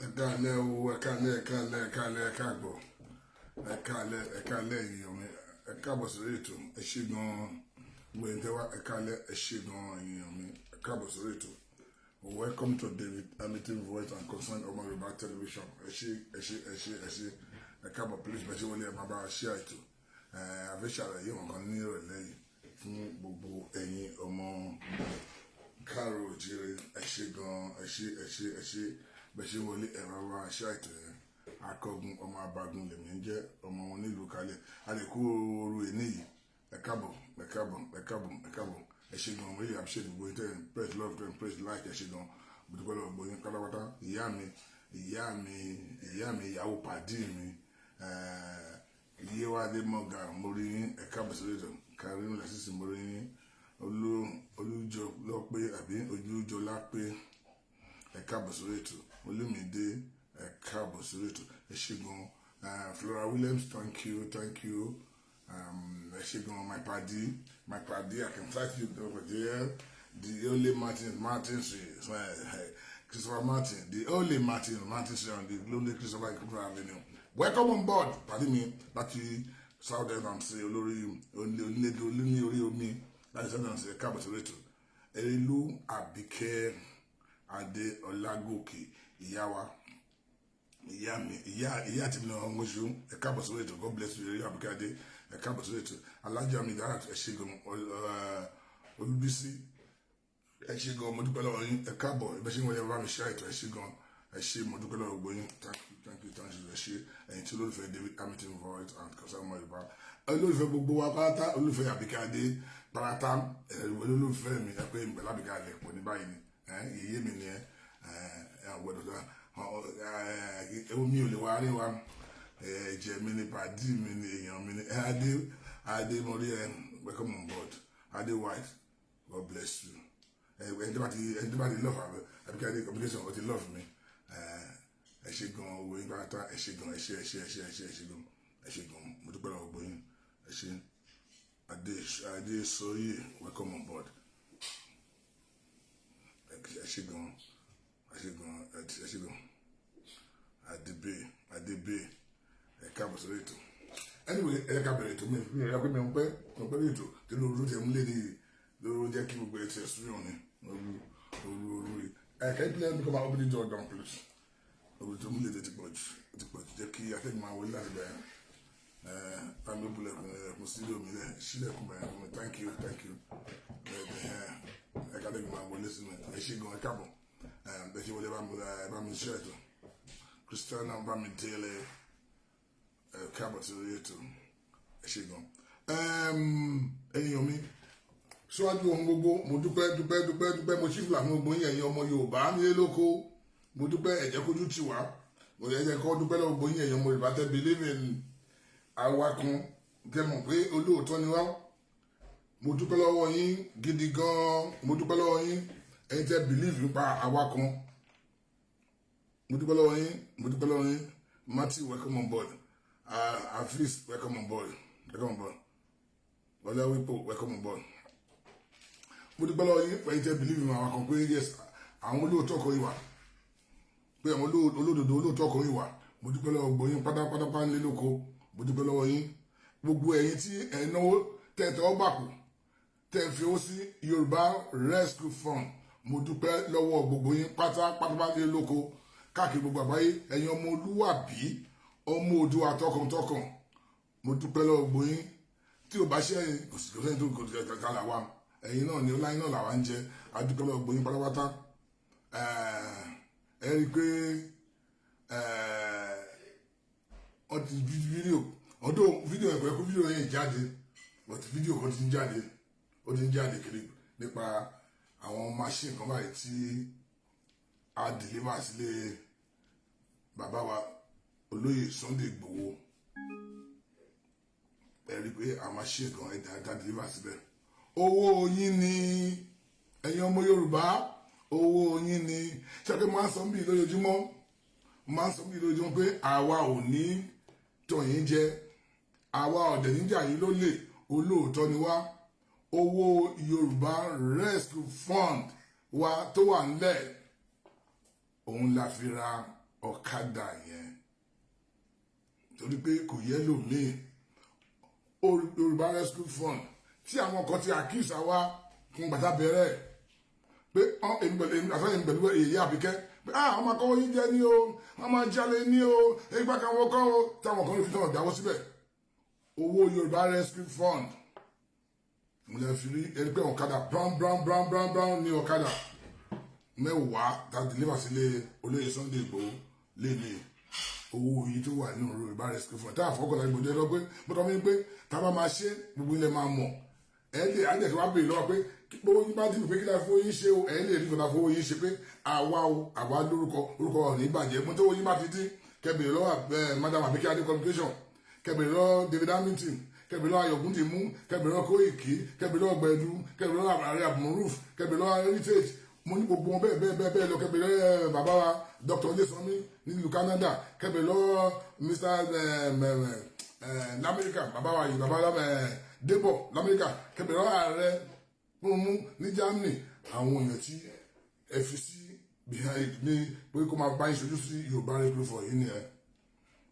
Ẹ káalẹ́ o, ẹ káalẹ́, ẹ káalẹ́, ẹ káalẹ́, ẹ káàbọ̀, ẹ káalẹ́, ẹ káalẹ́, èèyàn mi, ẹ káàbọ̀ sórí ètò. Ẹ ṣé gan-an, gbogbo ẹ̀yin tẹ́ wá. Ẹ káalẹ́, ẹ ṣé gan-an, èèyàn mi, ẹ káàbọ̀ sórí ètò. Welcome to David Hamilton Voice and Concern Ọmọ Yorùbá Television. Ẹ ṣé, ẹ ṣé, ẹ ṣé, ẹ ṣé, ẹ káàbọ̀. Please, bẹ́ẹ̀ ṣe wọlé, ẹ máa bá a ṣe àìtò. Ẹ àfẹ́ ṣàlàyé nǹkan ní ìrọ̀lẹ́ yìí fún gbogbo ẹ̀yin ọmọ káàró òjìrè. Ẹ ṣé gan-an, ẹ ṣé, ẹ ṣé, ẹ ṣé. Bẹ́ẹ̀ ṣe wọlé, ẹ máa bá a ṣe àìtò yẹn. Akọgun ọmọ abagun lèmi ń jẹ́, ọmọ wọn nílùú kalẹ̀. A lè kó ooru èní yìí. Ẹ káàbọ̀, ẹ káàbọ̀, ẹ káàbọ̀, ẹ káàbọ̀. Ẹ ṣé gan, really appreciate gbogbo yín tẹ́ ẹ press love, tẹ́ ẹ press like. Ẹ ṣé gan, mo dúpẹ́ lọ́wọ́ gbogbo yín pátápátá. Ìyá mi, ìyá mi, ìyá mi, ìyàwó pàdí mi, Yéwádé Mọ̀gà, mo rí yín. Ẹ káàbọ̀ sórí ètò. Karim Lasisi, mo rí yín. Olújọ lọ́pẹ́ àbí Ojújọ lápẹ́, ẹ káàbọ̀ sórí ètò. Olúmídé, ẹ káàbọ̀ sórí ètò. Ẹ ṣé gan. Flora Williams, thank you, thank you. Ẹ ṣé gan, my padi, my padi. I can cite you over there, the only Martin Martin, Christopher Martin, the only Martin Martin on the lonely Christopher Avenue. Welcome on board, padi mi láti Southern and say olórí onílé orí omi láti Southern and say. Ẹ káàbọ̀ sórí ètò. Erilu Àbíkẹ́ Adé Ọlágòkè, ìyá wa, ìyá mi, ìyá ìyá àti mi náà ń gbóṣù, ẹ káàbọ̀ sórí ètò. God bless you. Erilu Àbíkẹ́ Adé, ẹ káàbọ̀ sórí ètò. Alájà mi dára, ẹ ṣé gan. Olúbísí, ẹ ṣé gan, mo dúpẹ́ lọ́wọ́ yín. Ẹ káàbọ̀. Ẹ bẹ́ ṣe ń wọlé, bá mi ṣe àìtọ́. Ẹ ṣé gan, ẹ ṣé, mo dúpẹ́ lọ́wọ́ gbogbo yín. Thank you, thank you, thank you. Ẹ ṣé, ẹ̀yin tí olólùfẹ́ David Hamilton Voice and Concern Ọmọ Yorùbá, olólùfẹ́ gbogbo wa pátá, olólùfẹ́ Àbíkẹ́ Adé pátá, olólùfẹ́ mi. Ẹ pé ìgbàlá Àbíkẹ́ Adé pọ̀ ní báyìí ni yèyé mi ni. Ẹ ẹ gbọ́dọ̀ omi ò lè wá rí wa. Ẹ̀jẹ̀ mi ni, pàdí mi ni, èèyàn mi ni. Adé Adé, mo rí ẹ. Welcome on board, Adé White. God bless you. Ẹni tó bá ti love Àbíkẹ́ Adé communication, ó ti love mi. Ẹ ṣé gan, owó yín pátá. Ẹ ṣé gan, ẹ ṣé, ẹ ṣé, ẹ ṣé, ẹ ṣé, ẹ ṣé gan, ẹ ṣé gan, mo dúpẹ́ lọ́wọ́ gbogbo yín. Ẹ ṣé. Adé Adé Sọyè, welcome on board. Ẹ ṣé gan, ẹ ṣé gan, ẹ ṣé gan. Adébé Adébé, ẹ káàbọ̀ sórí ètò. Anyway, ẹ ká bẹ̀rẹ̀ ètò. Mi rí pé mi ń pẹ́, mo pẹ́ ní ètò tí lóru tẹ̀ ń lé ní lóru jẹ́ kí gbogbo ètò ẹ̀sùn yàn ní òru òru òru rí. Ẹ can you please come and open the door down, please? Òru tó ń lé ti pọ̀ jù, ti pọ̀ jù. Jẹ́ kí akẹ́kọ̀ọ́ máa wọlé láti bẹ̀rẹ̀. Ẹ bámi ó bulẹ̀kùn ẹ̀kún sílẹ̀ omi rẹ̀, sílẹ̀kùn bẹ̀rẹ̀ fún mi. Thank you, thank you. Ẹ ká lẹ́kùn máa wọlé sí mi. Ẹ ṣé gan, ẹ káàbọ̀. Ẹ ṣe wọlé, bá mi ṣe ètò. Christiana Bámidélé, ẹ káàbọ̀ sí orí ètò. Ẹ ṣé gan, èèyàn mi. Síwájú ohun gbogbo, mo dúpẹ́, dúpẹ́, dúpẹ́, dúpẹ́. Mo ṣífìlà fún gbogbo yín, ẹ̀yin ọmọ Yorùbá nílé lóko. Mo dúpẹ́, ẹ̀jẹ̀ kójú tì wá. Mo lè jẹ́ kọ́ dúpẹ́ lọ́wọ́ gbogbo yín, ẹ̀yin ọmọ Yorùbá tẹ́ believe in àwa kan, tẹ́ mọ̀ pé olóòótọ́ ni wá. Mo dúpẹ́ lọ́wọ́ yín gidi gan. Mo dúpẹ́ lọ́wọ́ yín, ẹ̀yin tẹ́ believe nípa àwa kan. Mo dúpẹ́ lọ́wọ́ yín, mo dúpẹ́ lọ́wọ́ yín. Matthew, welcome on board. Afis, welcome on board, welcome on board. Ọláwípò, welcome on board. Mo dúpẹ́ lọ́wọ́ yín pẹ̀lú tẹ́ believe in àwọn kan pé yes, àwọn olóòótọ́ kan ìwà, pé àwọn olódodo, olóòótọ́ kan ìwà. Mo dúpẹ́ lọ́wọ́ gbogbo yín pátápátá nílé lóko. Mo dúpẹ́ lọ́wọ́ yín, gbogbo ẹ̀yin tí ẹ̀ náwó, tẹ́ tẹ́wọ́ gbàpò, tẹ́ fi owó sí Yorùbá Rescue Fund. Mo dúpẹ́ lọ́wọ́ gbogbo yín pátápátá nílé lóko, káàkiri gbogbo àgbáyé. Ẹ̀yin ọmọ olúwàbí, ọmọ Oòduà tọkàntọkàn, mo dúpẹ́ lọ́wọ́ gbogbo yín. Tí ò bá ṣe ẹ̀yin, kò sí lóṣèlú tó kò tẹ̀ ká là wá. Ẹ̀yin náà ni ọláyin náà làwa ń jẹ. A dúpẹ́ lọ́wọ́ gbogbo yín pátápátá. Ẹ rí i pé wọ́n ti fídíò ọdún, fídíò ẹ̀kọ́ ẹ̀kọ́, fídíò yẹn jáde, but fídíò kan ti ń jáde, ó ti ń jáde kiri nípa àwọn machine kan báyìí tí a deliver sílé bàbá wa olóyè Sunday Igboho. Ẹ rí i pé àwọn machine kan ẹ̀dá ẹ̀dá deliver síbẹ̀, owó yín ni. Ẹ̀yin ọmọ Yorùbá, owó yín ni. Ṣé máa ń sọ bí lójoojúmọ́, máa ń sọ bí lójoojúmọ́ pé àwa ò ní tàn yín jẹ, àwa ọ̀dẹ̀ níjà yín ló lè, olóòótọ́ ni wá. Owó Yorùbá Rescue Fund wa tó wà nílẹ̀, òun la fi ra ọ̀kadà yẹn, torí pé kò yẹ lòmíì. Yorùbá Rescue Fund tí àwọn kan ti accuse wa fún bàtà bẹ̀rẹ̀ pé èmi pẹ̀lú àtàyè pẹ̀lú èyí àbíkẹ́ pé ah, wọ́n máa kọ́ yín jẹ ní o, wọ́n máa jalè ní o, ìgbà kan wọ́n kọ́ o, táwọn kan ló fi tán dáwọ́ síbẹ̀. Owó Yorùbá Rescue Fund mo lè fi rí ẹni pé ọ̀kadà brown brown brown brown brown ní ọ̀kadà 10 tá a deliver sílé olóyè Sunday Igboho léni. Owó yìí tó wà nínú Yorùbá Rescue Fund tá a fọkàn láti gbòdì lọ pé mo tọ́ mi pé tá a bá máa ṣe, gbogbo ilẹ̀ máa mọ̀. Ẹ lè àjẹ́ tí wàá béèrè lọ́wọ́ pé gbogbo yín bá dìbò pé kí la fowó yín ṣe o. Ẹ lè rí kọ́ta fowó yín ṣe pé àwa o, àwa lórúkọ, orúkọ wa ò ní bàjẹ́. Mo tó yín bá ti dín kẹbìrì lọ́wọ́ madam Abike Adé Communication, kẹbìrì lọ́wọ́ David Hamilton, kẹbìrì lọ́wọ́ Ayọ̀gúndìmú, kẹbìrì lọ́wọ́ Kóìkì, kẹbìrì lọ́wọ́ Gbẹ̀du, kẹbìrì lọ́wọ́ Ààrẹ Abdulmuruf, kẹbìrì lọ́wọ́ Heritage. Mo ní gbogbo wọn bẹ́ẹ̀ bẹ́ẹ̀ bẹ́ẹ̀ bẹ́ẹ̀ lọ. Kẹbìrì lọ́wọ́ bàbá wa Dr. Olesanmi nílùú Canada, kẹbìrì lọ́wọ́ Mr lamẹ́ríkà, bàbá wa yìí, bàbá Débọ̀ lamẹ́ríkà, kẹbìrì lọ́wọ́ ààrẹ Fúnmú ní Germany. Àwọn èèyàn tí ẹ fi sí behind ní pé kó máa bá yín ṣojú sí Yorùbá Rescue Fund yìí ni ẹ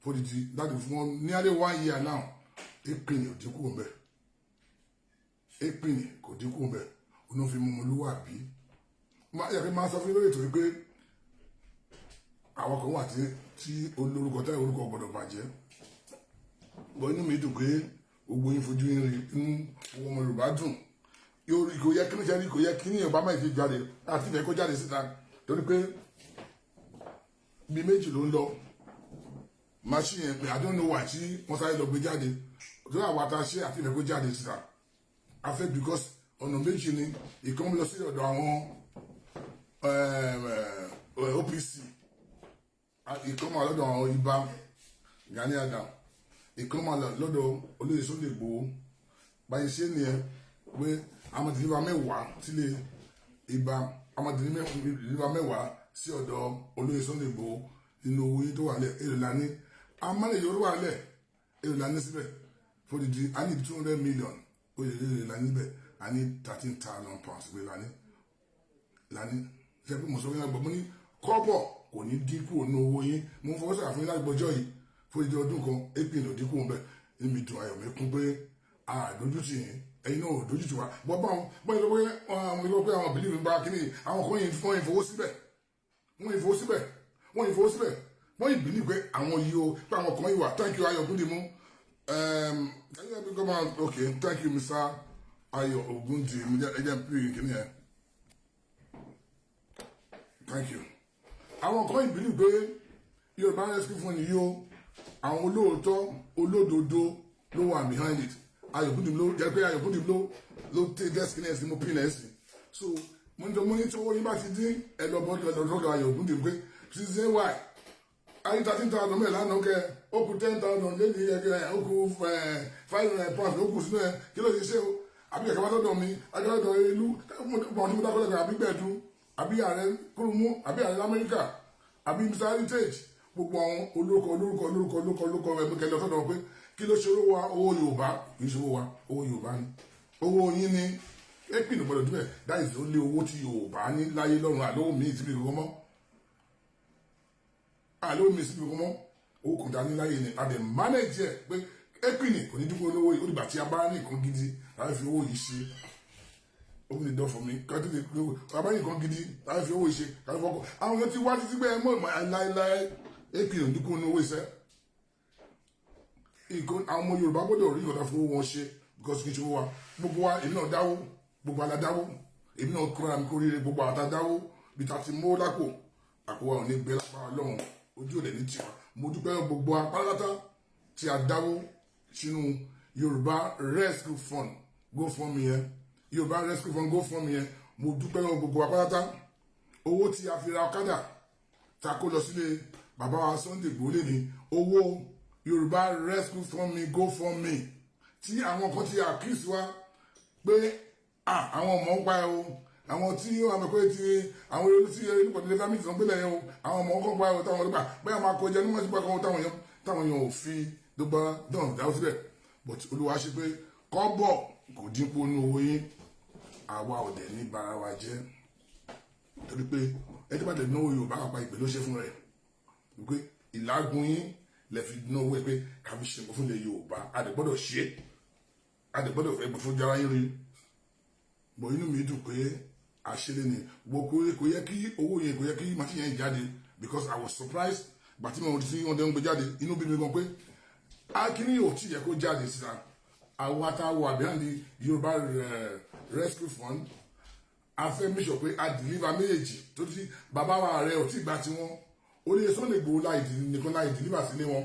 fódìdí láti fún wọn nearly one year now. Ìpìnì ò dínkù mbẹ, ìpìnì kò dínkù mbẹ. Òun fi mú ọmọlúwàbí yẹ kí n máa sọ fún yín lórí ètò wípé àwọn kan wà tí olórúkọ táyà orúkọ gbọ́dọ̀ bàjẹ́ bọ́. Inú mi dùn pé gbogbo yín fojú yín rí. Inú gbogbo ọmọ Yorùbá dùn. Kò yẹ kí ní sẹ́ni, kò yẹ kí ní Yorùbá máa fi jáde àti ìfẹ́ kó jáde síta, torí pé bí méjì ló ń lọ machine yẹn pé I don't know why tí wọ́n sáré lọ gbé jáde, torí àwọn àtàṣe àti ìfẹ́ kó jáde síta afẹ́, because ọ̀nà méjì ni. Ìkan lọ sí ọ̀dọ̀ àwọn OPC, ìkan máa lọ́dọ̀ àwọn Ìbà Gani Adam, ìkan máa lọ́dọ̀ olóyè Sunday Igboho. Báyìí ṣe nìyẹn pé àwọn deliver 10 sílé Ìbà, àwọn deliver 10 sí ọ̀dọ̀ olóyè Sunday Igboho. Nínú owó yìí tó wà lẹ̀, èrò lání amálẹ̀yẹ owó wà lẹ̀, èrò lání síbẹ̀ fódìdí. A ní 200 million ó lè lè lání síbẹ̀. A ní £13,000 pé lání lání ṣe pé mo sọ fún yín gbọ́, mo ní kọ́bọ̀ kò ní dínkù ní owó yín. Mo ń fọwọ́ sọ̀rọ̀ fún yín láti gbọ́jọ́ yìí fódìdí ọdún kan, ap ló dínkù ń bẹ̀. Níbi dùn, ayọ̀ mi kún pé àdójútì yín, ẹ̀yin náà ò dójútì wa. Bọ́ bá wọn bọ́ yìí lọ pé àwọn ìlú pé àwọn believe ń bá kíní, àwọn kan yìí wọ́n yìí fowó síbẹ̀, wọ́n yìí fowó síbẹ̀, wọ́n yìí fowó síbẹ̀, wọ́n yìí believe pé àwọn yìí o, pé àwọn kan yìí wà. Thank you, Ayọ̀ Ògúndìmú. Can you help me come out? Okay, thank you, Mr. Ayọ̀ Ògúndìmú. Ẹ jẹ́ pé kíní yẹn, thank you. Àwọn kan yìí believe pé Yorùbá Rescue Fund yìí o, àwọn olóòótọ́, olódodo ló wà behind it. Ayọ̀kúndì ló jẹ́ pé Ayọ̀kúndì ló tẹ desk ní ẹ̀sìn mo pin ẹ̀sìn. So mo ní tí owó yín bá ti dín, ẹ lọ bọ́ lọ́dọ̀ Ayọ̀kúndì pé season y ayé 13,000 mẹ́rin lánàá kẹ, ó kù 10,000 lẹ́nu yẹ, ó kù £500 ó kù sínú ẹ. Kí ló ṣe ṣe o? Àbí kẹ̀kẹ́ wá sọ́dọ̀ mi, akẹ́kọ̀ọ́ ìlú mọ̀ tí mo dákọ́ lẹ́kọ̀ọ́, àbí gbẹ̀dú, àbí ààrẹ kúrúmú, àbí ààrẹ lamẹ́ríkà, àbí Mr Heritage, gbogbo àwọn olórúkọ olórúkọ olórúkọ olórúkọ olórúkọ ẹ̀ mú kẹlẹ́ sọ́dọ̀ pé kí ló ṣe owó wa? Owó Yorùbá kì í ṣe owó wa, owó Yorùbá ni. Owó yín ni APIN ò gbọ́dọ̀ dúpẹ́. That is only owó tí Yorùbá ní láyé lọ́run. Àlówó mi síbi kankan mọ́, àlówó mi síbi kankan mọ́. Owó kan dání láyé ni a dẹ̀ manage ẹ̀ pé APIN kò ní dúpọ̀ lówó yìí. Ó dìgbà tí a bá ní nǹkan gidi láti fi owó yìí ṣe. Open the door for me. Kàtí lè bàbá yìí nǹkan gidi láti fi owó yìí ṣe kàtí fọkọ àwọn èèyàn ti wá títí pé ẹ mọ̀ láéláé, APIN ò ní dúpọ̀ ní owó iṣẹ́. Àwọn ọmọ Yorùbá gbọ́dọ̀ rí nǹkan tó fowó wọn ṣe, because kì í ṣe owó wa. Gbogbo wa, èmi náà dáwó, gbogbo ala dáwó, èmi náà kúrò àmì kórìíre. Gbogbo àwọn tá dáwó bí ta ti mú lápò, àpò wa ò ní gbé lápá Ọlọ́run, ojú ò lè ní tiwa. Mo dúpẹ́ gbogbo apáráta tí a dáwó sínú Yorùbá Rescue Fund GoFundMe yẹn, Yorùbá Rescue Fund GoFundMe yẹn. Mo dúpẹ́ lọ́wọ́ gbogbo apáráta. Owó tí a fi ra ọ̀kadà ta kó lọ sílé bàbá wa Sunday Igboho lé ní owó Yorùbá Rescue Fund mi GoFundMe, tí àwọn kan ti accuse wa pé àwọn ọmọ ń pa ẹ o, àwọn tí wọ́n mọ̀ pé ti àwọn eré tí eré nípa tẹlifíà méjì tó ń gbélé yẹn o, àwọn ọmọ kan pa ẹ o, táwọn ọlọ́pàá bẹ́ẹ̀ máa kọjá ní wọ́n ti pa kan, táwọn èèyàn ò fi dọ́gba dán dáwọ́ síbẹ̀. But Olúwa ṣe pé kọ́bọ̀ kò dínkù nínú owó yín. Àwa ò dẹ̀ ní bara wa jẹ́, torí pé ẹ tí bá tẹ̀ náwó Yorùbá pàpà, ìpè ló ṣe fún rẹ̀ wípé ìlágùn yín lẹ fi náwó ẹ pé káfí ṣe nǹkan fún ilẹ̀ Yorùbá. A dẹ̀ gbọ́dọ̀ ṣe é, a dẹ̀ gbọ́dọ̀ fẹ́ fún jara yín rí bọ̀. Inú mi dùn pé àṣírí ni gbogbo. Kò yẹ kí owó yẹn, kò yẹ kí machine yẹn jáde, because I was surprised gbà tí mo ti wọ́n dẹ́ ń gbé jáde. Inú bí mi gan pé akíní ò tí yẹ kó jáde síta. Àwa tá a wà behind the Yorùbá Rescue Fund, a fẹ́ make sure pé a deliver méjèèjì tó ti bàbá wa rẹ ò tí gbà tiwọn. Orí Sunday Igboho láì nìkan láì deliver sílé wọn.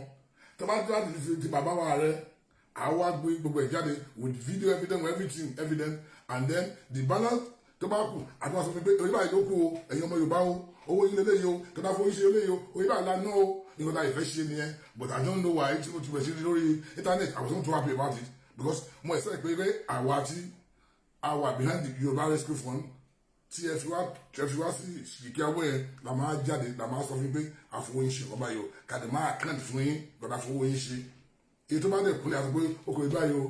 Tó bá tó láti ti bàbá wa rẹ, àwa gbé gbogbo ẹ̀ jáde with video evidence, everything evidence, and then the balance tó bá kù, àti wọn sọ fún mi pé orí báyìí ló kù o, ẹ̀yin ọmọ Yorùbá o, owó yín lélẹ́yìí o, tó bá fowó ṣe eléyìí o, orí báyìí la ná o. Nǹkan tá ìfẹ́ ṣe nìyẹn. But I don't know why tí mo ti bẹ̀rẹ̀ sí lórí internet. I was not too happy about it, because mo expect pé àwa tí àwa behind the Yorùbá Rescue Fund, tí ẹ fi wá sí ìkí awọ yẹn, la máa jáde, la máa sọ fún pé àfowó yín ṣe nǹkan báyìí o, kàdé máa account fún yín gbọ́dọ̀ àfowó yín ṣe. Èyí tó bá dẹ̀ kúnlẹ̀ àti pé ó kò rí báyìí o,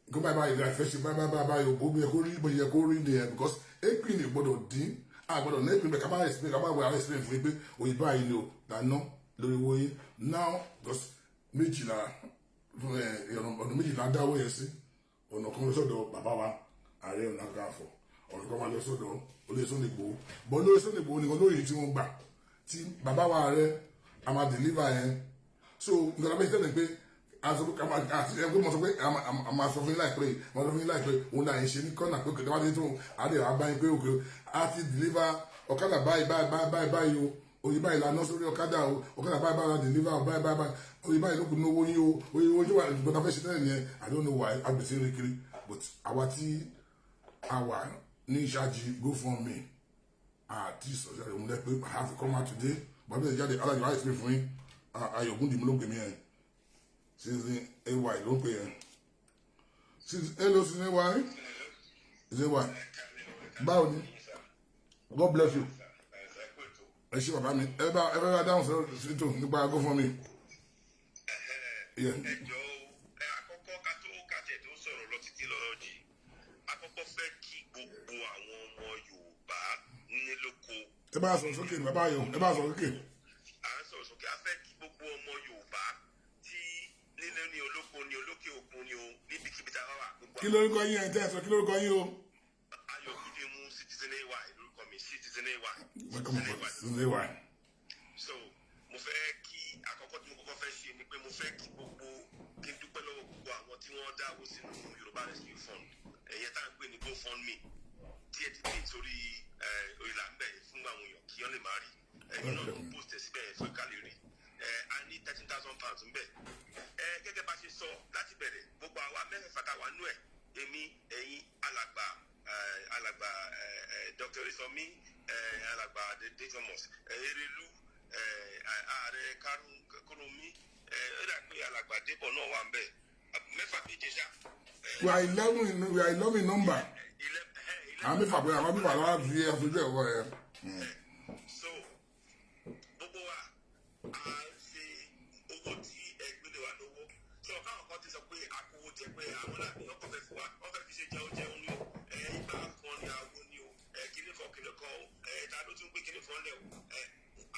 nǹkan báyìí báyìí la ìfẹ́ ṣe, báyìí báyìí báyìí o, bó yẹ kó rí, bó yẹ kó rí nìyẹn, because APIN gbọ́dọ̀ dín. A gbọ́dọ̀ ní APIN bẹ́ẹ̀ ká máa explain, ká máa wẹ̀ àwọn explain fún yín pé òyìn báyìí ni o dáná lórí owó yín now, because méjìlá, ọ̀nà méjìlá dáwọ́ yẹn sí. Ọ̀nà kan lọ sọ́dọ̀ bàbá wa Ààrẹ Ọ̀nà Kakanfò, ọ̀nà kan máa lọ sọ́dọ̀ olóyè Sunday Igboho. Bọ́ olóyè Sunday Igboho nìkan lórí tí wọ́n gbà tí bàbá wa ààrẹ a máa deliver yẹn. So nǹkan tó bá ṣe tẹ́lẹ̀ pé àti ẹgbẹ́ mọ̀ sọ pé a máa sọ fún yín láìpẹ́, máa sọ fún yín láìpẹ́. Òun náà ń ṣe ní kọ́nà pé kòtò wájú tó àdé wàá bá yín pé òkè a ti deliver ọ̀kadà báyìí báyìí báyìí báyìí o, oye báyìí la ná sórí ọ̀kadà o, ọ̀kadà báyìí báyìí la deliver o, báyìí báyìí báyìí, oye báyìí ló kù ní owó yín o, oye owó yín wà. Gbọ́dọ̀ fẹ́ ṣe tẹ́lẹ̀ nìyẹn. I don't know why agbèsè ń rí kiri, but àwa tí a wà ní ìṣáájì GoFundMe àti ìsọ̀rọ̀ ìmúlẹ̀ lẹ́ pé I have to come out today. Bàbá ìjáde alájọ wáyé sí fún yín. Ayọ̀gúndì ló ń pè mí yẹn, Season AY ló ń pè yẹn. Hello, Season AY, Season AY, báwo ni? God bless you. Ẹ ṣé bàbá mi. Ẹ bá dáhùn sí tó nípa GoFundMe. Ẹ jọ̀ọ́, ẹ àkọ́kọ́ ká tó kàtẹ́ tó sọ̀rọ̀ lọ títí lọ́rọ̀ jì, àkọ́kọ́ fẹ́ kí gbogbo àwọn ọmọ Yorùbá nílòkó. Ẹ bá sọ̀rọ̀ sókè, bàbá ayọ̀, ẹ bá sọ̀rọ̀ sókè. À ń sọ̀rọ̀ sókè. A fẹ́ kí gbogbo ọmọ Yorùbá tí nílé ní olóko ní olókè òkun ní o, níbikíbi tá a bá wà. Kí lórúkọ yín? Ẹ̀ tẹ́ ẹ sọ, kí lórúkọ yín o? Ayọ̀kúndé Citizen AY lórúkọ mi, Citizen AY. Welcome aboard, Citizen AY. So mo fẹ́ kí, àkọ́kọ́ tí mo kọ́kọ́ fẹ́ ṣe ni pé mo fẹ́ kí gbogbo, kí n dúpẹ́ lọ́wọ́ gbogbo àwọn tí wọ́n dáwó sínú Yorùbá Rescue Fund, ẹ̀yẹ tá à ń pè ní GoFundMe, tí ẹ ti dé sórí ìlà ń bẹ̀ fún àwọn èèyàn kí wọ́n lè máa rí. Ẹ̀yin náà ló post ẹ̀ síbẹ̀ fún ká lè rí. A ní £13,000 ń bẹ̀. Gẹ́gẹ́ bá ṣe sọ láti bẹ̀rẹ̀, gbogbo àwa mẹ́fẹ̀ẹ̀fà tá a wà nú ẹ̀, èmi, ẹ̀yin, alàgbà Dr. Isomi, alàgbà Adé Thomas, Erelu, ààrẹ Kárùnmí, ó dà pé alàgbà Débọ̀ náà wà ń bẹ̀, mẹ́fà, méje ṣá. We are 11 in number. Àwọn mẹ́fà pé àwọn mẹ́fà lọ́wọ́ fi aṣojú ẹ̀kọ́ ẹ̀. So gbogbo wa à ń ṣe owó tí ẹ gbélé wa lówó, so káwọn kan ti sọ Pé akówó jẹ, pé àwọn náà wọ́n kàn fẹ́ fi wá, wọ́n fẹ́ fi ṣe jẹun jẹun ni o. Ẹ ìgbà kan ni àwo ni o, ẹ kíní kan kíní kan o, ẹ ta ló tún gbé kíní kan lẹ̀ o. Ẹ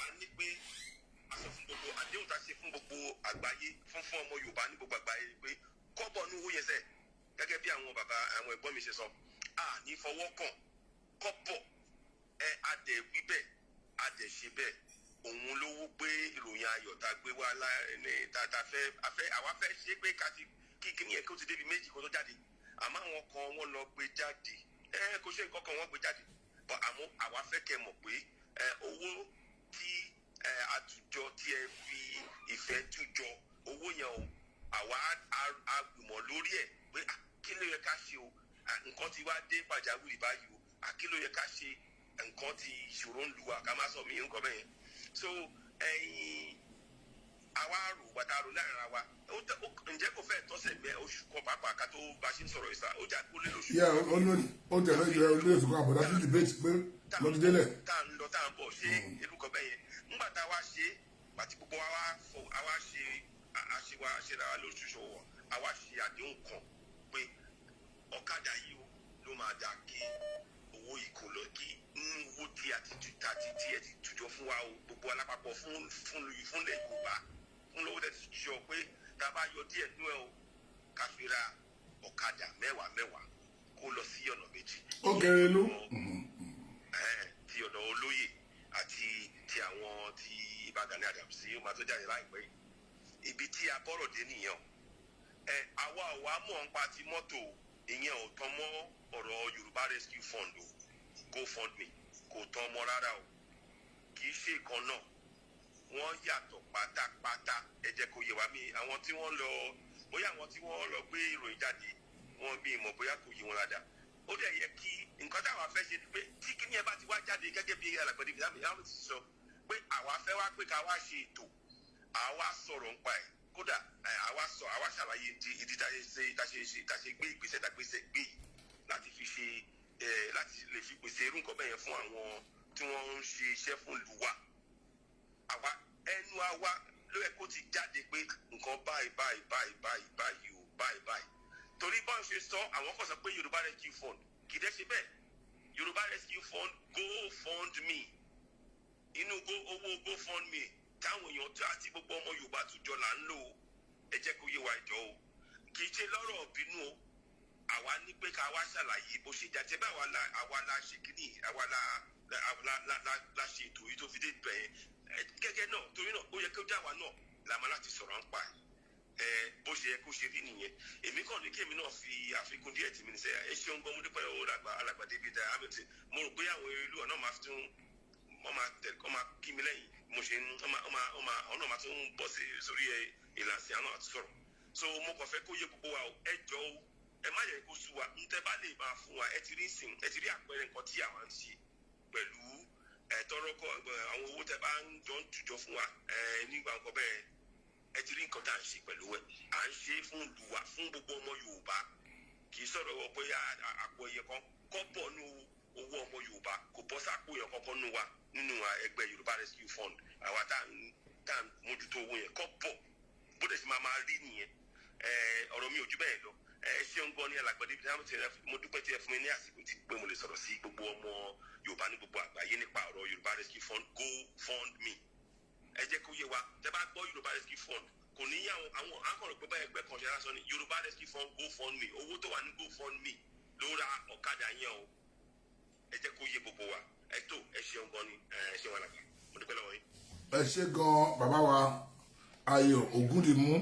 a ní pé a sọ fún gbogbo àdéhùn tá a ṣe fún gbogbo àgbáyé, fún ọmọ Yorùbá ní gbogbo àgbáyé, pé kọ́bọ̀ ní owó yẹn sẹ́, gẹ́gẹ́ bí àwọn bàbá, àwọn ẹ̀gbọ́n mi ṣe sọ, a ní fọwọ́ kàn kọ́bọ̀. Ẹ a dẹ̀ wí bẹ́ẹ̀, a dẹ̀ ṣe bẹ́ẹ̀. Òun ló wú pé ìròyìn ayọ̀ tá a gbé wá ní tá a fẹ́ a fẹ́ àwa fẹ́ ṣe pé ká ti kí kíní yẹn kó ti débi méjì kó tó jáde. Àmọ́ àwọn kan, wọ́n lọ gbé jáde. Ẹ kò ṣe nǹkan kan, wọ́n gbé jáde bọ́. Àmọ́ àwa fẹ́ kẹ́ mọ̀ pé ẹ owó tí ẹ àtùjọ, tí ẹ fi ìfẹ́ tùjọ owó yẹn o, àwa a gbìmọ̀ lórí ẹ̀ pé kí ló yẹ ká ṣe o? Nǹkan ti wá dé pàjáwìrì báyìí o. Kí ló yẹ ká ṣe? Nǹkan ti ìṣòro ń lu wa, ká má sọ mí nǹkan bẹ́ẹ̀ yẹn. So ẹ̀yin, àwa rò wàtá rò láàrin ara wa. Ǹjẹ́ kò fẹ́ tọ́sẹ̀ mẹ́ oṣù kan pàápàá ká tó bá ṣe ń sọ̀rọ̀ ìsà, ó jà kó lé lóṣù. Yẹ ó tẹ̀lé ìjọ olóyè sùkọ́ àbọ̀dá sí debate pé lọ́dún délẹ̀. Tá à ń lọ, tá à ń bọ̀, ṣe irú kan bẹ́ẹ̀ yẹn. Ńgbà tá a wá ṣe, pàtí gbogbo wa wá fọ, àwa ṣe àṣewà ṣe ra wa lóṣooṣù wọ̀, àwa ṣe àdéhùn kan pé ọ̀kadà yìí ó ló máa dà kí owó yìí kò lọ, kí nínú owó tí a ti tu ta ti tí ẹ ti tùjọ fún wa o, gbogbo alápapọ̀ fúnlẹ̀ Yorùbá, fún lówó tẹ ti tùjọ, pé tá a bá yọ díẹ̀ nú ẹ o, ká fi ra ọ̀kadà mẹ́wàá mẹ́wàá kó lọ sí ọ̀nà méjì. Ó kéré lú. Ti ọ̀dọ̀ olóyè àti ti àwọn ti Ìbà Gani Adams tí ó máa tó jáde láìpẹ́ yìí. Ibi tí a bọ́rọ̀ dé nìyẹn o. Ẹ àwa ò wá mọ̀ nípa ti mọ́tò ìyẹn, ò tán mọ́ ọ̀rọ̀ Yorùbá Rescue Fund o, GoFundMe kò tán mọ́ rárá o. Kì í ṣe ìkan náà, wọ́n yàtọ̀ pátápátá. Ẹ jẹ́ kó yé wa mí, àwọn tí wọ́n lọ, bóyá àwọn tí wọ́n lọ gbé ìròyìn jáde, wọ́n bí ìmọ̀, bóyá kò yé wọn dáadáa. Ó dẹ̀ yẹ kí nǹkan táwa fẹ́ ṣe ni pé tí kíní ẹ bá ti wá jáde, gẹ́gẹ́ bí alàgbẹ̀dẹ ìdáhùn ìdáhùn ti sọ pé àwa fẹ́ wá pé ká wá ṣe ètò, àwa sọ̀rọ̀ nípa ẹ̀. Kódà àwa sọ, àwa ṣàlàyé ìdí tá a ṣe gbé ìgbésẹ̀ tá a gbé yìí láti fi ṣe láti lè fi pèsè irú nǹkan bẹ́ẹ̀ yẹn fún àwọn tí wọ́n ń ṣe iṣẹ́ fún ìlú wa. Àwa ẹnu àwa ló yẹ kó ti jáde pé nǹkan báyìí báyìí báyìí báyìí báyìí o, báyìí báyìí. Torí bọ́n ṣe sọ, àwọn kan sọ pé Yorùbá Rescue Fund, kì í dẹ́ ṣe bẹ́ẹ̀. Yorùbá Rescue Fund GoFundMe, inú go owó GoFundMe táwọn èèyàn tó àti gbogbo ọmọ Yorùbá tùjọ là ń lò ó. Ẹ jẹ́ kó yé wa ìjọ o, kì í ṣe lọ́rọ̀ bínú o. Àwa ní pé ká wá ṣàlàyé bó ṣe jáde bá àwa la ṣe kíní, àwa la ṣe ètò yìí tó fi dé ibẹ̀ yẹn. Gẹ́gẹ́ náà, torí náà, ó yẹ kó já wa náà la máa láti sọ̀rọ̀ ń pa ẹ̀. Bó ṣe yẹ kó ṣe rí nìyẹn. Èmi kàn ní kí èmi náà fi àfikún díẹ̀ tì mí ní sẹ́yà. Ẹ ṣeun gan, mo dúpẹ́ o. Alàgbà David Hamilton, mo rò pé àwọn ìlú ọ̀nà máa tún wọ́n máa tẹ̀, wọ́n máa kí mi lẹ́yìn mo ṣe ń wọ́n máa wọ́n máa ọ̀nà máa tún bọ́ sí sórí ìlàsì àná àti sọ̀rọ̀. So mo kàn fẹ́ kó yé gbogbo wa o. Ẹ jọ o, ẹ má yẹ kó sú wa. Ń tẹ́ bá lè máa fún wa, ẹ ti rí sìn, ẹ ti rí àpẹẹrẹ nǹkan tí àwa ń ṣe pẹ̀lú ẹ tọrọ kọ àwọn owó tẹ́ bá ń jọ ń tùjọ fún wa ẹ nígbà nǹkan bẹ́ẹ̀. Ẹ ti rí nǹkan tá à ń ṣe pẹ̀lú ẹ, à ń ṣe fún ìlú wa, fún gbogbo ọmọ Yorùbá. Kì í sọ̀rọ̀ pé àpò ẹ̀yẹ kan kọ́ bọ̀ nù. Owó ọmọ Yorùbá kò bọ́ sápò yẹn kọ́kọ́ nù wa nínú ẹgbẹ́ Yorùbá Rescue Fund. Àwa tá à ń mójútó owó yẹn kọ́ bọ̀, bó dẹ̀ sì máa máa rí nìyẹn. Ọ̀rọ̀ mi ò ju bẹ́ẹ̀ lọ. Ẹ ṣeun gan ni, alàgbàdo ibi tí wọ́n ti rẹ. Mo dúpẹ́ tí ẹ fún mi ní àsìkò tí pé mo lè sọ̀rọ̀ sí gbogbo ọmọ Yorùbá ní gbogbo àgbáyé nípa ọ̀rọ̀ Yorùbá Rescue Fund GoFundMe. Ẹ jẹ́ kó yé wa, tẹ́ bá gbọ́ Yorùbá Rescue Fund, kò ní àwọn akọ̀rọ̀ pé báyẹn ẹgbẹ́ kan ṣe lásán ni. Yorùbá Rescue Fund GoFundMe, owó tó wà ní GoFundMe ló ra ọ̀kadà yẹn o. Ẹ jẹ́ kó yé gbogbo wa. Ẹ tó, ẹ ṣeun gan ni, ẹ ṣeun alàgbà, mo dúpẹ́ lọ́wọ́ yín. Ẹ ṣe gan, bàbá wa Ayọ̀ Ògúndìmú,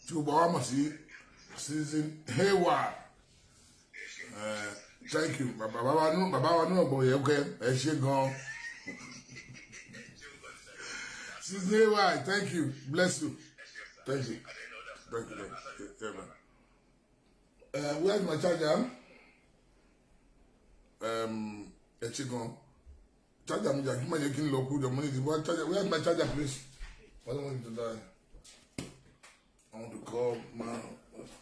tí gbogbo wa mọ̀ sí Season Hayward. Thank you, bàbá wa nú, bàbá wa nú ọ̀gbọ̀n yẹn kẹ́. Ẹ ṣe gan, Season Hayward. Thank you, bless you, thank you, thank you, thank you. Yeah, man. Where's my charger? Ẹ ṣe gan. Charger mi jà kí má jẹ́ kí n lọ kú jọ. Mo ní ìdìbò charger. Where's my charger, please? I don't want you to die. I want to call my.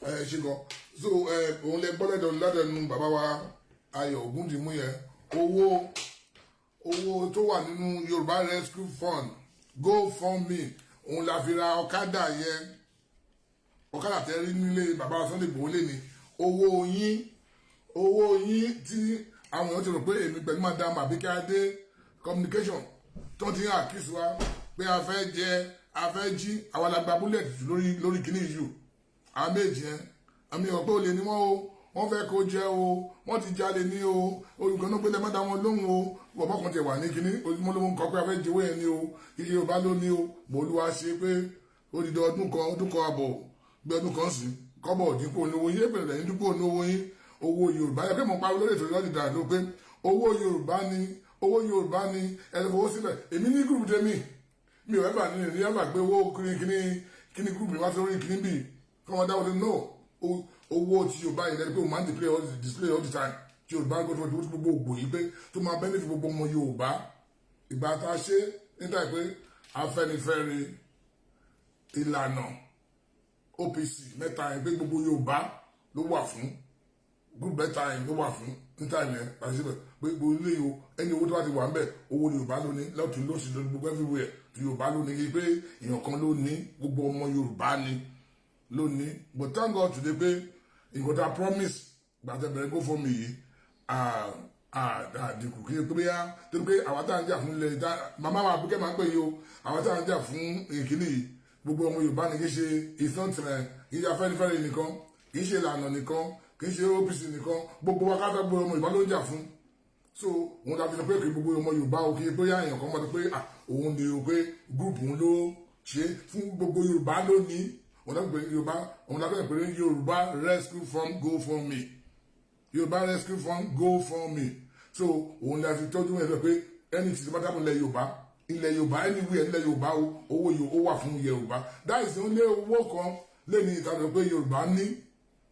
Ẹ ṣe gan. So ẹ òun lè gbọ́ lẹ́dọ̀ ládẹnu bàbá wa Ayọ̀ Ògúndìmú yẹn. Owó tó wà nínú Yorùbá Rescue Fund GoFundMe, òun la fi ra ọ̀kadà yẹn. Ọ̀kadà tẹ́ rí nílé bàbá Sunday Igboho lé ní owó yín, owó yín tí àwọn èèyàn ti rò pé èmi pẹ̀lú Madam Abike Adé Communication tó ti ń accuse wa pé a fẹ́ jẹ, a fẹ́ jí. Àwọn alàgbà bullet lórí kíní yìí. Àwọn méjì yẹn, àmì ọ̀pẹ́ olè ni wọ́n o, wọ́n fẹ́ kó jẹ́ o, wọ́n ti jalè ní o, olùkọ́ náà gbélé mọ́ta wọn lóhùn o. Bọ̀bọ̀ kan ti wà ní kíní ojúmọ́ ló ń kọ́ pé a fẹ́ jẹ́wọ́ yẹn ní o, iye Yorùbá ló ní o. Bòlúwa ṣe pé odidi ọdún kan, ọdún kan àbọ̀, bí ọdún kan sí kọ́bọ̀ dínkù ní owó yín, èpè lẹ́yìn dínkù ní owó yín. Owó Yorùbá yẹ pé mo pariwo lórí ètò ìlọ́dì dà ló pé owó Yorùbá ni, owó Yorùbá ni, ẹ fowó síbẹ̀. Èmi ní group tèmi, mi ò ever ní ever gbé owó kíní kíní kíní group mi wá sórí kíní bì kí wọ́n dáwọ́ sí. No, owó tí Yorùbá yìí lẹ́nu pé o máa ń display all the time tí Yorùbá gbọ́dọ̀ tó gbogbo ògbò yìí pé tó máa benefit gbogbo ọmọ Yorùbá. Ìgbà tá a ṣe níta pé Afẹ́nifẹ́re, Ìlànà, OPC mẹ́ta yẹn, pé gbogbo Yorùbá ló wà fún, group mẹ́ta yẹn ló wà fún níta yẹn láti síbẹ̀ pé gbogbo ilé yìí o, ẹni owó tó bá ti wà ń bẹ̀, owó Yorùbá ló ní lọ́tún lósì lórí gbogbo everywhere tí Yorùbá ló ní, kí pé èèyàn kan ló ní, gbogbo ọmọ Yorùbá ni ló ní. But thank God today pé nǹkan tá a promise gbàtẹ́ bẹ̀rẹ̀ GoFundMe yìí àdínkù kí pé bóyá torí pé àwa tá à ń jà fún ilẹ̀ màmá wa Àbíkẹ́ máa ń pè yìí o, àwa tá à ń jà fún ìkíní yìí, gbogbo ọmọ Yorùbá ni. Kì í ṣe ìsọ̀tìrẹ̀, kì í ṣe Afẹ́nifẹ́re nìkan, kì í ṣe Ìlànà nìkan, kì í ṣe OPC nìkan, gbogbo wa káfẹ́, gbogbo ọmọ Yorùbá ló ń jà fún. So òun la fi sọ pé kì í gbogbo ọmọ Yorùbá o, kì í bóyá èèyàn kan máa sọ pé òun ni o, pé group òun ló ṣe fún, gbogbo Yorùbá ló ní. Òun la fi pè Yorùbá, òun la fi pè Yorùbá Rescue Fund GoFundMe, Yorùbá Rescue Fund GoFundMe. So òun la fi tọ́jú ẹ̀ sọ pé ẹni tí bá dábò ilẹ̀ Yorùbá, ilẹ̀ Yorùbá, anywhere ilẹ̀ Yorùbá o, owó yìí ó wà fún Yorùbá. That is only owó kan lẹ́ni ìtàdọ̀ pé Yorùbá ní,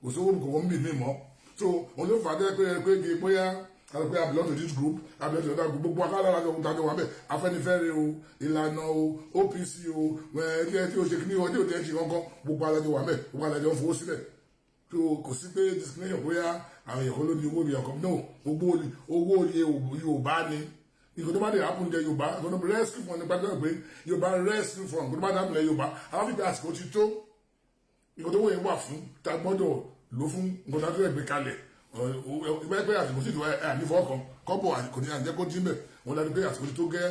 kò sówó kankan bí mi mọ́. So òun ló fà á dẹ́ pé pé kí bóyá kálọ̀ pé I belong to this group, I belong to that group, gbogbo akálà lájọ ohun tàjọ wà bẹ́ẹ̀, Afẹ́nifẹ́re o, Ìlànà o, OPC o, ẹ̀ẹ́dẹ́ tí o ṣe kíní o, tí o tẹ́ ṣe kankan, gbogbo alájọ wà bẹ́ẹ̀, gbogbo alájọ ń fowó sílẹ̀. So kò sí pé discrimination, bóyá àwọn èèyàn kan ló ní owó mi ọkàn. No, gbogbo owó Yorùbá ni. Nǹkan tó bá dé happen jẹ Yorùbá, nǹkan tó rescue fund nípa tó pé Yorùbá Rescue Fund, nǹkan tó bá dé happen jẹ Yorùbá, àwọn fífi àsìkò ti tó, nǹkan tó wọ́n yẹn wà fún tá a gbọ́dọ̀ lò fún nǹkan tó gbé kalẹ̀. Ìgbà pé àsìkò sì tó ẹ̀ ànífọ́ kan kọ́bọ̀ kò ní àjẹ́ kó dín bẹ̀ wọ́n lẹ́nu pé àsìkò tó gẹ́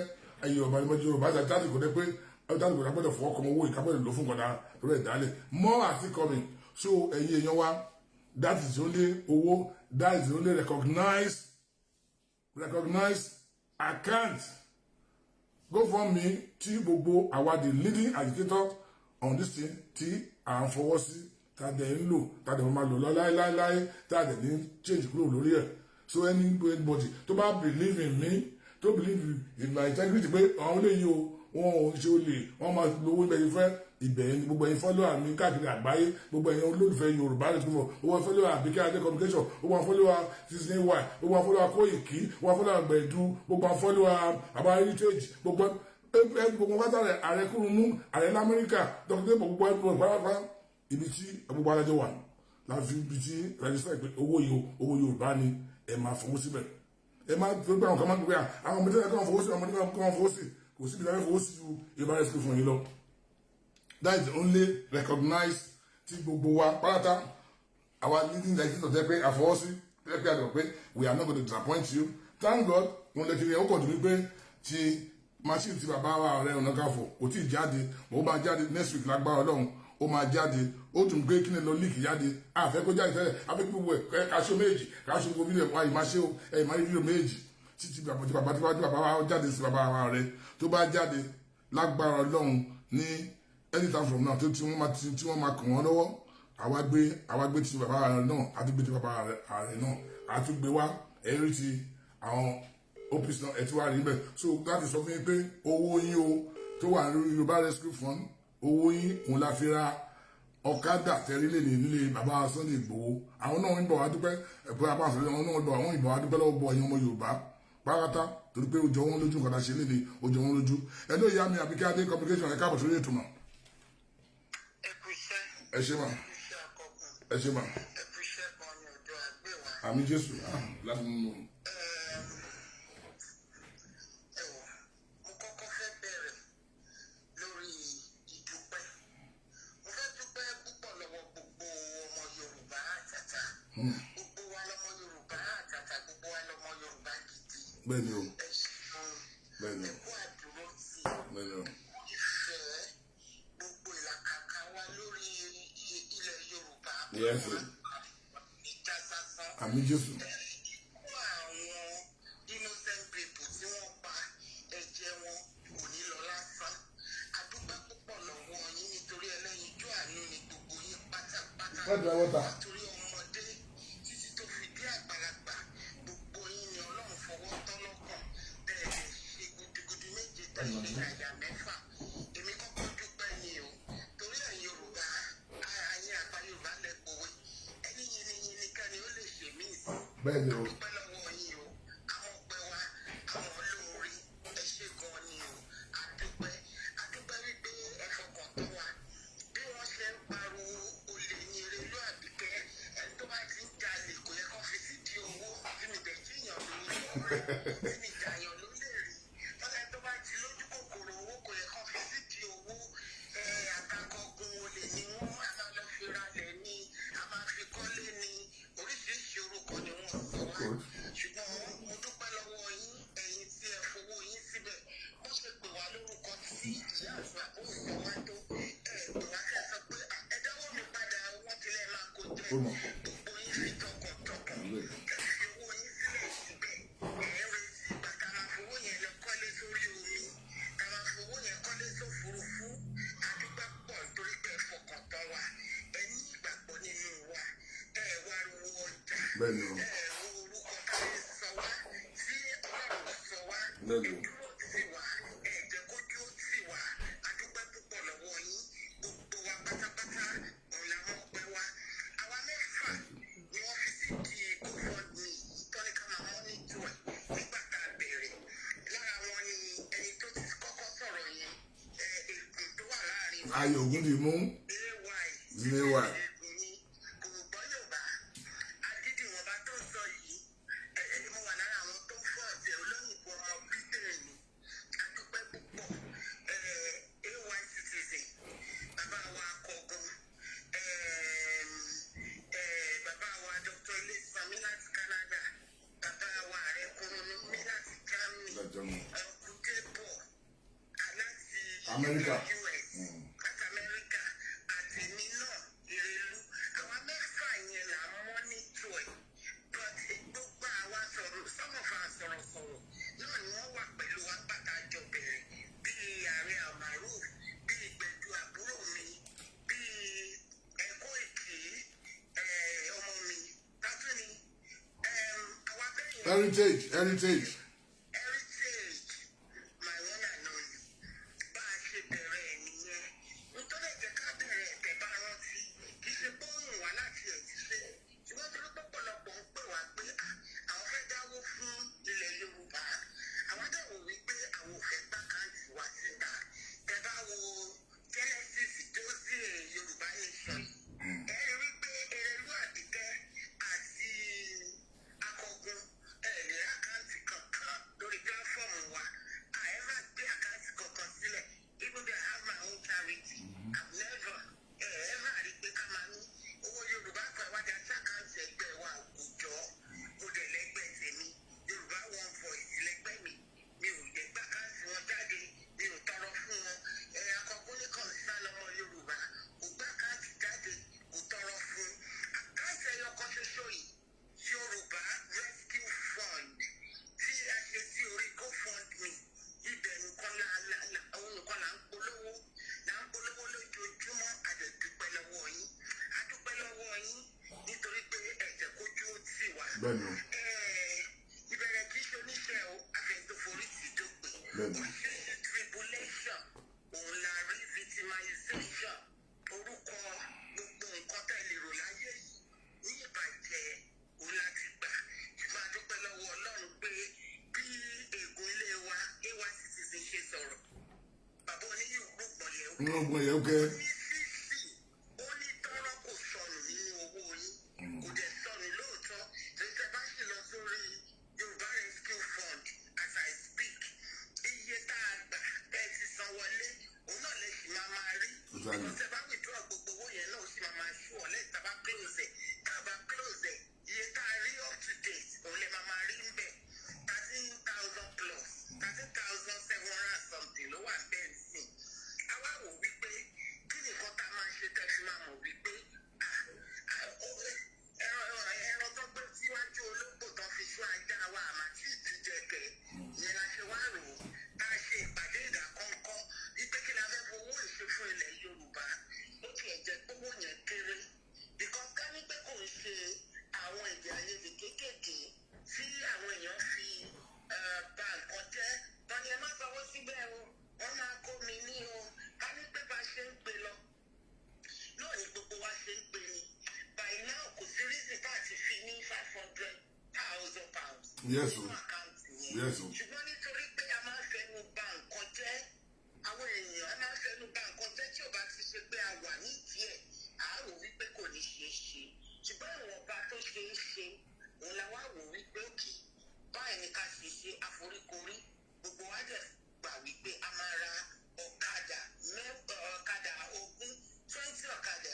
ẹ̀yìn Yorùbá ni mo Yorùbá àti àsìkò dé pé àsìkò tó gbọ́dọ̀ fọwọ́ kan owó ìkábọ̀lẹ̀ lò fún nǹkan lórí ẹ̀dálẹ̀ more àti coming. So ẹ̀yin èèyàn wa, that is the only owó, that is the only recognized account GoFundMe tí gbogbo àwa the leading agitator on this thing tí à ń fọwọ́ sí, tá a dẹ̀ ń lò, tá a dẹ̀ máa lò lọ láéláéláé, tá a dẹ̀ ní change kúrò lórí ẹ̀. So anybody tó bá believe in me, tó believe in my integrity pé àwọn olóyè o, wọn ò ṣe olè, wọn máa lówó ibẹ̀ yìí fẹ́ ibẹ̀ yẹn. Gbogbo ẹ̀yin follower mi káàkiri àgbáyé, gbogbo ẹ̀yin olólùfẹ́ Yorùbá rẹ̀ tó fọ̀, owó follower Àbíkẹ́ Adé Communication, owó follower Season Y, owó follower Kóìkí, owó follower Gbẹ̀du, gbogbo follower Àbá Heritage, gbogbo gbogbo pátá rẹ̀, ààrẹ Kúrúnmú, ààrẹ lamẹ́ríkà, dókítà, gbogbo ẹgbẹ́ pátápátá, ibi tí gbogbo alájọ wà láti ibi tí register pé owó yìí, owó Yorùbá ni, ẹ máa fowó síbẹ̀. Ẹ máa tó gbé àwọn kan máa gbé àwọn ọmọdé kan fowó sí, àwọn ọmọdé kan fowó sí, kò síbi tí wọ́n fowó sí ju Yorùbá Rescue Fund yìí lọ. That is the only recognized tí gbogbo wa pátá, our leading legislator jẹ́ pé àfọwọ́sí, jẹ́ pé àgbẹ̀ pé we are not going to disappoint you. Thank God, wọn lè ti rí ọkọ̀ tó wípé ti machine ti bàbá wa Ààrẹ Ọ̀nà Kakanfò kò tí ì jáde. Ó máa jáde next week lágbára Ọlọ́run, ó máa jáde. Ó tún gbé kí ni lọ leak jáde, àfẹ́ kó jáde tẹ́lẹ̀, àfẹ́ kí gbogbo ẹ̀ káṣó méjì, káṣó gbogbo fídíò wáyé máa ṣe ó, ẹ̀ máa rí fídíò méjì títí bàbá tí bàbá tí bàbá wa jáde sí. Bàbá wa rẹ tó bá jáde lágbára Ọlọ́run ní anytime from now, tó tí wọ́n máa kàn wọ́n lọ́wọ́, àwa gbé ti bàbá rẹ náà, àti gbé ti bàbá rẹ náà, àti gbé wá ẹ̀rí ti àwọn OPC náà, ẹ̀ tí wàá rí bẹ́ẹ̀. So láti sọ fún yín pé owó yín o tó wà lórí Yorùbá Rescue Fund, owó yín òun la fi ra ọ̀kadà tẹ́rílẹ̀ ní nílé bàbá Sunday Igboho. Àwọn náà ń bọ̀ wá dúpẹ́ ẹ̀pẹ́ apá àṣẹ, àwọn náà ń bọ̀, àwọn ìbọ̀ wá dúpẹ́ lọ́wọ́ bọ̀ ẹ̀yin ọmọ Yorùbá pátá, torí pé ó jọ wọ́n lójú nǹkan tá a ṣe léde, ó jọ wọ́n lójú. Ẹ ló ìyá mi Àbíkẹ́ Adé Communication, ẹ káàbọ̀ sórí ètò mọ̀. Ẹ kú iṣẹ́. Ẹ ṣé mà. Ẹ kú iṣẹ́ àkọ́kùn. Ẹ ṣé mà. Ẹ kú iṣẹ́ gan ni, ọjọ́ àgbẹ̀ wa. Àmín Jésù láti mú un. Ẹ wò, mo kọ́kọ́ fẹ́ bẹ̀rẹ̀ lórí ìdúpẹ́. Mo fẹ́ dúpẹ́ púpọ̀ lọ́wọ́ Gbogbo wa lọmọ Yorùbá àtàtà, gbogbo wa lọmọ Yorùbá gidi. Bẹ́ẹ̀ ni o. Ẹ ṣeun. Bẹ́ẹ̀ ni Ẹ o. kú àdúró tì. Bẹ́ẹ̀ ni o. Ìfẹ́ gbogbo ìlàkàkà wa lórí ilẹ̀ Yorùbá. Yes, sir. Ìjà sásán. Àmín Jésù. Ikú àwọn innocent people tí wọ́n pa, ẹ̀jẹ̀ wọn kò ní lọ lásán. A dúpẹ́ púpọ̀ lọ́wọ́ yín nítorí ẹlẹ́yinjú àánú ni gbogbo yín pátápátá. Wọ́n dra water. Nítorí ọmọdé títí tó fi dé àgbàlagbà, gbogbo yín ni Ọlọ́run fọwọ́ tọ́ lọ́kàn. Tẹ́ ẹ lè ṣe gudugudu méje, tẹ́ ẹ ṣe àyà mẹ́fà. Èmi kọ́kọ́ dúpẹ́ ni o. Torí ẹ̀yin Yorùbá, ẹ̀yin àgbà Yorùbá lẹ pòwe. Ẹni yìnyín kẹ́ni ó lè ṣe mí sí. Bẹ́ẹ̀ ni o. Dúpẹ́ lọ́wọ́ yín o. Àwọn ọpẹ́ wa, àwọn olóore, ẹ ṣé gan ni o. Àdúpẹ́, àdúpẹ́ wípé ẹ fọkàn tán wa. Bí wọ́n ṣe ń pariwo olè ní Erelú Àbíkẹ́, ẹni tó bá ti ń jalè kò yẹ kó fi sídìí owó. Tí mi dẹ̀ jíyàn lówó lọ́wọ́ rẹ̀, tí mi jàyàn ló lè rí. Tọ́lá tó bá ti lójú kòkòrò owó kò yẹ kó fi sídìí owó. Ẹ àtàkọ́gun olè ni wọ́n, a máa lọ fi ralẹ̀ ni, a máa fi kọ́lé ni, oríṣiríṣi orúkọ ni wọ́n sọ wá. Ṣùgbọ́n mo dúpẹ́ lọ́wọ́ yín, ẹ̀yin tí ẹ fowó yín síbẹ̀. Bó ṣe pè wá lórúkọ tí ìyá àti bàbá ò sọ wá tó, ẹ pè wá kẹ́ ẹ sọ pé, "Ah, ẹ dáwọ́ mi padà, wọ́n ti lẹ́ẹ̀ máa kó jẹ." Ó mọ̀. Gbogbo yín fi tọkàntọkàn ẹ fi owó yín sílẹ̀ síbẹ̀. Ẹ̀ ń retí ìgbà tá a máa fowó yẹn lọ kọ́lé sórí omi, tá a máa fowó yẹn kọ́lé sófurufú. A dúpẹ́ púpọ̀ nítorí pé ẹ fọkàn tán wa, ẹ ní ìgbàgbọ́ nínú wa, ẹ wá wo ọjà, Bẹ́ẹ̀ ni o. ẹ wo orúkọ táyé sọ wá tí Ọlọ́run sọ wá. Bẹ́ẹ̀ ni o. Ẹ dúró tì wá, ẹ jẹ́ kójú ó tì wá. A dúpẹ́ púpọ̀ lọ́wọ́ yín. Gbogbo wa pátápátá òun la mọ̀ pẹ́ wá. Àwa mẹ́fà ni wọ́n fi sí di GoFundMe tọ́ni ká máa monitor ẹ̀ nígbà tá a bẹ̀rẹ̀. Lára wọn ni ẹni tó ti kọ́kọ́ sọ̀rọ̀ yẹn, ègùn tó wà láàrin wa. Ayọ̀ Ògúndìmú. AY. AY. Ègùn ni, kò gbọ́ Yorùbá. Agídí ìwọ̀nba tó ń sọ yìí, ẹ ẹ mo wà lára àwọn tó ń fọ́ ọ̀sẹ̀ olóyìnbó ọmọ Britain ni. A dúpẹ́ púpọ̀. AY citizen, bàbá wa akọgun, bàbá wa Dr. Ilésànmí láti Canada, bàbá wa Ààrẹ Kúrúnmí láti Germany, Láti Germany. Uncle Debo láti Amẹ́ríkà. US, láti Amẹ́ríkà, àtẹ̀mí náà Ìrèlú. Àwa mẹ́fà yẹn là ń monitor ẹ̀. But gbogbo àwa sọ̀rọ̀, some of our sọ̀rọ̀sọ̀rọ̀ náà ni wọ́n wà pẹ̀lú wa pátá jọ bẹ̀rẹ̀, bíi Ààrẹ Almaroof, bíi Gbẹ̀du àbúrò mi, bíi Ẹ̀kọ́ Èkì, ọmọ mi tátúni, àwa bẹ́ẹ̀ yẹn. Heritage, Heritage. Heritage, my one and only. Bá a ṣe bẹ̀rẹ̀ ẹ̀ nìyẹn. Nítorí ẹ̀jẹ̀ ká bẹ̀rẹ̀ ẹ̀tẹ̀ bá rántí, kì í ṣe pé ó rùn wá láti ẹ̀ ti ṣe. Ṣùgbọ́n torí pọ̀pọ̀lọpọ̀ ń pè wá pé, "Ah, àwọn fẹ́ dáwó fún ilẹ̀ Yorùbá." Àwọn dẹ̀wò wípé àwọn ò fẹ́ gbá káàdì wá síta. Tẹ bá wo Genesis tó sí Yorùbá Nation yìí, ẹ rí wípé Erelú Àbíkẹ́ àti Akọgun, ẹ lè rí account kankan lórí platform wa. I ever gbé account kankan sílẹ̀, even though I have my own charity. I've never ever rí pé ká máa ní owó Yorùbá kan wá dá sí account ẹgbẹ́ wa. Kò jọ kò dẹ̀ lẹ́gbẹ́ tèmi. Yorùbá One Voice lẹ́gbẹ́ mi. Mi ò lè gbá account wọn jáde, mi ò tọrọ fún wọn. Ẹ Akọgun ní concern ọmọ Yorùbá, kò gbá account jáde, kò tọrọ fún. Account ẹyọ kan ṣoṣo yìí, Yorùbá Rescue Fund tí a ṣe sí orí GoFundMe, ibẹ̀ nìkan la la la òun nìkan là ń polówó, là ń polówó lójoojúmọ́. A dẹ̀ dúpẹ́ lọ́wọ́ yín, a dúpẹ́ lọ́wọ́ yín nítorí pé ẹ̀jẹ̀ kójú ó tì wá. Bẹ́ẹ̀ ni o. Ìbẹ̀rẹ̀ kì í ṣe oníṣẹ́ o, àfẹnudòforí ti dópin. Bẹ́ẹ̀ ni. Oríṣiríṣi tribulation òun la rí, victimization, orúkọ gbogbo nǹkan tẹ́ lè rò láyé yìí ní ìbàjẹ́ òun la ti gbà. Ṣùgbọ́n a dúpẹ́ lọ́wọ́ Ọlọ́run pé bí ègún ilé wa ay citizen ṣe sọ̀rọ̀, bàbá oníyìnbó yẹn Nínú ogun yẹn kẹ́. ní sísì, ó ní tọ́rọ́ kò sọnù nínú owó yín, kò dẹ̀ sọnù lóòótọ́. Torí tẹ́ bá sì lọ sórí Yorùbá Rescue Fund as I speak, iye tá a gbà tẹ́ ẹ ti san wọlé, òun náà lè sì máa máa rí. Exactly. Because tẹ́ bá withdraw gbogbo owó yẹn náà, ó sì máa máa ṣú ọ lẹ́yìn tá a bá close ẹ̀, tá a bá close ẹ̀. Yes o. Nínú account yẹn. Yes o. Ṣùgbọ́n nítorí pé a máa ń fẹnu ba nǹkan jẹ́, àwọn èèyàn, a máa ń fẹnu ba nǹkan jẹ́ tí ò bá ti ṣe pé a wà nídìí ẹ̀, à á rò wípé kò ní ṣeé ṣe. Ṣùgbọ́n ìwọ̀nba tó ṣe é ṣe òun la wá wò wípé òkè báyìí ni ká ṣe ṣe. Àforíkorí, gbogbo wa dẹ̀ gbà wípé a máa ra ọ̀kadà ọ̀kadà 20, 20 ọ̀kadà,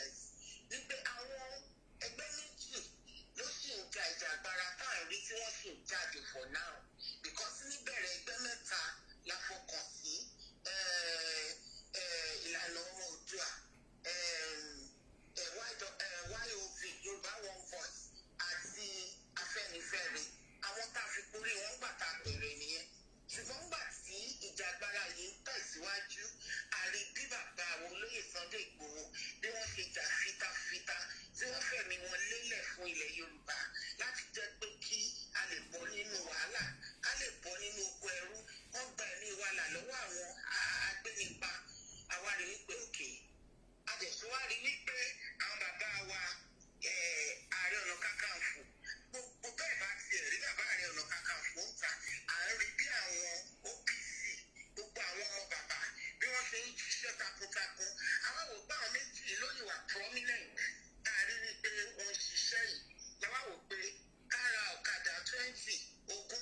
wípé àwọn ẹgbẹ́ méjì ló sì ń ja ìjà agbára tá à ń rí tí wọ́n sì ń jáde for now, because níbẹ̀rẹ̀, ẹgbẹ́ mẹ́ta la fọkàn sí: Ìlànà Ọmọ Oòduà, YOV, Yorùbá One Voice, àti Afẹ́nifẹ́re. Àwọn tá a fi porí wọn gbà tá a bẹ̀rẹ̀ nìyẹn. Ṣùgbọ́n gbà tí ìjà agbára yìí ń tẹ̀síwájú, a rí bí bàbá àwọn olóyè Sunday Ìgbòho, bí wọ́n ṣe jà fitafita, tí wọ́n fẹ̀mí wọn lélẹ̀ fún ilẹ̀ Yorùbá láti jẹ́ pé kí a lè bọ́ nínú wàhálà, ká lè bọ́ nínú oko ẹrú. Wọ́n gba ẹ̀mí wa là lọ́wọ́ àwọn agbénipa. Àwa rí wípé òkè àjẹsíwárí wípé àwọn bàbá wa, Ààrẹ Ọ̀nà Kakanfò, gbogbo bẹ́ẹ̀ bá tiẹ̀ rí bàbá Ààrẹ Ọ̀nà Kakanfò ń ta, à ń rí bí àwọn OPC, gbogbo àwọn ọmọ bàbá, bí wọ́n ṣe ń ṣiṣẹ́ takuntakun. Àwọn wò pé àwọn méjì ló yìí wà prominent tá a rí wípé wọ́n ń ṣiṣẹ́ yìí, làwọn wò pé ká ra ọ̀kadà 20, 20,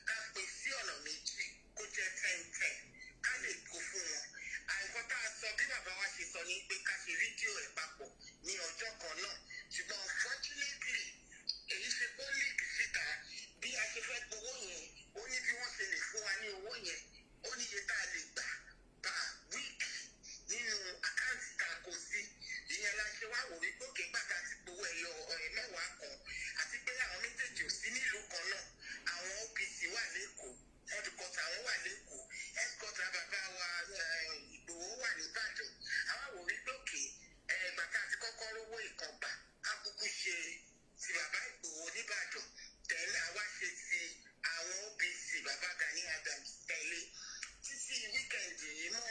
ká pín sí ọ̀nà méjì, kó jẹ́ 10 10, ká lè kó fún wọn. Àìkọ́ tá a sọ, bí bàbá wa ṣe sọ ní pé ká ṣe fídíò ẹ̀ papọ̀ ní ọjọ́ kan náà, ṣùgbọ́n unfortunately, èyí ṣe kó leak síta. Bí a ṣe fẹ́ gbowó yẹn, ó ní bí wọ́n ṣe lè fún wa ní owó yẹn, ó ní iye tá a lè gbà per week nínú account tá a kó sí. Ìyẹn la ṣe wá wò wípé òkè gbàgbà ti gbowó ẹyọ ọ̀rẹ́ mẹ́wàá kan, àti pé àwọn méjèèjì ò sí nílùú kan náà. Àwọn OPC wà lẹ́kọ̀ọ́, headquarter àwọn wà lẹ́kọ̀ọ́, headquarter bàbá wa Ìgbòho wà nìbàdàn. Àwọn wò wípé òkè bàtà àti kọ́kọ́ rówó ìkàngbà, ká kúkú ṣe ti bàbá Ìgbòho nìbàdàn tẹ̀lé, àwa ṣe ti àwọn OPC, bàbá Gani Adams tẹ̀lé. Títí weekend yìí mọ́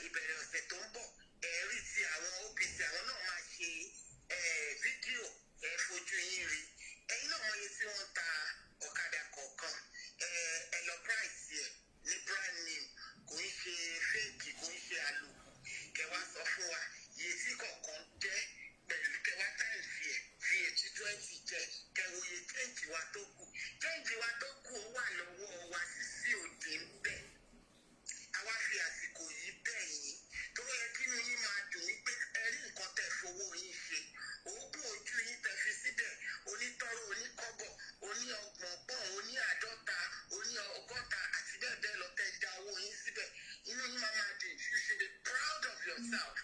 ìbẹ̀rẹ̀ ọ̀sẹ̀ tó ń bọ̀, ẹ̀rí ti àwọn OPC, àwọn náà máa ṣe fídíò ẹ̀ fojú yín rí. Ẹ̀yin náà mọ iye tí wọ́n ta ọ̀kadà kọ̀ọ̀kan. Ẹ lọ price ẹ̀ ní brand new, kò ń ṣe fake, kò ń ṣe àlòkù. Kẹwàá sọ fún wa iye tí kọ̀ọ̀kan jẹ́ pẹ̀lú kẹwàá times ẹ̀ fi ètí 20 jẹ́, kẹwàá iye change wa tó kù. Change wa tó kù, ó wà lọ́wọ́ wa sísí òde ń bẹ̀. Àwa fi àsìkò yìí bẹ̀ yín tó yẹ kí inú yín máa dùn wípé ẹ rí nǹkan tẹ́ fowó yín ṣe. Òógùn ojú yín tẹ́ fi síbẹ̀, onítọ́rọ́, oníkọ́bọ̀, oní 30 pọ́n, oní 50, oní 60 àti bẹ́ẹ̀ bẹ́ẹ̀ lọ, tẹ́ da owó yín síbẹ̀, inú yín máa máa dùn. You should be proud of yourself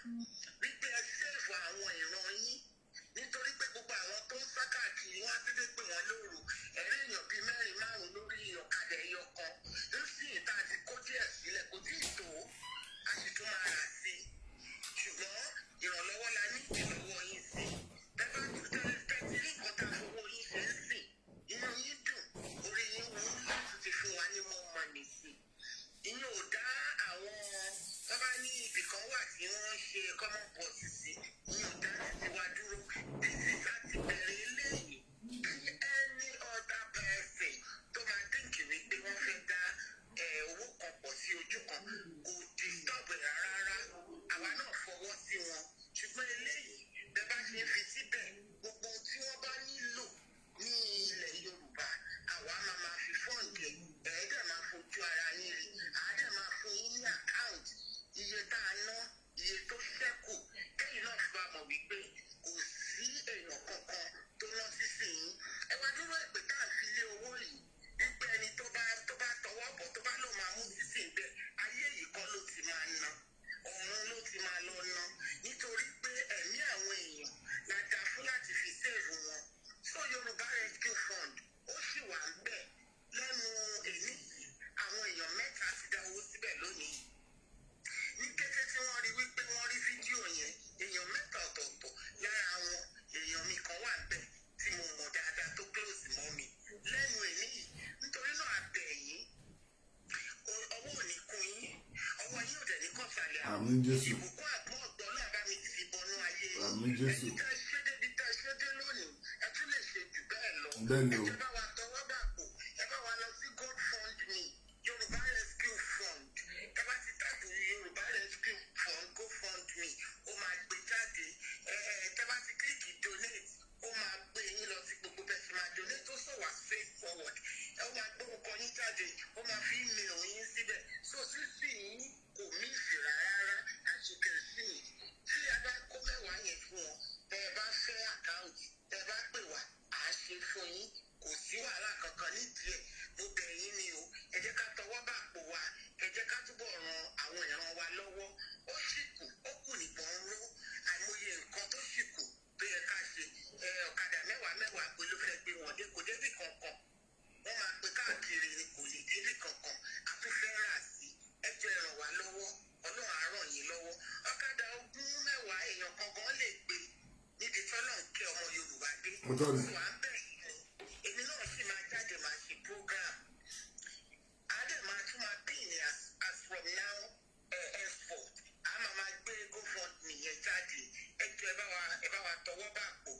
wípé ẹ save àwọn ìran yín, nítorí pé gbogbo àwọn tó ń sá káàkiri, wọn á dédé pè wọ́n lóru, ẹ̀rí èèyàn bíi mẹ́rin márùn lórí ọ̀kadà ẹyọ kan. Nísìnyí tá a ti kó díẹ̀ sílẹ̀, kò tí ì tó, a sì tún máa rà sí i, ṣùgbọ́n ìrànlọ́wọ́ la ní ìrànlọ́wọ́ yín sí. Tẹ́tí rí nǹkan tá a fowó yín ṣe ń sìn, inú yín dùn, orí yín wú láti ti fún wa ní more money sí i. Ìyẹn ò dá àwọn tó bá ní ibì kan wà tí wọ́n ń ṣe common pot sí, ìyẹn ò dá títí wa dúró. This is láti bẹ̀rẹ̀ eléyìí. Kí any other person tó máa think wípé wọ́n fẹ́ dá owó kan pọ̀ sí ojú kan, kò disturb ẹ̀ rárá, àwa náà fọwọ́ sí wọn. Ṣùgbọ́n eléyìí, bẹ́ẹ̀ bá ṣe ń fi síbẹ̀, gbogbo ohun tí wọ́n bá nílò ní ilẹ̀ Yorùbá, àwa máa máa fi fund ẹ̀. Ẹ̀ẹ́dẹ̀ máa fojú ara yín rí, àádẹ́ máa fún yín ní account iye tá a ná, iye tó ṣẹ́kù, kẹ́yìn náà fi bá mọ̀ wípé kò sí èèyàn kankan tó ná sísìn yín. Ẹ wá dúró ìpè tá à ń fi lé owó yìí, wípé ẹni tó bá tọwọ́ bọ̀, tó bá lóun máa mú sísìn bẹ́ẹ̀, ayé yìí kọ́ ló ti máa ná, ọ̀run ló ti máa lọ ná, nítorí pé ẹ̀mí àwọn èèyàn la dá fún láti fi save wọn. So Yorùbá Rescue Fund, ó sì wà ń bẹ̀ lẹ́nu èmi yìí. Àwọn èèyàn mẹ́ta ti dá owó síbẹ̀ lónìí. Ní kété tí wọ́n rí wípé wọ́n rí fídíò yẹn, èèyàn mẹ́ta ọ̀tọ̀ọ̀tọ̀, lára wọn èèyàn mi kan wà bẹ́ẹ̀ tí mo mọ̀ dáadáa, tó close mọ́ mi lẹ́nu èmi yìí. Nítorí náà, abẹ yín, ọwọ́ ò ní kún yín, ọwọ́ yín ò dẹ̀ ní kọ̀sálẹ̀ àwọn. Àmín Jésù. Ìbùkún àgbọ̀n ọ̀gbọ́n náà bá mi ti bọnú ayé yín. Àmín Jésù. Ẹ̀yin tẹ́ ṣe débi tẹ́ ṣe dé lónìí, ẹ tún lè ṣe jù bẹ́ẹ̀ lọ. Bẹ́ẹ̀ ni o. Ẹ jẹ́ bá wa tọwọ́ bà kò. Ẹ Gbórúkọ yín jáde, ó máa fi email yín síbẹ̀. So sísì yín kò miss rárá. As you can see, tí a bá kó 10 yẹn fún wọn, tẹ ẹ bá fẹ́ account, tẹ ẹ bá pè wá, à á ṣe fún yín. Kò sí wàhálà kankan nídìí ẹ̀. Mo bẹ̀ yín ni o, ẹ jẹ́ ká tọwọ́ bà pò wá, ẹ jẹ́ ká túbọ̀ ran àwọn ìran wa lọ́wọ́. Ó sì kù, ó kù nìbọn ń ró. Àìmọye nǹkan tó sì kù tó yẹ ká ṣe. Ẹ ọ̀kadà mẹ́wàá mẹ́wàá pé ló fẹ́ gbé wọn dé, kò débì kankan. Wọ́n máa pe káàkiri ni, kò lè débì kankan. A tún fẹ́ rà sí. Ẹ jẹ́ ẹ ràn wá lọ́wọ́, Ọlọ́run á ràn yín lọ́wọ́. Ọ̀kadà 20, 10, èèyàn kan gan lè gbé níbi tọ́lọ̀ ń kẹ́ ọmọ Yorùbá dé. Òótọ́ ni. So à ń bẹ̀ yín ni. Èmi náà sì máa jáde, máa ṣe program. A dẹ̀ máa tún máa pín ní as from now henceforth, a máa máa gbé GoFundMe yẹn jáde. Ẹ jọ̀ọ́, ẹ bá wa tọwọ́ bá pò.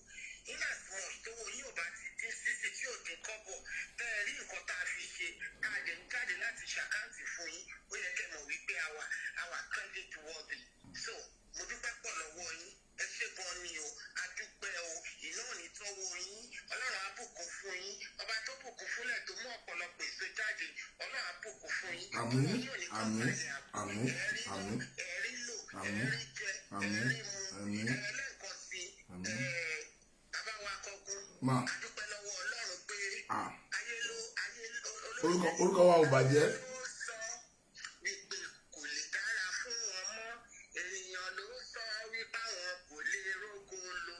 In as much tówó yín ò bá ti dín sísì, tí ò dín kọ́bọ̀, tẹ́ ẹ rí nǹkan tá a fi ṣe, tá a dẹ̀ ń jáde láti ṣe account fún yín, ó yẹ kẹ́ mọ̀ wípé àwa credit worthy. So mo dúpẹ́ pọ̀ lọ́wọ́ yín. Ẹ ṣé gan ni o, a dúpẹ́ o. Iná ò ní tọ́wọ́ yín. Ọlọ́run á bùkún fún yín. Ọba tó bùkún fúnlẹ̀, tó mú ọ̀pọ̀lọpọ̀ èso jáde, Ọlọ́run á bùkún fún yín. Àmín, Owó yín ò ní kọ́ àmín, sàlẹ̀ àpò. Àmín, Ẹ̀rí lò, àmín, ẹ̀rí lò, àmín, ẹ̀rí jẹ, àmín, ẹ̀rí mu. Àmín. Ẹlẹ́ẹ̀kan sí, Àmín. Bàbá wa kọkún, Ma. a dúpẹ́ lọ́wọ́ Ọlọ́run pé Ah. ayé ló ayé ló Orúkọ wa ò bàjẹ́. ló sọ wípé kò lè dára fún wọn mọ́. Ènìyàn ló sọ wípé àwọn kò lè rógo lo.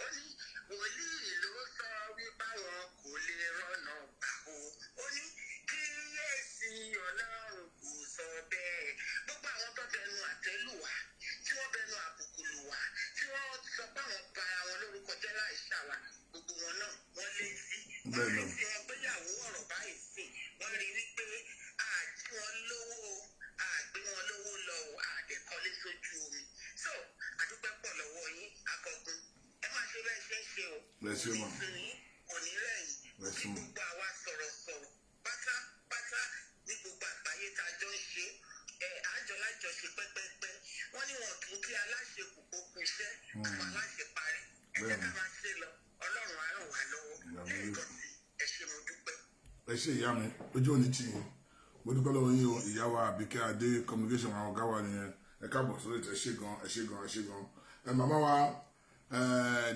Ó ní wòlíì ló sọ wípé àwọn kò lè rọ́nà gbà o. Ó ní kíyèsí, Ọlọ́run kò sọ bẹ́ẹ̀. Gbogbo àwọn tó bẹnu àtẹ́ lù wá, tí wọ́n bẹnu àbùkù lù wá, tí wọ́n sọ pé àwọn bara wọn lórúkọ jẹ́ láì ṣàwà, gbogbo wọn náà wọ́n lé sí wọ́n Bẹ́ẹ̀ rí ni. tí wọ́n gbéyàwó ọ̀rọ̀ báyìí sí. Wọ́n rí wípé àti wọn lówó, àgbé wọn lówó lọ o, àdẹ̀kọ́lé sójú omi. So àdúpẹ́ pọ̀ lọ́wọ́ yín, akọgun. Ẹ má ṣe bẹ́ẹ̀ ṣe ń ṣe o. Ẹ ṣé mà. Kò ní sú yín, kò ní rẹ̀ yín. Ẹ ṣé Kí mà. gbogbo àwa sọ̀rọ̀sọ̀rọ̀ pátápátá ní gbogbo àgbáyé tá a jọ ń ṣe ẹ, àjọ lájọṣe pẹ́pẹ́pẹ́. Wọ́n ní wọn kì í kí aláṣẹ kù kó kú iṣẹ́, àwọn aláṣẹ parí. Ẹ jẹ́ ká máa ṣe lọ, Ọlọ́run á ràn wá lọ́wọ́. Àmín. Lẹ́ẹ̀kan sí, ẹ ṣé, mo dúpẹ́. Ẹ ṣé, ìyá mi. Ojú òní tì yín. Mo dúpẹ́ lọ́wọ́ yín o, ìyá wa Àbíkẹ́ Adé Communication, àwọn ọ̀gá wa nìyẹn. Ẹ káàbọ̀ sórí ètò. Ẹ ṣé gan, ẹ ṣé gan, ẹ ṣé gan. Ẹ màmá wa, ẹ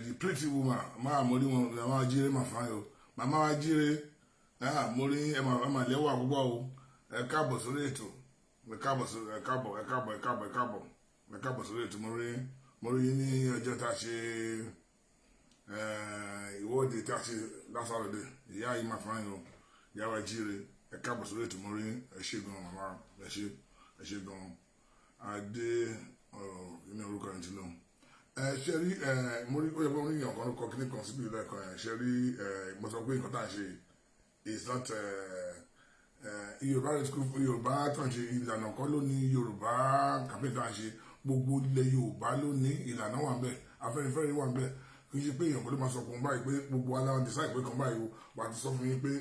the pretty woman, máa mo rí wọn. Màmá wa jíire mà fáyọ, màmá wa jíire. Ẹ mo rí ẹ mà lẹ́wà púpọ̀ o. Ẹ káàbọ̀ sórí ètò. Ẹ káàbọ̀ sórí, ẹ káàbọ̀, ẹ káàbọ̀, ẹ káàbọ̀, ẹ káàbọ̀, ẹ káàbọ̀ sórí ètò. Mo rí yín ní ọjọ́ tá a ṣe ìwọ́de tá a ṣe lásàròdè. Ìyá yìí máa fáyín o. Ìyá wa jíire, ẹ káàbọ̀ sórí ètò. Mo rí, ẹ ṣé gan, màmá. Ẹ ṣé, ẹ ṣé gan. Adé ní orúkọ yẹn ti lọ. Ẹ ṣe rí ẹ, mo rí, ó yẹ kó rí èèyàn kan kọ kíní kan síbi lẹ́ẹ̀kan. Ẹ ṣe rí ẹ, mo sọ pé nǹkan tá à ń ṣe is not Yorùbá Rescue, Yorùbá tó ń ṣe ìlànà kan ló ní. Yorùbá campaign tó ń ṣe, gbogbo ilẹ̀ Yorùbá ló ní. Ìlànà wà ń bẹ̀, Afẹ́nifẹ́re wà ń bẹ̀. Kì í ṣe pé èèyàn kan ló máa sọ fún báyìí pé gbogbo aláwọ̀ decide pé kan báyìí o. Wà á ti sọ fún yín pé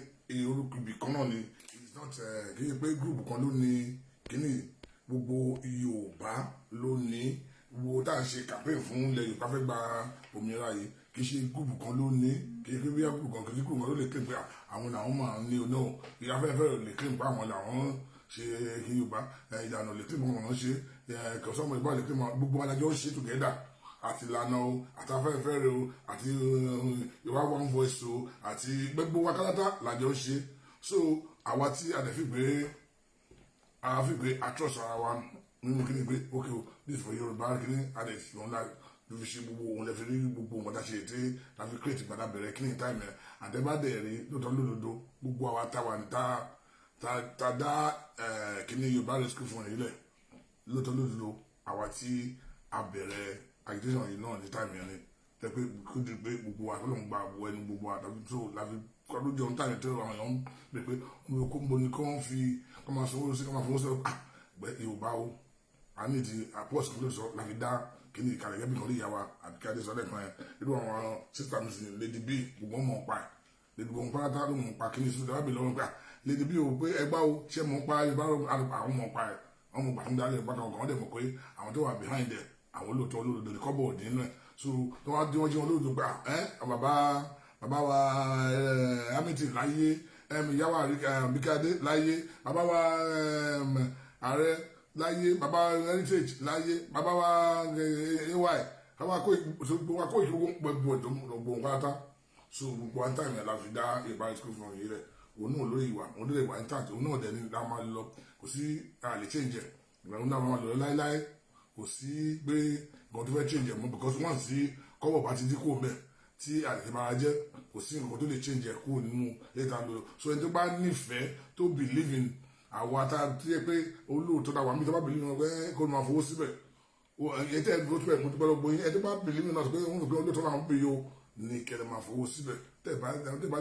orúkọ ibì kan náà ni. It's not, kì í ṣe pé group kan ló ní kíní. Gbogbo Yorùbá ló ní. Gbogbo tá à ń ṣe campaign fún ilẹ̀ Yorùbá fẹ́ gba òmìnira yìí, kì í ṣe group kan ló ní. Kì í ṣe bí group kan, kì í ṣe group kan ló lè claim pé àwọn làwọn máa ń ní o náà. Ìyá Afẹ́nifẹ́re lè claim pé àwọn làwọn ṣe Yorùbá. Ìlànà lè claim pé àwọn ṣe kọ̀sọ́mọ ìbá lè claim. Gbogbo alájọ ń ṣe together, àti ìlànà o, àti Afẹ́nifẹ́re o, àti Yorùbá One Voice o, àti gbogbo wa kátátá làjọ ń ṣe. So àwa tí a dẹ̀ fi gbé, a fi gbé, a trust ara wa nínú kíni pé ok o, this is for Yorùbá kíni. A dẹ̀ fi wọn la fi ṣe gbogbo òun lè fi rí gbogbo nǹkan tá a ṣe tí la fi create gbàdá bẹ̀rẹ̀ kíni time yẹn. Àtẹ̀bádẹ̀ rí lóòótọ́ lódodo, gbogbo àwa tá wà ní tá dá kíni Yorùbá Rescue Fund yìí lẹ̀, lóòótọ́ lódodo, àwa tí a bẹ̀rẹ̀ agitation yìí náà ní time yẹn ni tẹ pé kó di pé gbogbo wa tó lóun gba àbò ẹnu gbogbo wa tàbí tó la fi kọ́ jẹun táyà tó àwọn èèyàn ń bẹ pé kó ń bo ni kó ń fi kó máa sanwó sí, kó máa fowó sí. Ah, gbẹ Yorùbá o, a ní ti àpọ́sì kan ló sọ la fi dá kíní ìkàlẹ̀ gẹ́gẹ́ bí kan lè yà wá àbí kí adé sọ lẹ́ẹ̀kan yẹn. Irú àwọn sister mi sì Lady B, gbogbo ọmọ ọ̀pá ẹ̀ Lady B pátá ló mọ̀ pa kíní sí ìdábì lọ́wọ́ pé Lady B o, pé ẹgbá o, ṣé mọ̀ pa Yorùbá? Àwọn mọ̀ pa ẹ̀, àwọn mọ̀ gbàtún dálẹ̀ gbàtún kan. Wọ́n dẹ̀ mọ̀ pé àwọn tó wà behind ẹ̀, àwọn olóòótọ́ olódodo ní kọ́bọ̀ òdì nínú ẹ̀. So tó wá dé, wọ́n jí wọn lódodo pé ẹ bàbá bàbá wa Hamilton láyé Ìyàwó Àbíkádé láyé, bàbá wa ààrẹ láyé, bàbá Heritage láyé, bàbá wa ay, bàbá kó ìgbogbo gbogbo pátá. So gbogbo wa ń tàyàn la fi dá Yorùbá Rescue Fund yìí rẹ̀. Òun náà lórí ìwà òun lórí ìwà intact, òun náà dẹ̀ ní la máa lọ. Kò sí àlè change ẹ̀, ìgbà òun náà máa lọ láéláé. Kò sí pé nǹkan tó fẹ́ change ẹ̀ mọ́, because once tí kọ́bọ̀ bá ti dín kúrò mẹ́ tí àlè máa jẹ́, kò sí nǹkan tó lè change ẹ̀ kúrò nínú ètò àlọ́. So ẹni tó bá nífẹ̀ẹ́, tó believe in àwa tá a ti yẹ pé olóòótọ́ tá a wà mí, tó bá believe in wọn pé kó máa fowó síbẹ̀, ẹ tẹ́ ẹ dúró tó ẹ̀, mo dúpẹ́ lọ́gbọ́n yín. Ẹ tó bá believe in us pé wọ́n rò pé olóòótọ́ làwọn bí yóò ní kẹlẹ́ máa fowó síbẹ̀. Tẹ́ bá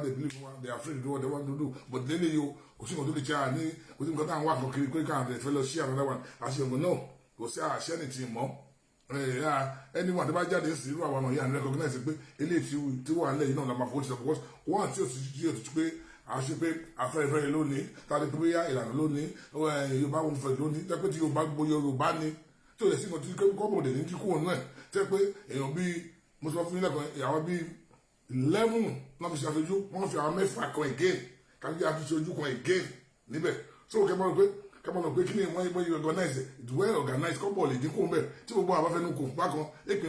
dẹ̀ believe wa, they are afraid to do what they want to do, but lélẹ̀ yìí o, kò sí nǹkan tó lè ṣe àní, kò sí nǹkan tá à ń wá kan kiri pé káà fẹ́ lọ sí another one àṣẹ nǹkan náà. Kò sí àṣẹ ní ti mọ́ anyone tó bá jáde sí irú àwọn ọmọ yìí and recognize pé eléyìí tí wà nílẹ̀ yìí náà la máa fowó síbẹ̀, because one tí ó ti jí òtútù pé a ṣe pé Afẹ́nifẹ́re lónìí tàbí pé bóyá ìlànà lónìí, Yorùbá wọn fẹ́ lónìí, tẹ́ pé tí Yorùbá, gbogbo Yorùbá ni, tí ò lè sí nǹkan tí kọ́bọ̀ dẹ̀ ní kíkú òun ẹ̀, tẹ́ pé èèyàn bíi, mo sọ fún yín lẹ́kọ̀ọ́, ìyàwó bíi 11 náà fi ṣàṣojú, wọ́n fi àwọn mẹ́fà kan again kájí àti ṣojú kan again níbẹ̀. So kẹ́ mọ̀ pé kí ni wọ́n yẹ organize it, well organized, kọ́bọ̀ lè dínkù mbẹ̀ tí gbogbo àwọn afẹ́nu kò bákan èpè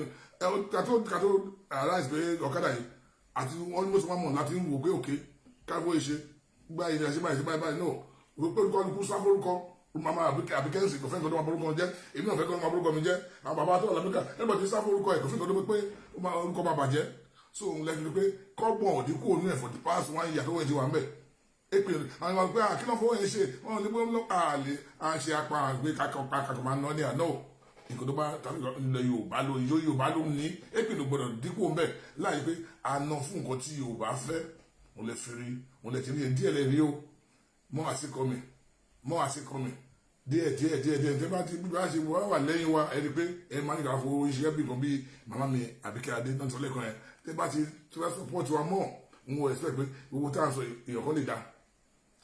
kátó arise pé ọ̀kadà yìí àti almost one month láti ń wò pé òkè káfó ìṣe gba ìrìn àṣẹ báyìí báyìí báyìí náà pé olùkọ́ olùkú sáfórúkọ mama Àbíkẹ́ǹsì kò fẹ́ nǹkan tó máa borúkọ jẹ́, èmi náà fẹ́ kọ́ máa borúkọ mi jẹ́. Àwọn bàbá tó wà lábíkà ẹgbẹ́ tí sáfórúkọ ẹ̀ kò fẹ́ nǹkan tó pé orúkọ máa bàjẹ́. So òun lẹ́fi pé kọ́gbọ̀n òdínkù ònú ẹ̀ for the past one year tó wọ́n ti wà ń bẹ̀. Èpè àwọn ìwà pé àkínà fowó yẹn ṣe wọn ní pé àlè à ń ṣe apá àgbé kakọ̀ máa ná ní àná nǹkan tó bá tàbí ilẹ̀ Yorùbá ló Yorùbá ló ní èpè ló gbọdọ̀ dínkù ń bẹ̀ láì pé a ná fún nǹkan tí Yorùbá fẹ́. Wọn lè fi rí, wọn lè ti rí díẹ̀ lè rí o mọ́ àsìkò mi, mọ́ àsìkò mi, díẹ̀ díẹ̀ díẹ̀ díẹ̀. Tẹ́ bá ti bí bá ṣe wọ́n wà lẹ́yìn wa, ẹni pé ẹ máa ní ká fowó iṣẹ́ bí kan bí màmá mi Àbíkẹ́ Adé náà sọ lẹ́kọ̀ọ́ yẹn, tẹ́ bá ti tí wọ́n support wa mọ́, n wò expect pé owó tá à ń sọ èèyàn kan lè dá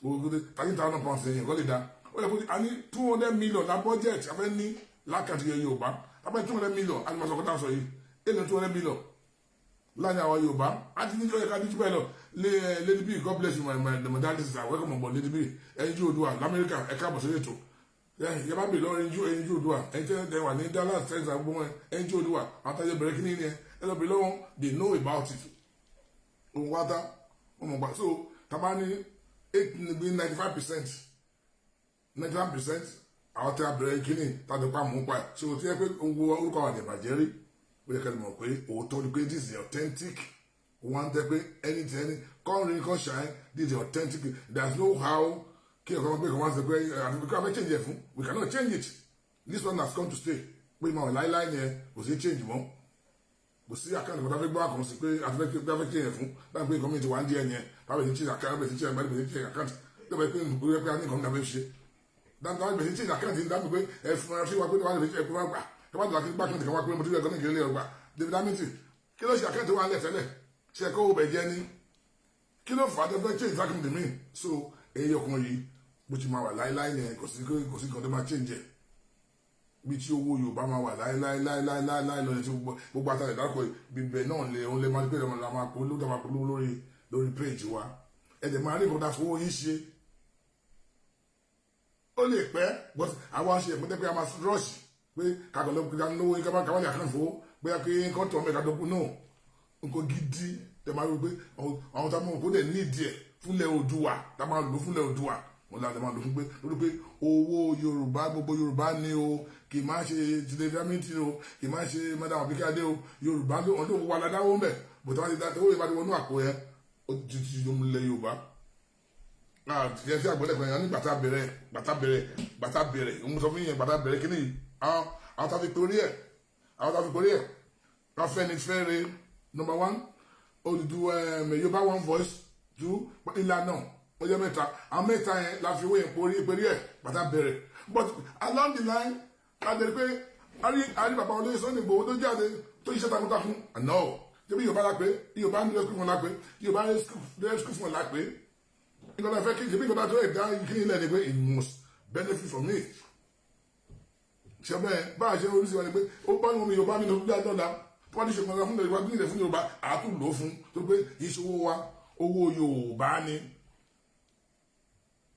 owó £13,000, èèyàn kan lè dá. Ó yẹ kó a ní 200 million la budget afẹ́ ní lákàtí yẹn Yorùbá abẹ́ 200 million àti màsọ̀kọ́ tá à ń sọ yìí èlò 200 million láàrin àwọn Yorùbá àti níjọ́ yẹ ká ní jùlọ lọ. Lady B, God bless you, my daddy sister, welcome on board. Lady B, ẹ̀yin jú Oòduà lamẹ́ríkà, ẹ káàbọ̀ sórí ètò. Yẹ bá bèèrè lọ́wọ́ ẹ̀yin jú Oòduà, ẹ̀yin tẹ́ ẹ wà ní Dallas, Texas, gbogbo wọn, ẹ̀yin jú Oòduà àtàjọ bẹ̀rẹ̀ kíní ni ẹ lọ bèèrè lọ́wọ́, they know about it. Òun wá tá wọn mọ̀ gbà. So tàbá ní eight bí 95%, 95% àwọn tí a bẹ̀rẹ̀ kíní tàbí pa mú pa ẹ̀. So tí ẹ pé owó orúkọ àwọn àdìbàjẹ́ rí, ó yẹ kẹ́ mọ̀ pé òótọ́ ni pé this is the authentic one, tẹ́ pé anything, any come rain, come shine, this is the authentic. There is no how kí ẹ̀kọ́ máa pé kí wọ́n sọ pé àti kí wọ́n fẹ́ change ẹ̀ fún. We cannot change it. This one has come to stay, pé máa wà láíláí yẹn, kò sí change mọ́. Kò sí account kan tó fẹ́ gbọ́ àkànṣe sí pé àti fẹ́ change ẹ̀ fún báyìí pé community wà ń díẹ̀ yẹn, báyìí ti change account, báyìí ti change, báyìí ti change account tó bá pé nǹkan pé a ní nǹkan tó fẹ́ ṣe dáadáa, báyìí ti change account yìí dábìí pé ẹ fún ẹ sí wa pé wọ́n lè fi ẹ fún wa gbà ẹ bá dùn àti gbà kan wá pé mo ti rí ẹ̀kọ́ ní ìkéré ọgbà David Hamilton. Kí ló ṣe account wa lẹ̀ tẹ́lẹ̀ ṣe kó o bẹ̀ jẹ́ ní kí ló fà á tẹ́ fẹ́ change account mi? So èyí ọkùnrin yìí bó ti máa wà láíláí yẹn, kò sí kan tó máa change ẹ̀ bí tí owó Yorùbá máa wà láíláíláíláíláí lọ́yẹ̀ tí gbogbo àtàlẹ̀ dárúkọ bíbẹ̀ náà lè òun lè máa pè lọ́mọ máa polówó tó máa polówó lórí page wa. Ẹ dẹ̀ máa rí nǹkan tá a fowó yín ṣe. Ó lè pẹ́, but àwa ṣe ẹ̀pẹ́ pé a máa rush pé kàkọ́ ló ká lówó yín ká wá lè àkànfò bóyá pé nǹkan tó ọmọ ẹ̀ka tó kú náà, nǹkan gidi tẹ máa rí pé àwọn tá a mọ̀ kó dẹ̀ nídìí ẹ̀ fúnlẹ̀ Oòduà, tá a máa lò fúnlẹ̀ Oòduà, wọn láti máa lò fún pé lórí pé owó Yorùbá, gbogbo Yorùbá ni o, kì í máa ṣe David Hamilton o, kì í máa ṣe Madam Abike Adé o. Yorùbá ló ọdún wa ládáwó ń bẹ̀ bọ̀tà wọn ti dá owó Yorùbá ti wọnú àpò yẹn, ó ti ilẹ̀ Yorùbá yẹn tí àgbọ̀lẹ̀ kan yẹn ní gbàtà bẹ̀rẹ̀, gbàtà bẹ̀rẹ̀, gbàtà bẹ̀rẹ̀, òun sọ fún yẹn gbàtà bẹ̀rẹ̀ kíní yìí, àwọn tá a fi torí ẹ̀, àwọn tá a fi torí ẹ̀ Afẹ́nifẹ́re number one, Odùduwà, Yorùbá One Voice two, ìlànà ó jẹ́ mẹ́ta. Àwọn mẹ́ta yẹn la fi owó yẹn porí perí ẹ̀ gbàtà bẹ̀rẹ̀. But along the line a dẹ̀ pé a rí bàbá olóyè Sunday Igboho tó jáde tó ṣiṣẹ́ takuntakun àná ṣé bí Yorùbá la pé Yorùbá ní rescue fún la pé Yorùbá rescue fún la pé nǹkan tó fẹ́ kí ṣe bí nǹkan tó ẹ̀ dá kí ilẹ̀ ni pé it must benefit from it. Ṣe bẹ́ẹ̀ bá a ṣe oríṣi wa ni pé ó bá wọn Yorùbá mi lọ́dún dọ́là tó bá ti ṣe nǹkan fún Yorùbá gbìyànjú fún Yorùbá àtún lò fún tó pé ìṣòwò wa, owó Yorùbá ni.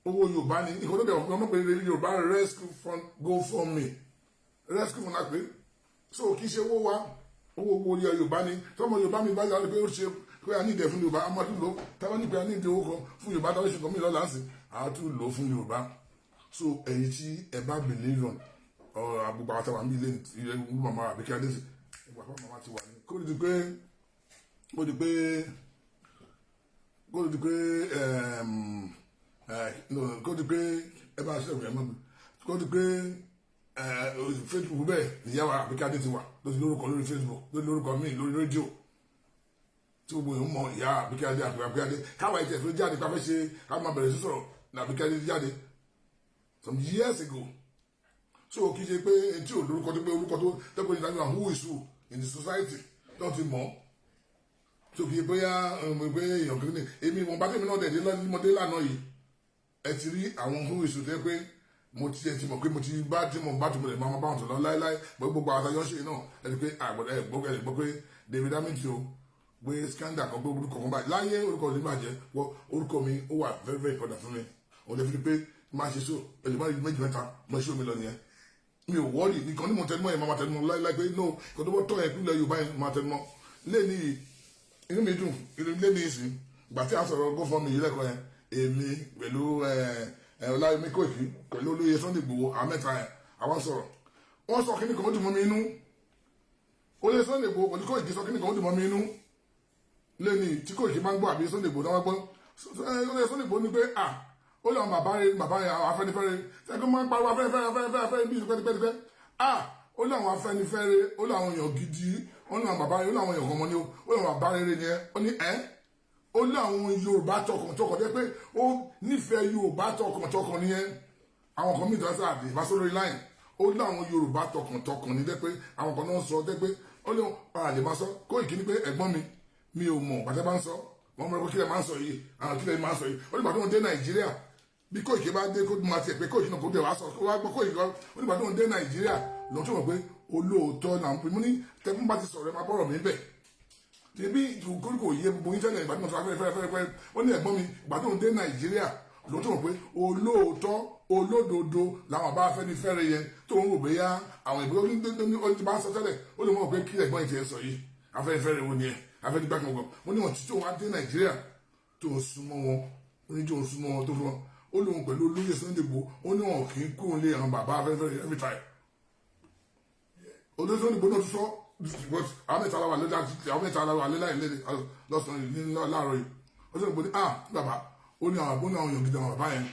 Owó Yorùbá ni ìkọ́ tó bẹ̀ wọ́n pè é Yorùbá Rescue Fund, GoFundMe Rescue Fund lápẹ́. So kì í ṣe owó wa, owó ilẹ̀ Yorùbá ni. Tọmọ Yorùbá mi bá yára pé ó ṣe pé a ní ìdẹ fún Yorùbá, a máa tún lò. Táwọn ní pé a ní ìdẹ owó kan fún Yorùbá, táwọn ṣe kàn mí lọ́la sí, a tún lò fún Yorùbá. So ẹ̀yin tí ẹ bá believe on ọ̀rọ̀ àgbègbè àtàwọn àmì ilé ilé màmá Àbíkẹ́ Adé, ìgbà fún màmá ti wà ní kó di pé no, kó di pé ẹ bá ṣe ẹgbẹ̀rún mọ́ mi, kó di pé Facebook bẹ́ẹ̀ níyàwó Àbíkẹ́ Adé ti wà ló ti lórúkọ lórí Facebook, ló ti lórúkọ míì lórí rédíò tí gbogbo èèyàn mọ ìyá Àbíkẹ́ Adé. Àbíkẹ́ Adé káwa ìtẹ̀ tó jáde ká fẹ́ ṣe ká máa bẹ̀rẹ̀ sí sọ̀rọ̀ ní Àbíkẹ́ Adé jáde some years ago. So kì í ṣe pé tí ò lórúkọ tó pé orúkọ tó tẹ́kọ̀ọ́ ní ìdájọ́, who is who in the society tó ti mọ̀. So kì í bóyá pé èèyàn kìíní èmi ìwọ̀n bá tèmi náà dẹ̀ dé lọ́mọdé lánàá yìí, ẹ ti rí àwọn who is who tó yẹ pé mo ti ẹ ti mọ̀ pé mo ti bá tí mo bá tí mo lè máa bá wọn sọ̀rọ̀ láéláé. Gbogbo àwọn àtàjọ ṣe náà, ẹ ti pé àgbọ̀dọ̀ ẹ gbọ́, ẹ gbọ́ pé David Hamilton o pé scandal kan, pé orúkọ kan báyìí láyé, orúkọ mi bàjẹ́ wọ orúkọ mi. Ó wà very very important fún mi. Òun lè fi pé máa ṣe so ẹlẹ́mọ̀ méjì mẹ́ta mo ṣe omi lọ nìyẹn. Mi ò wọ́ọ̀rì nìkan ní mo tẹnumọ́ yẹn, máa tẹnumọ́ láéláé pé no, kò tó bọ́ tọ́ yẹn pínlẹ̀ Yorùbá yẹn máa tẹnumọ́ lẹ́ni. Inú mi dùn lẹ́ni ìsìn gbà tí a sọ̀rọ̀ GoFundMe yìí lẹ́kọ̀ọ́ yẹn, èmi pẹ̀lú Ọláyọmí Kóìkí pẹ̀lú olóyè Sunday Igboho, àwọn mẹ́ta yẹn àwọn sọ̀rọ̀. Wọ́n sọ kíní kan, ó dùn mọ́ mi inú. Olóyè Sunday Igboho pẹ̀lú Kóìkí sọ kíní kan, ó dùn mọ́ mi inú lẹ́ni tí Kóìkí máa ń gbọ́ àbí Sunday Igboho náà wọ́n gbọ́. Olóyè Sunday Igboho ní pé à ó lọ́wọ́ bàbá rẹ̀, bàbá rẹ̀, àwọn Afẹ́nifẹ́re sẹ́kọ̀ máa ń pariwo Afẹ́nifẹ́re, Afẹ́nifẹ́re, Afẹ́nifẹ́re bíi pẹ́tipẹ́tipẹ́. À ó láwọn Afẹ́nifẹ́re, ó láwọn èèyàn gidi, ó láwọn bàbá rẹ̀, ó láwọn èèyàn ọmọ ní, ó láwọn bàbá rere ni ẹ. Ó ní ẹ ó láwọn Yorùbá tọkàntọkàn jẹ́ pé ó nífẹ̀ẹ́ Yorùbá tọkàntọkàn nìyẹn. Àwọn kan mìíràn sọ àdè ìbá sórí line, ó láwọn Yorùbá tọkàntọkàn ní jẹ́ pé àwọn kan náà sọ jẹ́ pé ó lé àlè máa sọ. Kóìkí ní pé ẹ̀gbọ́n mi, mi ò mọ̀ bàtẹ́ bá ń sọ wọ́n mọ̀ pé kílẹ̀ máa ń sọ yìí, àwọn kílẹ̀ máa ń sọ yìí. Ó nígbà tó ń dé Nàìjíríà, bí Kóìkí bá dé kó máa tiẹ̀ pé Kóìkí náà kó dé wàá sọ kó wá gbọ́ Kóìkí kan. Ó nígbà tó ń dé Nàìjíríà lọ́n tó mọ̀ pé olóòótọ́ là ń pè mú ní tẹ́kún bá ti sọ̀rọ̀, ẹ máa bọ́rọ̀ mi bẹ̀ tẹbí kò yé gbogbo yín tẹ́lẹ̀. Ìgbà tí mo sọ afẹ́fẹ́ fẹ́fẹ́, ó ní ẹ̀gbọ́n mi, ìgbà tó ń dé Nàìjíríà ló tó mọ̀ pé olóòótọ́, olódodo làwọn bá Afẹ́nifẹ́re yẹn tó ń rò bóyá àwọn ìbò ó ti bá ń sọ tẹ́lẹ̀. Ó lè mọ̀ pé kí ẹ̀gbọ́n yìí ti ẹ̀ sọ yìí, Afẹ́nifẹ́re wo ni ẹ̀, Afẹ́nigbà kan gbọ̀n. Ó ní wọn tí tó wá dé Nàìjíríà tó ń súnmọ́ wọn, ó ní tó ń súnmọ́ wọn tó fún wọn. Ó lóun pẹ̀lú olóyè Sunday Igboho, ó ní wọn kì í kúrò lé àwọn bàbá Afẹ́nifẹ́re every time. Olóyè Sunday Igboho náà tún sọ, but àwọn mẹ́ta la wà lẹ́la, àwọn mẹ́ta la wà lẹ́la ìlẹ́lẹ́ lọ́sàn-án yìí ní láàárọ̀ yìí. Ó sọ pé ah bàbá, ó ní àwọn àbó ní àwọn èèyàn gidi, àwọn bàbá yẹn.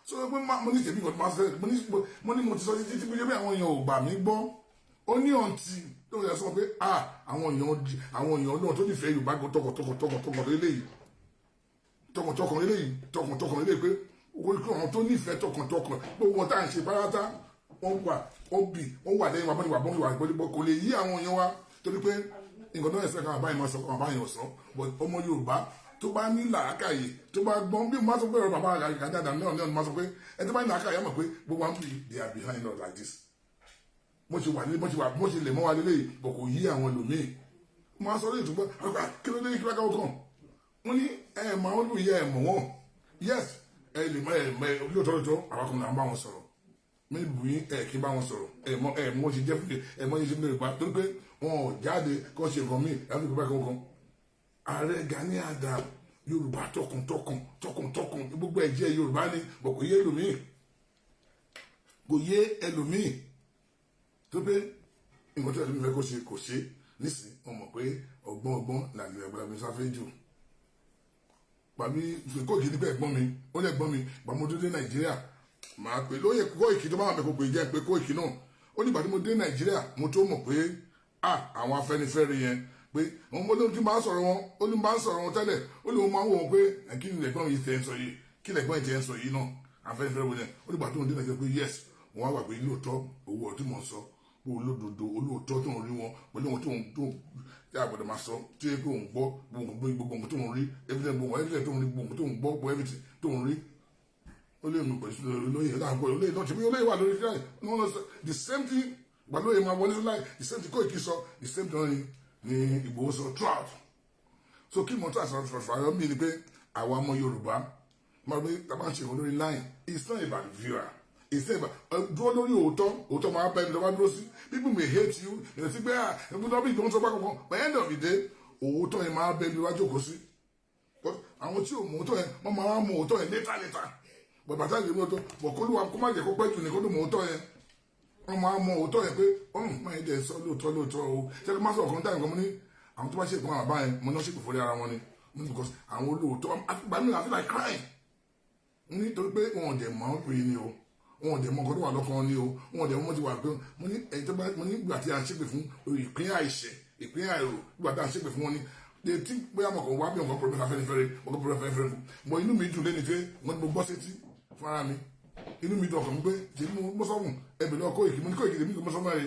So pé mo ní tèmi kan tó máa sọ, mo ní mo ti sọ títí tí bí àwọn èèyàn ò gbà mí gbọ́. Ó ní ọ̀ǹtì tó yẹ sọ pé ah àwọn èèyàn náà tó nífẹ̀ẹ́ Yorùbá gan tọkàntọkàn, tọkàntọkàn lélẹ́yìí, tọkàntọkàn lélẹ́yìí, tọkàntọkàn lélẹ́yìí, pé àwọn tó nífẹ̀ẹ́ tọkàntọkàn, gbogbo wọn tá à ń ṣe pátá, wọ́n wà, wọ́n bì, wọ́n wà lẹ́yìn wa, bọ́n wà, bọ́n wà bọ́n. Kò lè yí àwọn èèyàn wa torí pé nǹkan tó ń ẹ̀sẹ̀ kan àbáyé máa sọ kan àbáyé ọ̀sán. But ọmọ Yorùbá tó bá ní làákàyè, tó bá gbọ́n, bí mo máa sọ pé ọ̀rọ̀ bàbá àgàdàdà náà náà máa sọ pé ẹ tó bá ní làákàyè mọ̀ pé gbogbo àwọn bì, they are behind us like this. Mo ti wà ní mo ti wà, mo ti lè mọ́ wa lélẹ́yìí bọ̀, kò yí àwọn ẹlòmíì. Mo máa sọ lóyè tó gbọ́ àgbà kí ló dé kí wákàwọ́ kan wọ́n ní ẹ mọ àwọn olùyẹ ẹ mọ̀ wọ́n. Yes, ẹ lè mọ ẹ mọ ẹ lóòótọ́ lóòótọ́, àwọn kan là ń bá wọn sọ̀rọ̀ mílíọ̀nù yín, ẹ kí bá wọn sọ̀rọ̀, ẹ mọ ẹ mọ ṣe jẹ́ fún ẹ mọ ṣe fún Yorùbá torí pé wọn ò jáde kó ṣe nǹkan míì láti fi bá kankan. Ààrẹ Gani Adams, Yorùbá tọkàntọkàn, tọkàntọkàn, gbogbo ẹ̀jẹ̀ Yorùbá ni bọ̀, kò yé ẹlòmíì, kò yé ẹlòmíì tó pé nǹkan tó ẹlòmíì fẹ́ kó ṣe kò ṣe nísìnyí. Wọn mọ̀ pé ọgbọ́n ọgbọ́n làlẹ́ ẹ̀gbọ́n sáfẹ́ jù pàmí. Kóìkì nípa ẹ̀gbọ́n mi, ó lè gbọ́n mi gbàmú tó dé Nàìjíríà màá pè lóye. Kóìkì tó bá wà mí kó pè jẹ́ pé Kóìkì náà ó nígbà tí mo dé Nàìjíríà mo tó mọ̀ pé ah àwọn Afẹ́nifẹ́re yẹn, pé àwọn ọmọdé tí máa ń sọ̀rọ̀ wọn, ó ní máa ń sọ̀rọ̀ wọn tẹ́lẹ̀, ó ní wọn máa ń wò wọn pé kí ni lẹ̀gbọ́n yìí tẹ̀ ń sọ yìí, kí lẹ̀gbọ́n yìí tẹ̀ ń sọ yìí náà, Afẹ́nifẹ́re wọn yẹn. Ó nígbà tó ń dé Nàìjíríà pé yes, wọn wá wà pé lóòótọ́ owó ọtí mọ̀ ń sọ pé olódodo, olóòótọ́ tó ń rí wọn pẹ̀lú wọn tó ń tó tí a gbọ́dọ̀ máa sọ tí ó ń gbọ́ gbogbo nǹkan tó ń rí, evidence, gbogbo evidence tó ń rí, gbogbo nǹkan tó ń gbọ́, gbogbo everything tó ń rí. Ó lè mú pẹ̀lú olóyè láàbọ̀ olóyè náà tí olóyè wà lórí fíláì. The same thing gbà lóye máa wọlé fíláì, the same thing Kóìkì sọ, the same thing ni Ìgbòho sọ throughout. So kí mo tó àṣà fàyọ mí ni pé àwa ọmọ Yorùbá Máa gbé tá a bá ń ṣe ìwọ lórí line. It's not about the viewer, it's not about dúró lórí òótọ́. Òótọ́ máa bá ẹni tó bá dúró sí. People may hate you, èyàn ti gbé à ẹgbẹ́ tó bí ìgbọ́n sọ bá kankan, but end of the day, òótọ́ yẹn máa bẹ ẹni tó bá jókòó sí. But àwọn tí ò mọ òótọ́ yẹn, wọ́n máa mọ òótọ́ yẹn later later. But bàtà lè mú òótọ́ bọ̀ kó ló kó má jẹ́ kó pẹ́ jù ní kó tó mọ òótọ́ yẹn. Wọ́n máa mọ òótọ́ yẹn pé ọ̀hún máa yẹn dẹ̀ sọ lóòótọ́ lóòótọ́ o. Ṣé kí n má sọ̀rọ̀ kan táyà nǹkan mo ní àwọn tó bá ṣe ìpín àwọn àbá yẹn, mo ní wọ́n ṣèpè fúnra ara wọn ni. Mo ní because àwọn olóòótọ́ àfìgbà mi, I feel like crying, nítorí pé wọn ò dẹ̀ mọ̀ ọ́n pè é ni o, wọn ò dẹ̀ mọ̀ nǹkan tó wà lọ́kàn ni o, wọn ò dẹ̀ mọ̀ ti wà pé mo ní ẹ̀yìn tó bá mo ní ìgbà tí a ń ṣépè fún ìpín àìṣẹ̀, ìpín àìrò, ìgbà tí a ń ṣépè fún wọn ni they think bóyá mo kàn wá bí nǹkan problem Afẹ́nifẹ́re, mo kàn problem Afẹ́nifẹ́re fún mo. Inú mi dùn lẹ́ni pé wọ́n ní mo gbọ́ sétí fún ara mi. Inú mi dùn, ọkàn mi pé ṣe mo sọ fún ẹbí lọ Kóìkì. Mo ní Kóìkì, èmi kò mọ sọ fún ẹ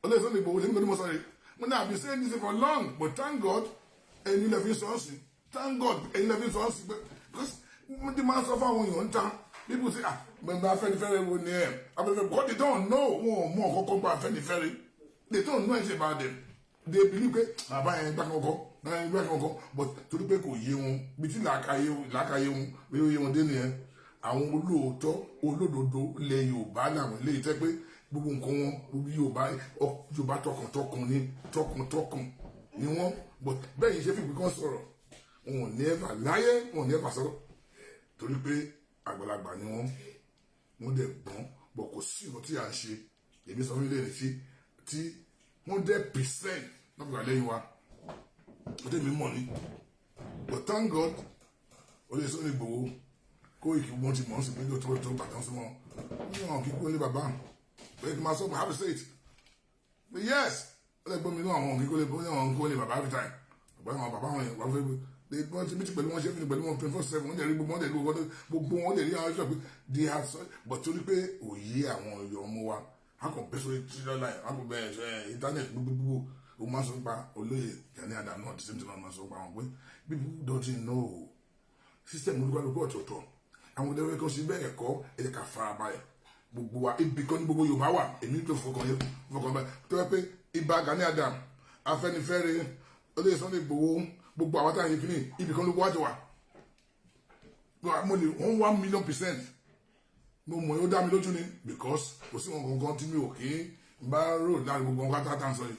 olóyè Sunday Igboho, èmi kò ní mo sọ rẹ. Mo ní I been saying this for long, but thank God ẹ̀yin lè fi sọ ọ́ sí. Thank God ẹ̀yin lè fi sọ ọ́ sí pé because mo ti máa ń sọ fún àwọn èèyàn ń ta. People say, "Ah, gbẹ̀ngbẹ̀ Afẹ́nifẹ́re wo ni ẹ̀ Afẹ́nifẹ́re?" Because they don't know. Wọn ò mọ ọ̀kọ́kọ́ gba Afẹ́nifẹ́re. They don't know anything about them. They believe pé bàbá yẹn gbà kankan, bàbá yẹn gbà kankan, but torí pé kò yé wọn bí tí làákàyè wọn bí ó yé wọn dé nìyẹn. Àwọn olóòótọ́, olódodo ilẹ̀ Yorùbá làwọn eléyìí tẹ́ pé gbogbo nǹkan wọn gbogbo Yorùbá, Yorùbá tọkàntọkàn ni, tọkàntọkàn ni wọn. But bẹ́ẹ̀ yìí ṣe fi ìpín kan sọ̀rọ̀, wọn ò ní ẹ̀fà láyé, wọn ò ní ẹ̀fà sọ̀rọ̀, torí pé àgbàlagbà ni wọ́n, wọ́n dẹ̀ gbọ́n bọ̀. Kò sí nǹkan tí à ń ṣe. Èmi sọ fún ilé rẹ̀ tí 100% náà fi wà lẹ́yìn wa, ó tẹ̀ mí mọ̀ ni. But thank God, olóyè Sunday Igboho, Kóìkì, wọ́n ti mọ̀ ọ́n sí pé tó tó bàtà sí wọn ní wọn kí kú ní bàbá pé kí n máa sọ. I have to say it, but yes, ó lè gbọ́ mi ní àwọn kí kó lè bọ́ ní àwọn kó lè bàbá every time. Bàbá àwọn bàbá wọn yẹn wọ́n fẹ́ wọ́n ti mítí pẹ̀lú wọn, ṣe fi pẹ̀lú wọn 24/7. Wọ́n dẹ̀ rí gbogbo wọn, dẹ̀ rí gbogbo wọn, dẹ̀ rí àwọn ẹ̀ṣọ́ pé they have so. But torí pé òye àwọn ọ̀yọ́ ọmọ wa a kàn bẹ́ sórí twitter line, a kàn bẹ́ ẹ̀ internet gbogbogbò. O máa sọ nípa olóyè Gani Adams náà, the same thing máa sọ nípa àwọn pé people don't know system. Olúkálùkù ọ̀tọ̀ọ̀tọ̀ àwọn ọdẹ kan sí bẹ́ẹ̀ kọ́. Ẹ jẹ́ ká fara balẹ̀ gbogbo wa. Ibì kan ní gbogbo Yorùbá wà. Èmi tó fọkàn yẹn fọkàn báyìí tó yẹ pé Ìbà Gani Adams, Afẹ́nifẹ́re, olóyè Sunday Igboho, gbogbo àwọn táwọn yìí kìíní, ibì kan ló wájú wa. Mo lè 1 million%, mo mọ̀, ó dá mi lójú ni, because kò sí wọn kankan tí mi ò kí ń bá rò láàrin gbogbo wọn kátà tá à ń sọ yìí.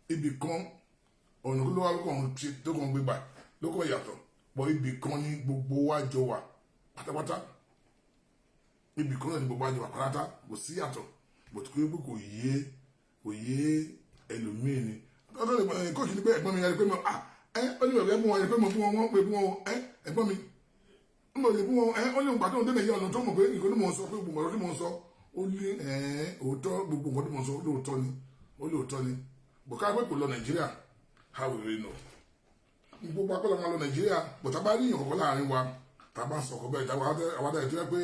Ibì kan ọ̀nà ló wà lókàn ṣe tó kàn gbégbà lókàn yàtọ̀ bọ̀. Ibì kan ní gbogbo wa jọ wà pátápátá. Ibì kan náà ní gbogbo wa jọ wà pátápátá, kò sí yàtọ̀. But kò yé, kò yé ẹlòmíì ni. Kóòtù ní pé ẹ̀gbọ́n mi yẹn pé mo ah ẹ ó ní ẹ̀gbọ́n wọn pé mo fún wọn, wọ́n pé fún wọn ẹ ẹ̀gbọ́n mi ń bọ̀ lè fún wọn ẹ. Ó ní ìgbà tó ń dé Nàìjíríà, ọ̀nà tó mọ̀ pé nǹkan tó mọ̀ ń sọ pé gbogbo ọ̀rọ̀ tó mọ̀ ń sọ, ó ní ẹ̀ òótọ́, gbogbo nǹkan tó mọ̀ ń sọ lóòótọ́ ni, ó lóòótọ́ ni. Bọ̀ká pé kò lọ Nàìjíríà, how will we know? Gbogbo akọ́lọ́ máa lọ Nàìjíríà, bọ̀ tá a bá rí ìyàn kọ̀ọ̀kan láàrin wa, tá a bá sọ ọkọ̀ bẹ́ẹ̀, àwọn adájọ́ tó yẹ pé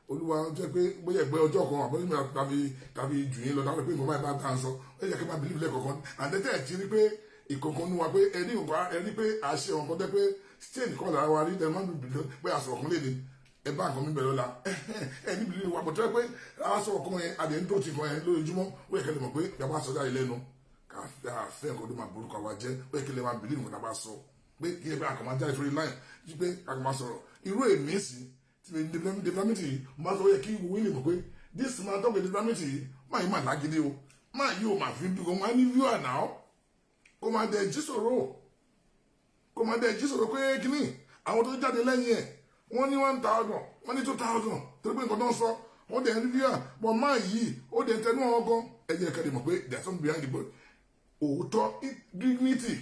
Olúwa jẹ́ pé bóyá ẹgbẹ́ ọjọ́ kan àbọ̀ nígbà tàbí jù yín lọ dáwọn pé nǹkan báyìí bá tá à ń sọ, ó yẹ kí n máa believe lẹ́ẹ̀kọ̀ọ̀kan. Àdẹ́tẹ̀ ti rí pé ìkọ̀ọ̀kan nu wa pé ẹni nǹkan ẹni pé àṣẹ nǹkan tẹ́ pé stain kọ́ lára wa rí ẹ má bìbì pé àṣọ ọ̀kan lè ní ẹ bá nǹkan mi bẹ̀rẹ̀ lọ́la ẹ ní bìbì wa bọ̀ tó yẹ pé aṣọ ọ̀kan yẹn adẹ̀ ń tó ti kan yẹn lójoojúmọ́. Ó yẹ kí ẹ lè mọ̀ pé yàrá aṣọ jáde lẹ́nu ká fẹ́ nǹkan tó máa burúkọ wa jẹ́. Ó yẹ kí ẹ lè máa believe nǹkan tá a bá sọ pé kí ẹ bá àkànmá jáde sórí line pé àkànmá sọ̀rọ̀ irú èmi sí development yìí máa sọ. Ó yẹ kí wọ́n lè mọ̀ pé this man talk development yìí máa yìí máa lágídí o, máa yìí o máa fi bí kò máa ní viewer náà, kó máa dẹ̀ jí sọ̀rọ̀, kó máa dẹ̀ jí sọ̀rọ̀ pé kíní àwọn tó jáde lẹ́yìn ẹ̀, wọ́n ní 1,000, wọ́n ní 2,000, torí pé nǹkan tó ń sọ wọ́n dẹ̀ ń viewer bọ̀. Máa yìí ó dẹ̀ tẹnu àwọn gan. Ẹ jẹ́ ká lè mọ̀ pé there is something behind the boy. Òótọ́, dignity,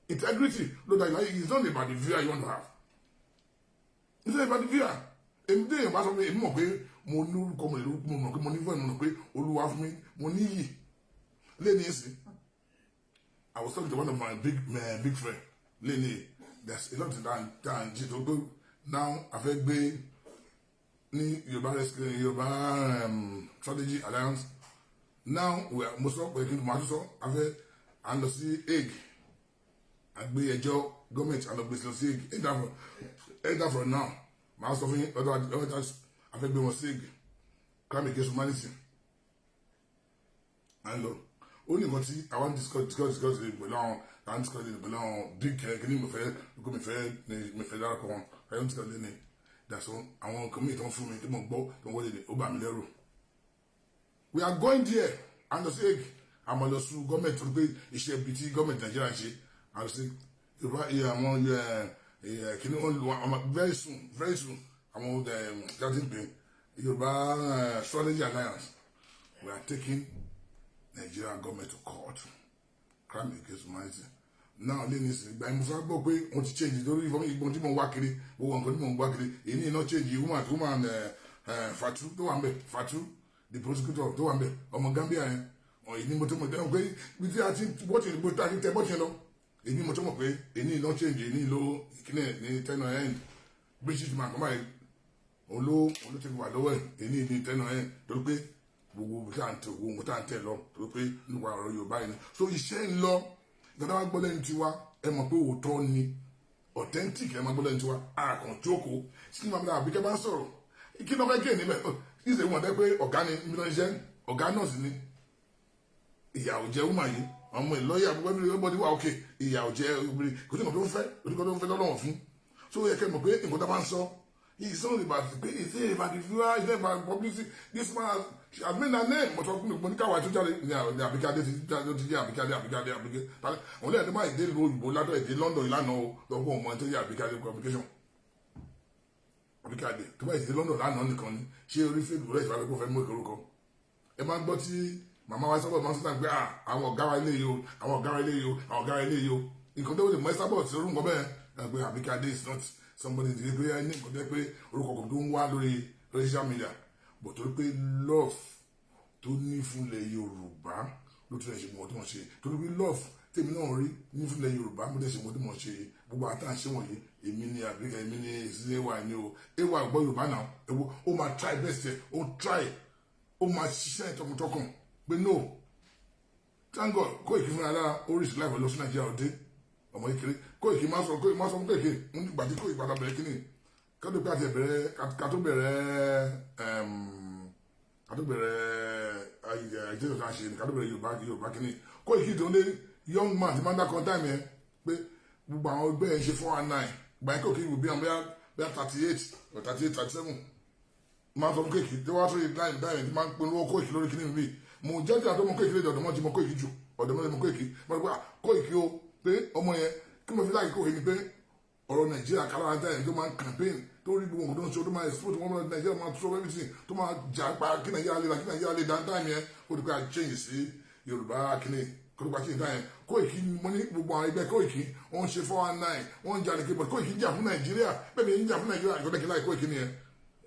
integrity ló dá ìlàyé. It's not about the viewer you want to have, it's not about the viewer. Èmi dé èèyàn bá sọ pé èmi mọ̀ pé mo ní orúkọ, mo lè lórúkọ, mo mọ̀ pé mo ní fún ẹ̀, mo mọ̀ pé Olúwa fún mi, mo níyì lẹ́ni ẹ̀sìn. I was talking to one of my big friend lẹ́ni. There's a lot that jí tó gbé now. A fẹ́ gbé ní Yorùbá Rescue, Yorùbá Strategy Alliance. Now we are, mo sọ pé kí n máa tún sọ, a fẹ́ à ń lọ sí Hague, àgbé ẹjọ́ gọ́ọ̀mẹ̀ntì, à ń lọ gbèsè lọ sí Hague. Either for now, màá sọ fún yín lọ́dọ̀ ọjọ́ a fẹ́ gbé wọn sí Hague, crime against humanity à ń lọ. Ó ní nǹkan tí àwọn discuss discuss discuss pẹ̀lú àwọn, àwọn discuss pẹ̀lú àwọn big kìíní. Mi fẹ́ kó mi fẹ́ mi fẹ́ dárúkọ wọn. Ẹ̀yọ́n ti tẹ̀lé ni dàsán àwọn nǹkan mìíràn tó ń fún mi tí mo gbọ́ tó ń wọlé ni ó bà mí lẹ́rù. We are going there and lọ sí Hague, àmọ́ lọ sùn gọ́ọ̀mẹ̀ntì torí pé iṣẹ́ ibi tí gọ́ọ̀mẹ̀ntì Nàìjíríà ń ṣe àlọ́ sí Yorùbá àwọn kìnìún wọn lu àwọn very soon, very soon. Àwọn jáde pé Yorùbá Strategy Alliance, we are taking Nigerian government to court, crime against humanity. Now lé ní ìsìn ìgbà yẹn, mo fẹ́ gbọ́ pé wọ́n ti change lórí ìfọ́n tí mo ń wá kiri, gbogbo nǹkan tí mo ń wá kiri èyí ní iná change. Woman Fatu tó wà ń bẹ̀, Fatu the prosecutor tó wà ń bẹ̀, ọmọ Gambia yẹn, èyí ni mo tó mọ̀ dẹ́hùn pé ibi tí a ti bọ́tì ní bó ti tẹ bọ́tì lọ. Èyí ni mo tó mọ̀ pé èyí ní iná change, èyí ló ìkíní ní tẹ́nà end British man kan báyìí, òun ló ti wà lọ́wọ́ ẹ̀. Èyí ní tẹ́nà end torí pé gbogbo tá à ń tẹ, gbogbo tá à ń tẹ lọ, torí pé nípa ọ̀rọ̀ Yorùbá yìí ni. So iṣẹ́ ń lọ. Ìgbàdá wa gbọ́ lẹ́nu tiwa, ẹ mọ̀ pé òótọ́ ni, authentic. Ẹ máa gbọ́ lẹ́nu tiwa, àkàn jókòó sí ní màmá àbíkẹ́ bá ń sọ̀rọ̀ kí ló fẹ́ gé níbẹ̀. Ìṣe wọn dẹ́ pé ọ̀gá ni ibi tó ń ṣiṣẹ́, ọ̀gá náà sì ni. Ìyà ò jẹ woman yìí, ọmọ ìlọ́yà, gbogbo everybody wà òkè. Ìyà ò jẹ obìnrin, kò sí nǹkan tó ń fẹ́, kò sí nǹkan tó ń fẹ́ lọ́wọ́ fún. So ó yẹ kẹ́ mọ̀ pé nǹkan tó bá ń sọ, it's not about pé it's not about the viewer, it's not about publicity. This man has made a name, but ọkùnrin mo ní káwa tó jáde ní Àbíkẹ́ Adé ti jẹ́ Àbíkẹ́ Adé, Àbíkẹ́ Adé, Àbíkẹ́ òun lẹ́yìn tó máa dé ìlú òyìnbó látọ̀ èdè London ìlànà o lọ́gbọ́n ọmọ tó jẹ́ Àbíkẹ́ Adé communication. Àbíkẹ́ Adé tó bá ìdè London lánàá nìkan ni. Ṣé orí Facebook rẹ̀ ìfàlẹ́ kó fẹ́ mú ìkorúkọ ẹ máa ń gbọ́ tí màmá wa sábà máa ń sọ́tàn pé àwọn ọ̀gá wa ilé yìí o, àwọn ọ̀gá wa ilé yìí o, àwọn ọ̀gá wa ilé yìí o. Nǹkan tó lè mọ ẹ sábà tí orúkọ bẹ́ẹ̀ ẹ pé Àbíkẹ́ Adé is not somebody tí pé ní nǹkan tó yẹ pé orúkọ kan tó ń wá lórí social media, but torí pé love tó ní fúnlẹ̀ Yorùbá ló tún lè ṣe mọ̀ tó wọ́n ṣe, torí pé love tèmi náà rí ní fúnlẹ̀ Yorùbá, mo lè ṣe mọ̀ tó wọ́n ṣe. Gbogbo àtàǹṣe wọ̀nyí, èmi ni Àbíkẹ́, èmi ni ìsílẹ̀ ni o. Ewa gbọ́ Yorùbá náà, ewo ó máa try best ẹ̀, ó try, ó máa ṣiṣẹ́ tọkàntọkàn pé no. Thank God, Kóìkì fúnra lára oríṣi láìpẹ́ lọ sí Nàìjíríà, òde ọmọ kékeré Kóìkì máa sọ, Kóìkì máa sọ fún Kóìkì nígbà tí Kóìkì padà bẹ̀rẹ̀ kíní kátó pé àti ẹ̀bẹ̀rẹ̀ kátó bẹ̀rẹ̀ àìjẹ́sọ̀ tá a ṣe kátó bẹ̀rẹ̀ Yorùbá kíní. Kóìkì tó ń lé young man ti máa ń dá kan time yẹn pé gbogbo àwọn ẹgbẹ́ ẹ̀ ń ṣe 419 gbà yẹn. Kóìkì wò bí àwọn bóyá 38 or 38, 37. Máa sọ fún Kóìkì tí wọ́n á tún rí láì dáì tí máa ń polówó Kóìkì lórí kíní mi. Mo jẹ́ àtọ́ mọ Kóìkì lédè ọ̀dọ́mọ́ tí mo Kóìkì jù, ọ̀dọ́mọ́ tí mo Kóìkì mo rí pé Kóìkì o, pé ọmọ yẹn kí mo fi láì Kóìkì ni pé ọ̀rọ̀ Nàìjíríà kálára dáì tó máa ń campaign tó rí gbogbo nǹkan tó ń ṣe, tó máa expose wọn mọ́ Nàìjíríà, máa tó everything, tó máa jà pa kí Nàìjíríà lè la, kí Nàìjíríà lè dáńtá yẹn. Ó di pé a change sí Yorùbá kíní kó tó pa change dáyẹn. Kóìkì, mo ní gbogbo àwọn ẹgbẹ́ Kóìkì wọ́n ń ṣe 419, wọ́n ń jalè kí, but Kóìkì ń jà fún Nàìjíríà bẹ́ẹ̀ ni ń jà fún Nàìjíríà. Ìkọ́dẹ́ kí láì Kóìkì nìyẹn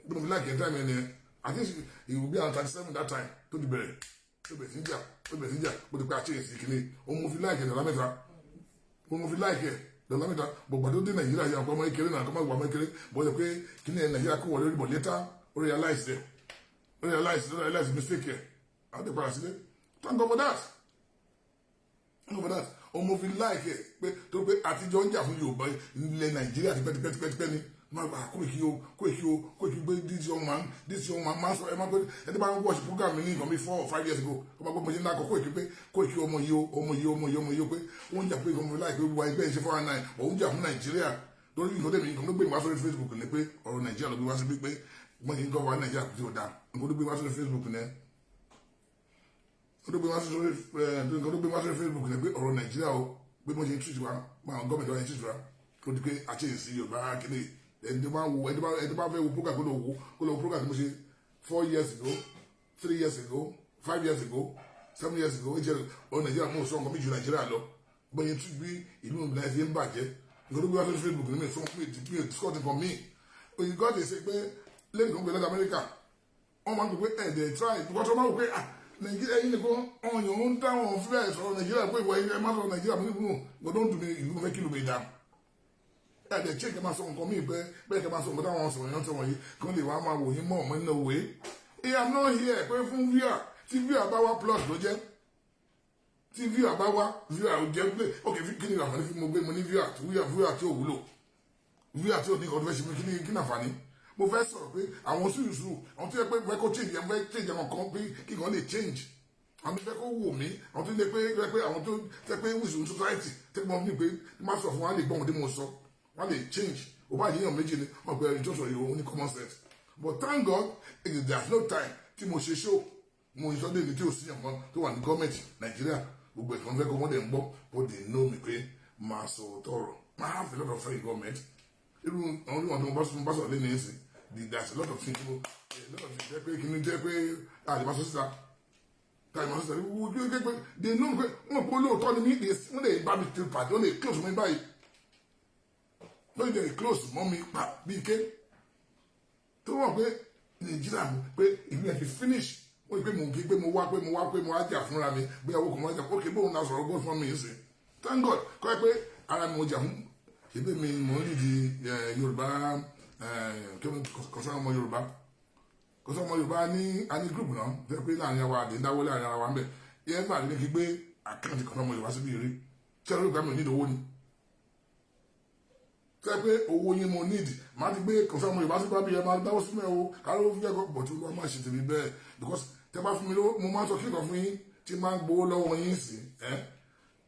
bí mo fi láì kí ẹ̀ time yẹn nìyẹn. I think he will be around 37 that time tó ti bẹ̀rẹ̀, tó bẹ̀rẹ̀ sí jà, tó bẹ̀rẹ̀ sí jà. Ó ti pé a change sí kíní òun mo fi láì kí ẹ̀ dọ̀là mẹ́ta, òun mo fi láì kí ẹ̀ dọ̀là mẹ́ta. Gbogbo àti ó dé Nàìjíríà yẹn, ọmọ kékeré náà, kọ́mọ ọmọ kékeré bọ́ ẹ pé kíní ẹ̀ Nàìjíríà kó wọlé orí, bọ̀ later ó realize ẹ̀, ó realize mistake ẹ̀, àwọn ti padà sílé. Thank God for that, thank God for that. Òun mo fi láì kí ẹ̀ pé tó pé àtijọ́ ń jà fún Yorùbá ilẹ̀ Nàìjíríà tipẹ́tipẹ́tipẹ́ ni. Máa gba Kóìkì o, Kóìkì o, Kóìkì gbé this young man máa sọ. Ẹ máa gbé ẹni bá ń watch program mi ní nǹkan bí 4 or 5 years ago, ó máa gbọ́ mo ṣe ń dákọ̀ Kóìkì pé Kóìkì, ọmọ yìí o, ọmọ yìí o, ọmọ yìí, ọmọ yìí o, pé ó ń jà pé ọmọ láìpẹ́ gbogbo ẹgbẹ́ ìṣe 419, òun jà fún Nàìjíríà lórí nǹkan tẹ̀mí. Nǹkan tó gbé mi wá sórí Facebook ni pé ọ̀rọ̀ Nàìjíríà ló gbé wá sí pé wọ́n ti ń gọ́ wa Nàìjíríà kò tí ò dáa. Nǹkan tó gbé wá sórí Facebook ni, nǹkan tó gbé wá sórí Facebook ni pé ọ̀rọ̀ Nàìjíríà o, pé wọ́n ṣe ń treat wa, àwọn gọ́ọ̀mẹ̀ntì wa ń treat wa, kó di pé àṣeyìí Yorùbá kíní. Ẹni tó bá wo, ẹni tó bá fẹ́ wo program, kó lọ wo, kó lọ wo program tí mo ṣe 4 years ago, 3 years ago, 5 years ago, 7 years ago, 8 years ago. Ọ Nàìjíríà mo sọ nǹkan mi ju Nàìjíríà lọ, bóyá tún bí ìlú Nàìjíríà ń bàjẹ́. Nǹkan tó gbé wá sórí Facebook ní mi sọ fún mi, mi discuss nǹkan mi. Òyìnbó ti ṣe pé lẹ́yìn kan gbé lọ́dọ̀ Amẹ́ríkà, wọ́n máa ń pè pé ẹ̀ẹ́dẹ̀ try because wọ́n máa ń wò pé, ah, Nàìjíríà yìí nìkan ọ̀yàn ń dáhùn fílẹ̀ sọ̀rọ̀ Nàìjíríà pé ìwọ ẹ má sọ̀rọ̀ Nàìjíríà. Mo ní gbọ́dọ̀ ń dùn mí, ìlú mo fẹ́ kí ìlú mi dá. Ẹ̀ẹ́dẹ̀ tí kẹ́ máa sọ nǹkan míì pé bẹ́ẹ̀ kẹ́ máa sọ nǹkan táwọn sọ̀rọ̀ yẹn sọ̀rọ̀ yìí kí wọ́n lè wá máa wò yín mọ́ ọ̀mọ́ nínú òwe. I am not here pé fún viewer. Tí viewer bá wá, plus ló jẹ́. Tí viewer bá wá, viewer ò jẹ́ pé ok, kí ni àǹfààní fún mo gbé mo ní viewer, viewer tí ò wúlò, viewer tí ò ní nǹkan tó fẹ́ ṣe fún kí ni, kí ni àǹfààní? Mo fẹ́ sọ̀rọ̀ pé àwọn sùúrù, àwọn tó yẹ pé fẹ́ kó change ẹ̀, fẹ́ change àwọn kan pé kí nǹkan lè change, àwọn tó fẹ́ kó wò mí, àwọn tó lè pé pé àwọn tó tẹ́ pé wùsùn society tẹ́ pé wọ́n ní pé má sọ fún wa lè gbọ́ ohun tí mo sọ, wọ́n lè change. Ò bá yíyan méjì ni wọ́n pe ẹni tó sọ yìí, òun ní common sense. But thank God there is no time tí mo ṣe show, mo ń sọdọ̀ èdè tí ò sí ẹ̀kan tó wà ní gọ́ọ̀mẹ̀ntì Nàìjíríà. Gbogbo ẹ̀kan fẹ́ kọ́ wọ́n dẹ̀ ń gbọ́, but they know me pé máa sọ tọrọ. Máa have a lot of friends in government. Irú àwọn oníwọ̀n tó mo bá sọ̀rọ̀ lé ní ẹ̀sìn, there's a lot of things, a lot of things jẹ́ pé kí ni jẹ́ pé àlè máa sọ síta, káyọ̀ máa sọ síta wọ́n pé they know pé wọ́n pé olóòótọ́ ni mí. Wọ́n lè bá mi pàdé, wọ́n lè close mọ́ mi báyìí, wọ́n lè close mọ́ mi pa bí ike tó wọ́n pé Nàìjíríà pé ìlú ẹ̀ ti finish. Wọ́n pé mo kí pé mo wá, pé mo wá, pé mo wá jà fúnra mi, bóyá owó kò mọ́ jà. Ok, bóun náà sọ̀rọ̀ gbọ́ fún mi yìí sí. Thank God kọ́ ẹ pé ara mi mo jà fún ṣebí mi mò ń lead Yorùbá kọsán ọmọ Yorùbá, kọsán ọmọ Yorùbá ní a ní group náà jẹ́ pé láàrin àwa àdé dáwọ́ láàrin ara wa ń bẹ̀ yẹn bá rí kí gbé account kọsán ọmọ Yorùbá síbi rí tí ẹ̀rọ ìgbà mi ò ní ìdówó ni tẹ́ pé owó yín mo need, máa ti gbé kọsán ọmọ Yorùbá síbi ẹ máa dáwọ́ sí mẹ́ o káró fún ẹ̀kọ́ bọ̀ tí wọ́n máa ṣe tèmi bẹ́ẹ̀, because tẹ́ bá fún mi lówó, mo máa ń sọ kíkan fún yín tí máa ń gbowó lọ́wọ́ yín sí ẹ́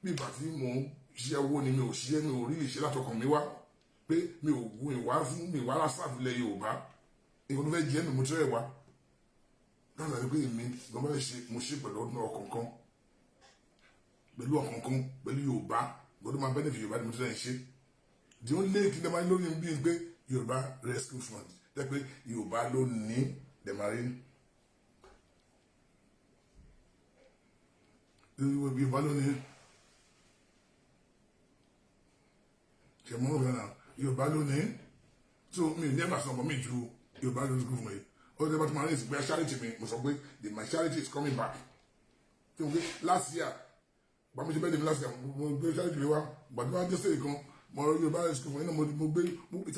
bí ìgbà tí mò ń ṣiṣẹ́ owó ni. Mi ò ṣiṣẹ́, mi ò rí ìṣe látọkàn mi wá pé mi ò gun ìwá fún mi ìwá lásàfilẹ̀ Yorùbá. Ìwọ tó fẹ́ jẹ́ mi mo tẹ́lẹ̀ wá láti àti pé èmi gan bá ṣe, mo ṣe pẹ̀lú ọdún ọkàn kan, pẹ̀lú ọkàn kan, pẹ̀lú Yorùbá gbọ́dọ̀ máa benefit Yorùbá ni mo tẹ́lẹ̀ ṣe. The only thing dem máa ń lórí bí pé Yorùbá Rescue Fund jẹ́ pé Yorùbá ló ní dem máa rí Yorùbá ló ní ṣẹ̀mọ́ ọ̀gá náà Yorùbá ló ní. So mi ò ní ẹ̀fà sọ̀rọ̀ mi ju Yorùbá ló ní fún mi. Ó ní bá tí mo rí ìsìnkú charity mi, mo sọ pé the my charity is coming back. Tí mo gbé last year, gbàmí ṣe bẹ́ẹ̀ ni last year mo gbé charity mi wá. Gbàdúrà wá jẹ́sẹ̀ kan mo rọ Yorùbá Rescue Fund iná, mo gbé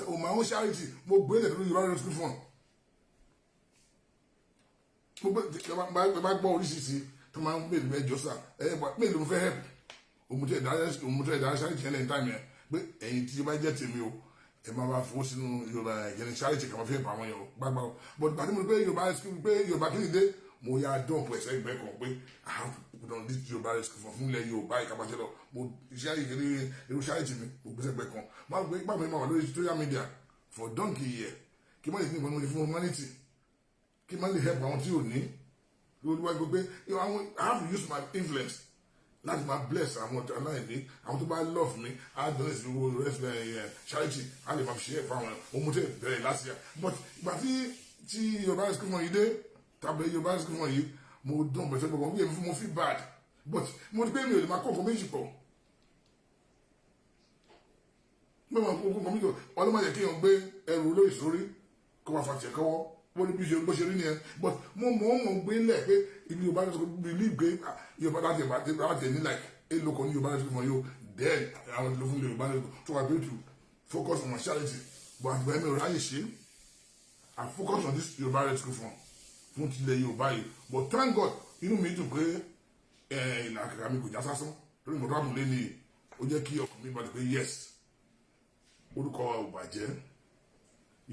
o my own charity, mo gbé ilẹ̀ tó Yorùbá Rescue Fund. Mo gbé ẹ bá gbọ́ oríṣiríṣi tó máa ń gbé ìlú ẹjọ́ sà ẹ mélòó mo fẹ́ help òmùtẹ́ ìdára charity yẹn lẹ́yìn táìmù yẹn pé ẹ̀yin tí ó bá jẹ́ tèmi o, ẹ máa bá fowó sínú Yorùbá ìkíni charity kan fi help àwọn yẹn o gbàgbà o. But gbàdúrà mo pé Yorùbá Rescue pé Yorùbá kí ni dé, mo yà dump ẹsẹ̀ ìgbẹ́ kan pé I have to put on this Yorùbá Rescue Fund fún ilẹ̀ Yorùbá ìkápáṣẹ́ lọ. Mo iṣẹ́ ìkíní irú charity mi, mo gbèsè ẹgbẹ́ kan máa gbé gbàgbé máa wà lórí social media for donkey year kí má lè ní ìbọn mo lè fún humanity, kí má lè help àwọn tí ò ní olúwa gbogbo. I have to use my influence láti máa bless àwọn aláìní, àwọn tó bá love me. I donate to rescue charity, a lè máa fi ṣe é fún àwọn ohun tẹ bẹ̀rẹ̀ last year. But ìgbà tí Yorùbá Rescue Fund yìí dé tàbí Yorùbá Rescue Fund yìí, mo dán bẹ̀rẹ̀ gbogbo wíyẹn fún mo feel bad, but mo ti pé mi ò lè máa kó nǹkan méjì pọ̀. Mo máa kó nǹkan méjì pọ̀. Ọlọ́mọ yẹ kéèyàn gbé ẹrù olóyè sórí kó máa fà tiẹ̀ kọ́wọ́ wọ́n ní bí ṣe bó ṣe rí nìyẹn. But mo mọ̀ ọ́n mọ̀ gbé lẹ̀ pé ibi Yorùbá Rescue believe pé Yorùbá láti ẹ̀bá láti ẹ̀ ní like èlò kan ní Yorùbá Rescue Fund yóò then àwọn ìlú fún Yorùbá Rescue tó wà to focus on charity. But àgbà ẹ̀mí ò ráyè ṣe. I focus on this Yorùbá Rescue Fund fún tilẹ̀ Yorùbá yìí. But thank God, inú mi dùn pé ìlàkàkà mi kò já sásán lórí nǹkan tó wà múlẹ̀ ni. Ó jẹ́ kí ọkàn mi balẹ̀ pé yes, orúkọ ò bàjẹ́.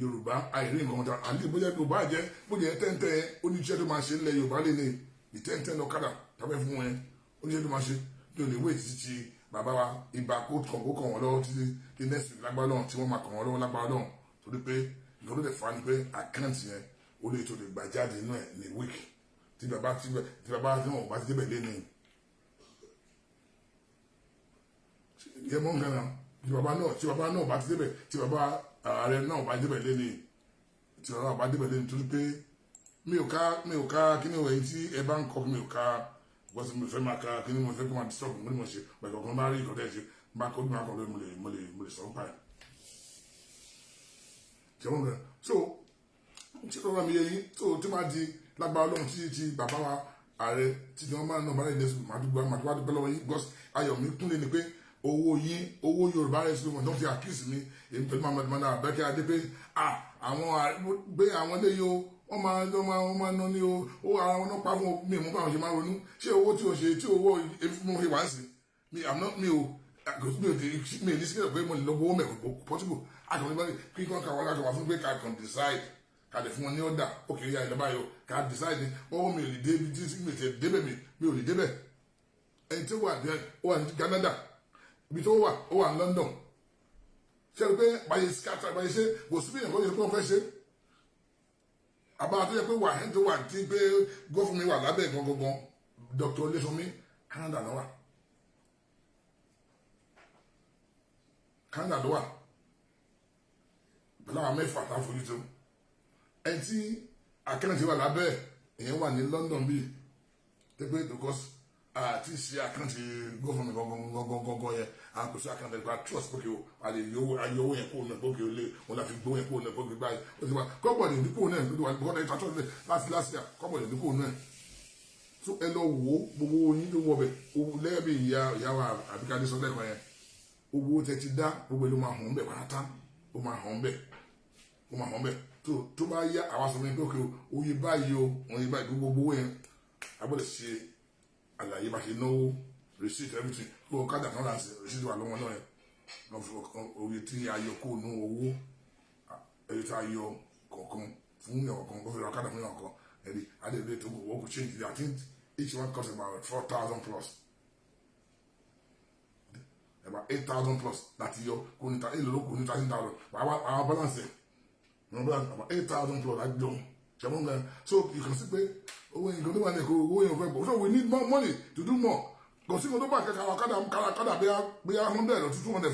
Yorùbá àìrí nǹkan kan àti bóyá Yorùbá jẹ́ bóyá tẹ́ntẹ́ oníṣẹ́ tó máa ṣe ńlẹ̀ Yorùbá lè ní ìtẹ́ntẹ́ lọ́kadà tàbí fún ẹ oníṣẹ́ tó máa ṣe ní olè wé títí tí bàbá wa ibà kó kàn kó kàn wọ́n lọ́wọ́ títí kí next week lágbára lọ́hùn tí wọ́n máa kàn wọ́n lọ́wọ́ lágbára lọ́hùn, torí pé nǹkan tó lè fa ni pé account yẹn ó lè tó lè gbà jáde inú ẹ̀ ní week tí bàbá tí wọn ò bá ti débẹ̀ lé ní yẹ mọ́ nǹkan náà tí bàbá náà bá ti débẹ̀, tí bàbá ààrẹ náà bá débẹ̀ lé ní, tí bàbá bá débẹ̀ lé ní, torí pé mi ò ká kí ni òye tí ẹ bá ń kọ́ mi ò ká because mi ò fẹ́ máa ka kí ni mo fẹ́ kó máa disturb mo ní mo ṣe pẹ̀lú ọ̀kan bá rí ìkọ́tẹ́ ṣe bá kọ́ bí máa kọ́ lórí mo lè sọ ń pa ẹ̀. Ṣé wọ́n gbẹ so tí ọ̀rọ̀ mi yẹ yín tó tí máa di lágbára Ọlọ́run tí bàbá wa ààrẹ tí wọ́n máa ń ná bàrẹ̀ ìdẹ́sùn máa dúpẹ́ lọ́wọ́ yín because ayọ̀ mi kúnlẹ̀ ni pé owó yín, owó Yorùbá Rescue Fund tó fi accuse mi, èmi pẹ̀lú Mama Abẹ́kẹ́ Adé pé àwọn gbé àwọn eléyìí o, wọ́n máa ná ní o ó ara wọn náà pa fún mi mú báwọn ṣe máa ronú ṣé owó tí o ṣe tí owó mo fi wá sí mi i'm not mi ò mi ò ní sílẹ̀ pé mo lè lọ gbowó mẹ́kọ̀ọ́ possible àkànní bá kí kàn ká wá ká wá fún pé ká kàn decide ká lè fún wọn ní ọ̀dà òkè ya ìlọ́ba yìí o ká decide ọwọ́ mi ò lè dé ibi tí mi ò débẹ̀, mi ò lè débẹ̀. Ẹni tí ó wà ní Canada, ibi tó wà, ó wà ní London. Ṣé ẹ pé báyìí scatter báyìí ṣe kò sí bí nǹkan yẹn pé wọ́n fẹ́ ṣe. Àbá tó yẹ pé wà tó wà tí pé GoFundMe wà lábẹ́ gangan Dr. Olúṣọmí Canada ló wà. Canada ló wà. Pẹ̀lú àwọn mẹ́fà tá a fojú tó. Ẹni tí àkáǹtì wà lábẹ́ ìyẹn wà ní London bíi tẹ́pẹ́ because àti ṣe àkáǹtì GoFundMe gangan yẹn à ń kò sí àkáǹtì ẹ̀kọ́ trust pókè o àlè ayọ owó yẹn kó nà pókè o lé wọn láfi gbówó yẹn kó nà pókè báyìí ó ti wá kọ́bọ̀dì ìdíkò náà ló wà bọ́ọ̀dà ìta trust láti láti à kọ́bọ̀dì ìdíkò náà tó ẹ lọ wò ó gbogbo oyin tó wọbẹ̀ lẹ́yìn bí ìyá ìyá wa Àbíkadé sọ lẹ́kọ̀ọ́ yẹn owó tẹ ti dá gbogbo ẹ ló máa hàn bẹ́ẹ̀ pátá ó máa hàn bẹ́ẹ̀ ó máa hàn bẹ́ẹ̀ tó bá yá àwa sọ fún mi pé òkè oye báyìí o oye báyìí gbogbo owó yẹn a gbọ́dọ̀ ṣe àlàyé bá ṣe náwó receipt everything kó o kájà kan láti receipt wà lọ́wọ́ náà yẹn oye tí a yọ kó nu owó oye tí a yọ kọ̀ọ̀kan fún yàn kọ̀ọ̀kan kó fi ra kájà fún yàn kọ̀ọ̀kan ẹ̀rí adébíyẹ tó kù wọ́n kò change I think each one cost about 4,000 plus about 8,000 plus láti yọ kó níta èlò ló kó ní 13,000 àwọn balance ẹ̀ about 8,000 plus láti jọ. So you can see pé owó yẹn tó wà ní ẹ̀kọ́ owó yẹn fẹ́ bọ̀ so we need more money to do more. Kò sí nǹkan tó bá kẹ́kẹ́ àwọn kádà bóyá 100 or 200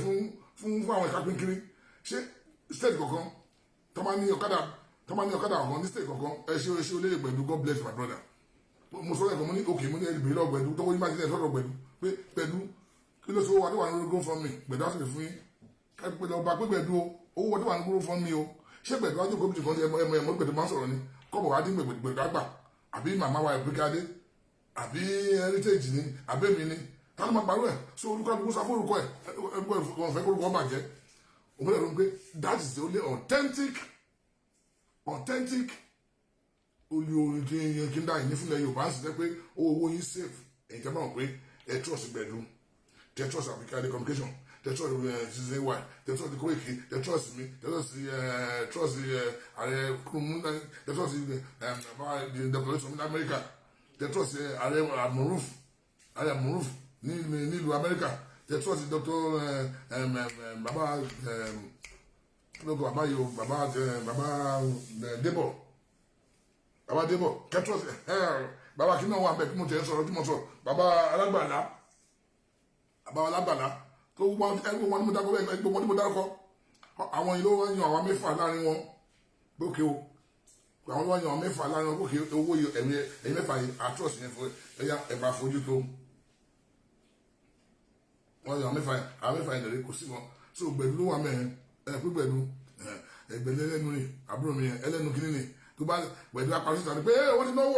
fún àwọn ìka pínkiri. Ṣé state kọ̀ọ̀kan tó máa ní ọ̀kadà ọ̀kan ní state kọ̀ọ̀kan ẹ ṣe olóyè pẹ̀lú God bless my brother. Mo sọ lẹ́kọ̀ọ́ mo ní òkè mo ní ẹ̀rì lọ gbẹ̀dú tọ́wọ́ yín bá ti lẹ̀ sọ̀rọ̀ gbẹ̀dú pé pẹ̀lú kí ló sọ wà tó wà ní GoFundMe gbẹ̀dú á sì fún yín pẹ̀lú ọba pé gbẹ̀dú owó tó wà ní GoFundMe o ṣé gbẹ̀dú á jókòó bìtì kan ẹmọ ẹmọ gbẹ̀dú máa ń sọ̀rọ̀ ni kọ́bọ̀ wá dín gbẹ̀dú àgbà àbí màmá wa Àbíkadé àbí heritage ni àbí èmi ni tá ló máa parọ́ ẹ̀ so olúkálukú sá fórúkọ ẹ̀ ẹ̀fẹ́ kórúkọ bàjẹ́ òun lè rò pé that is the only authentic olú kí n dá yìí fúnlẹ̀ Yorùbá sì jẹ́ pé owó yín safe èyí tẹ́ máa pé ẹ trust gbẹ̀dú tẹ́ trust Àbíkadé communication tẹ́ trust ṣiṣẹ́ wà tẹ́ trust Koiki tẹ́ trust mi tẹ́ trust ààrẹ kúrúmú tẹ́ trust declaration ní Amẹ́ríkà tẹ́ trust ààrẹ Amuruf nílùú Amẹ́ríkà tẹ́ trust Dr. baba baba yìí baba Débọ̀ baba Débọ̀ kẹtọ baba kí náà wà bẹ́ẹ̀ kí mo tẹ sọ̀rọ̀ tí mo sọ baba alágbàlá tó ẹgbẹ́ wọn ni mo dárúkọ ẹgbẹ́ wọn ni mo dárúkọ àwọn yìí ló wá yan àwọn mẹ́fà láàrin wọn bókè o àwọn ló wá yan àwọn mẹ́fà láàrin wọn bókè owó ẹ̀yìn mẹ́fà yìí àtúrọ̀sì yẹn fún ẹ̀yà ẹ̀bà fojú tó wọn yan àwọn mẹ́fà yìí lè kó sí wọn so gbẹ̀dú ló wà mẹ́rin ẹ̀ pé gbẹ̀dú ẹgbẹ̀lẹ́ ẹlẹ́nu ni àbúrò mi ẹlẹ́nu kínní ni tó bá gbẹ̀dú apàṣẹ sáré pé wọ́n ti náwó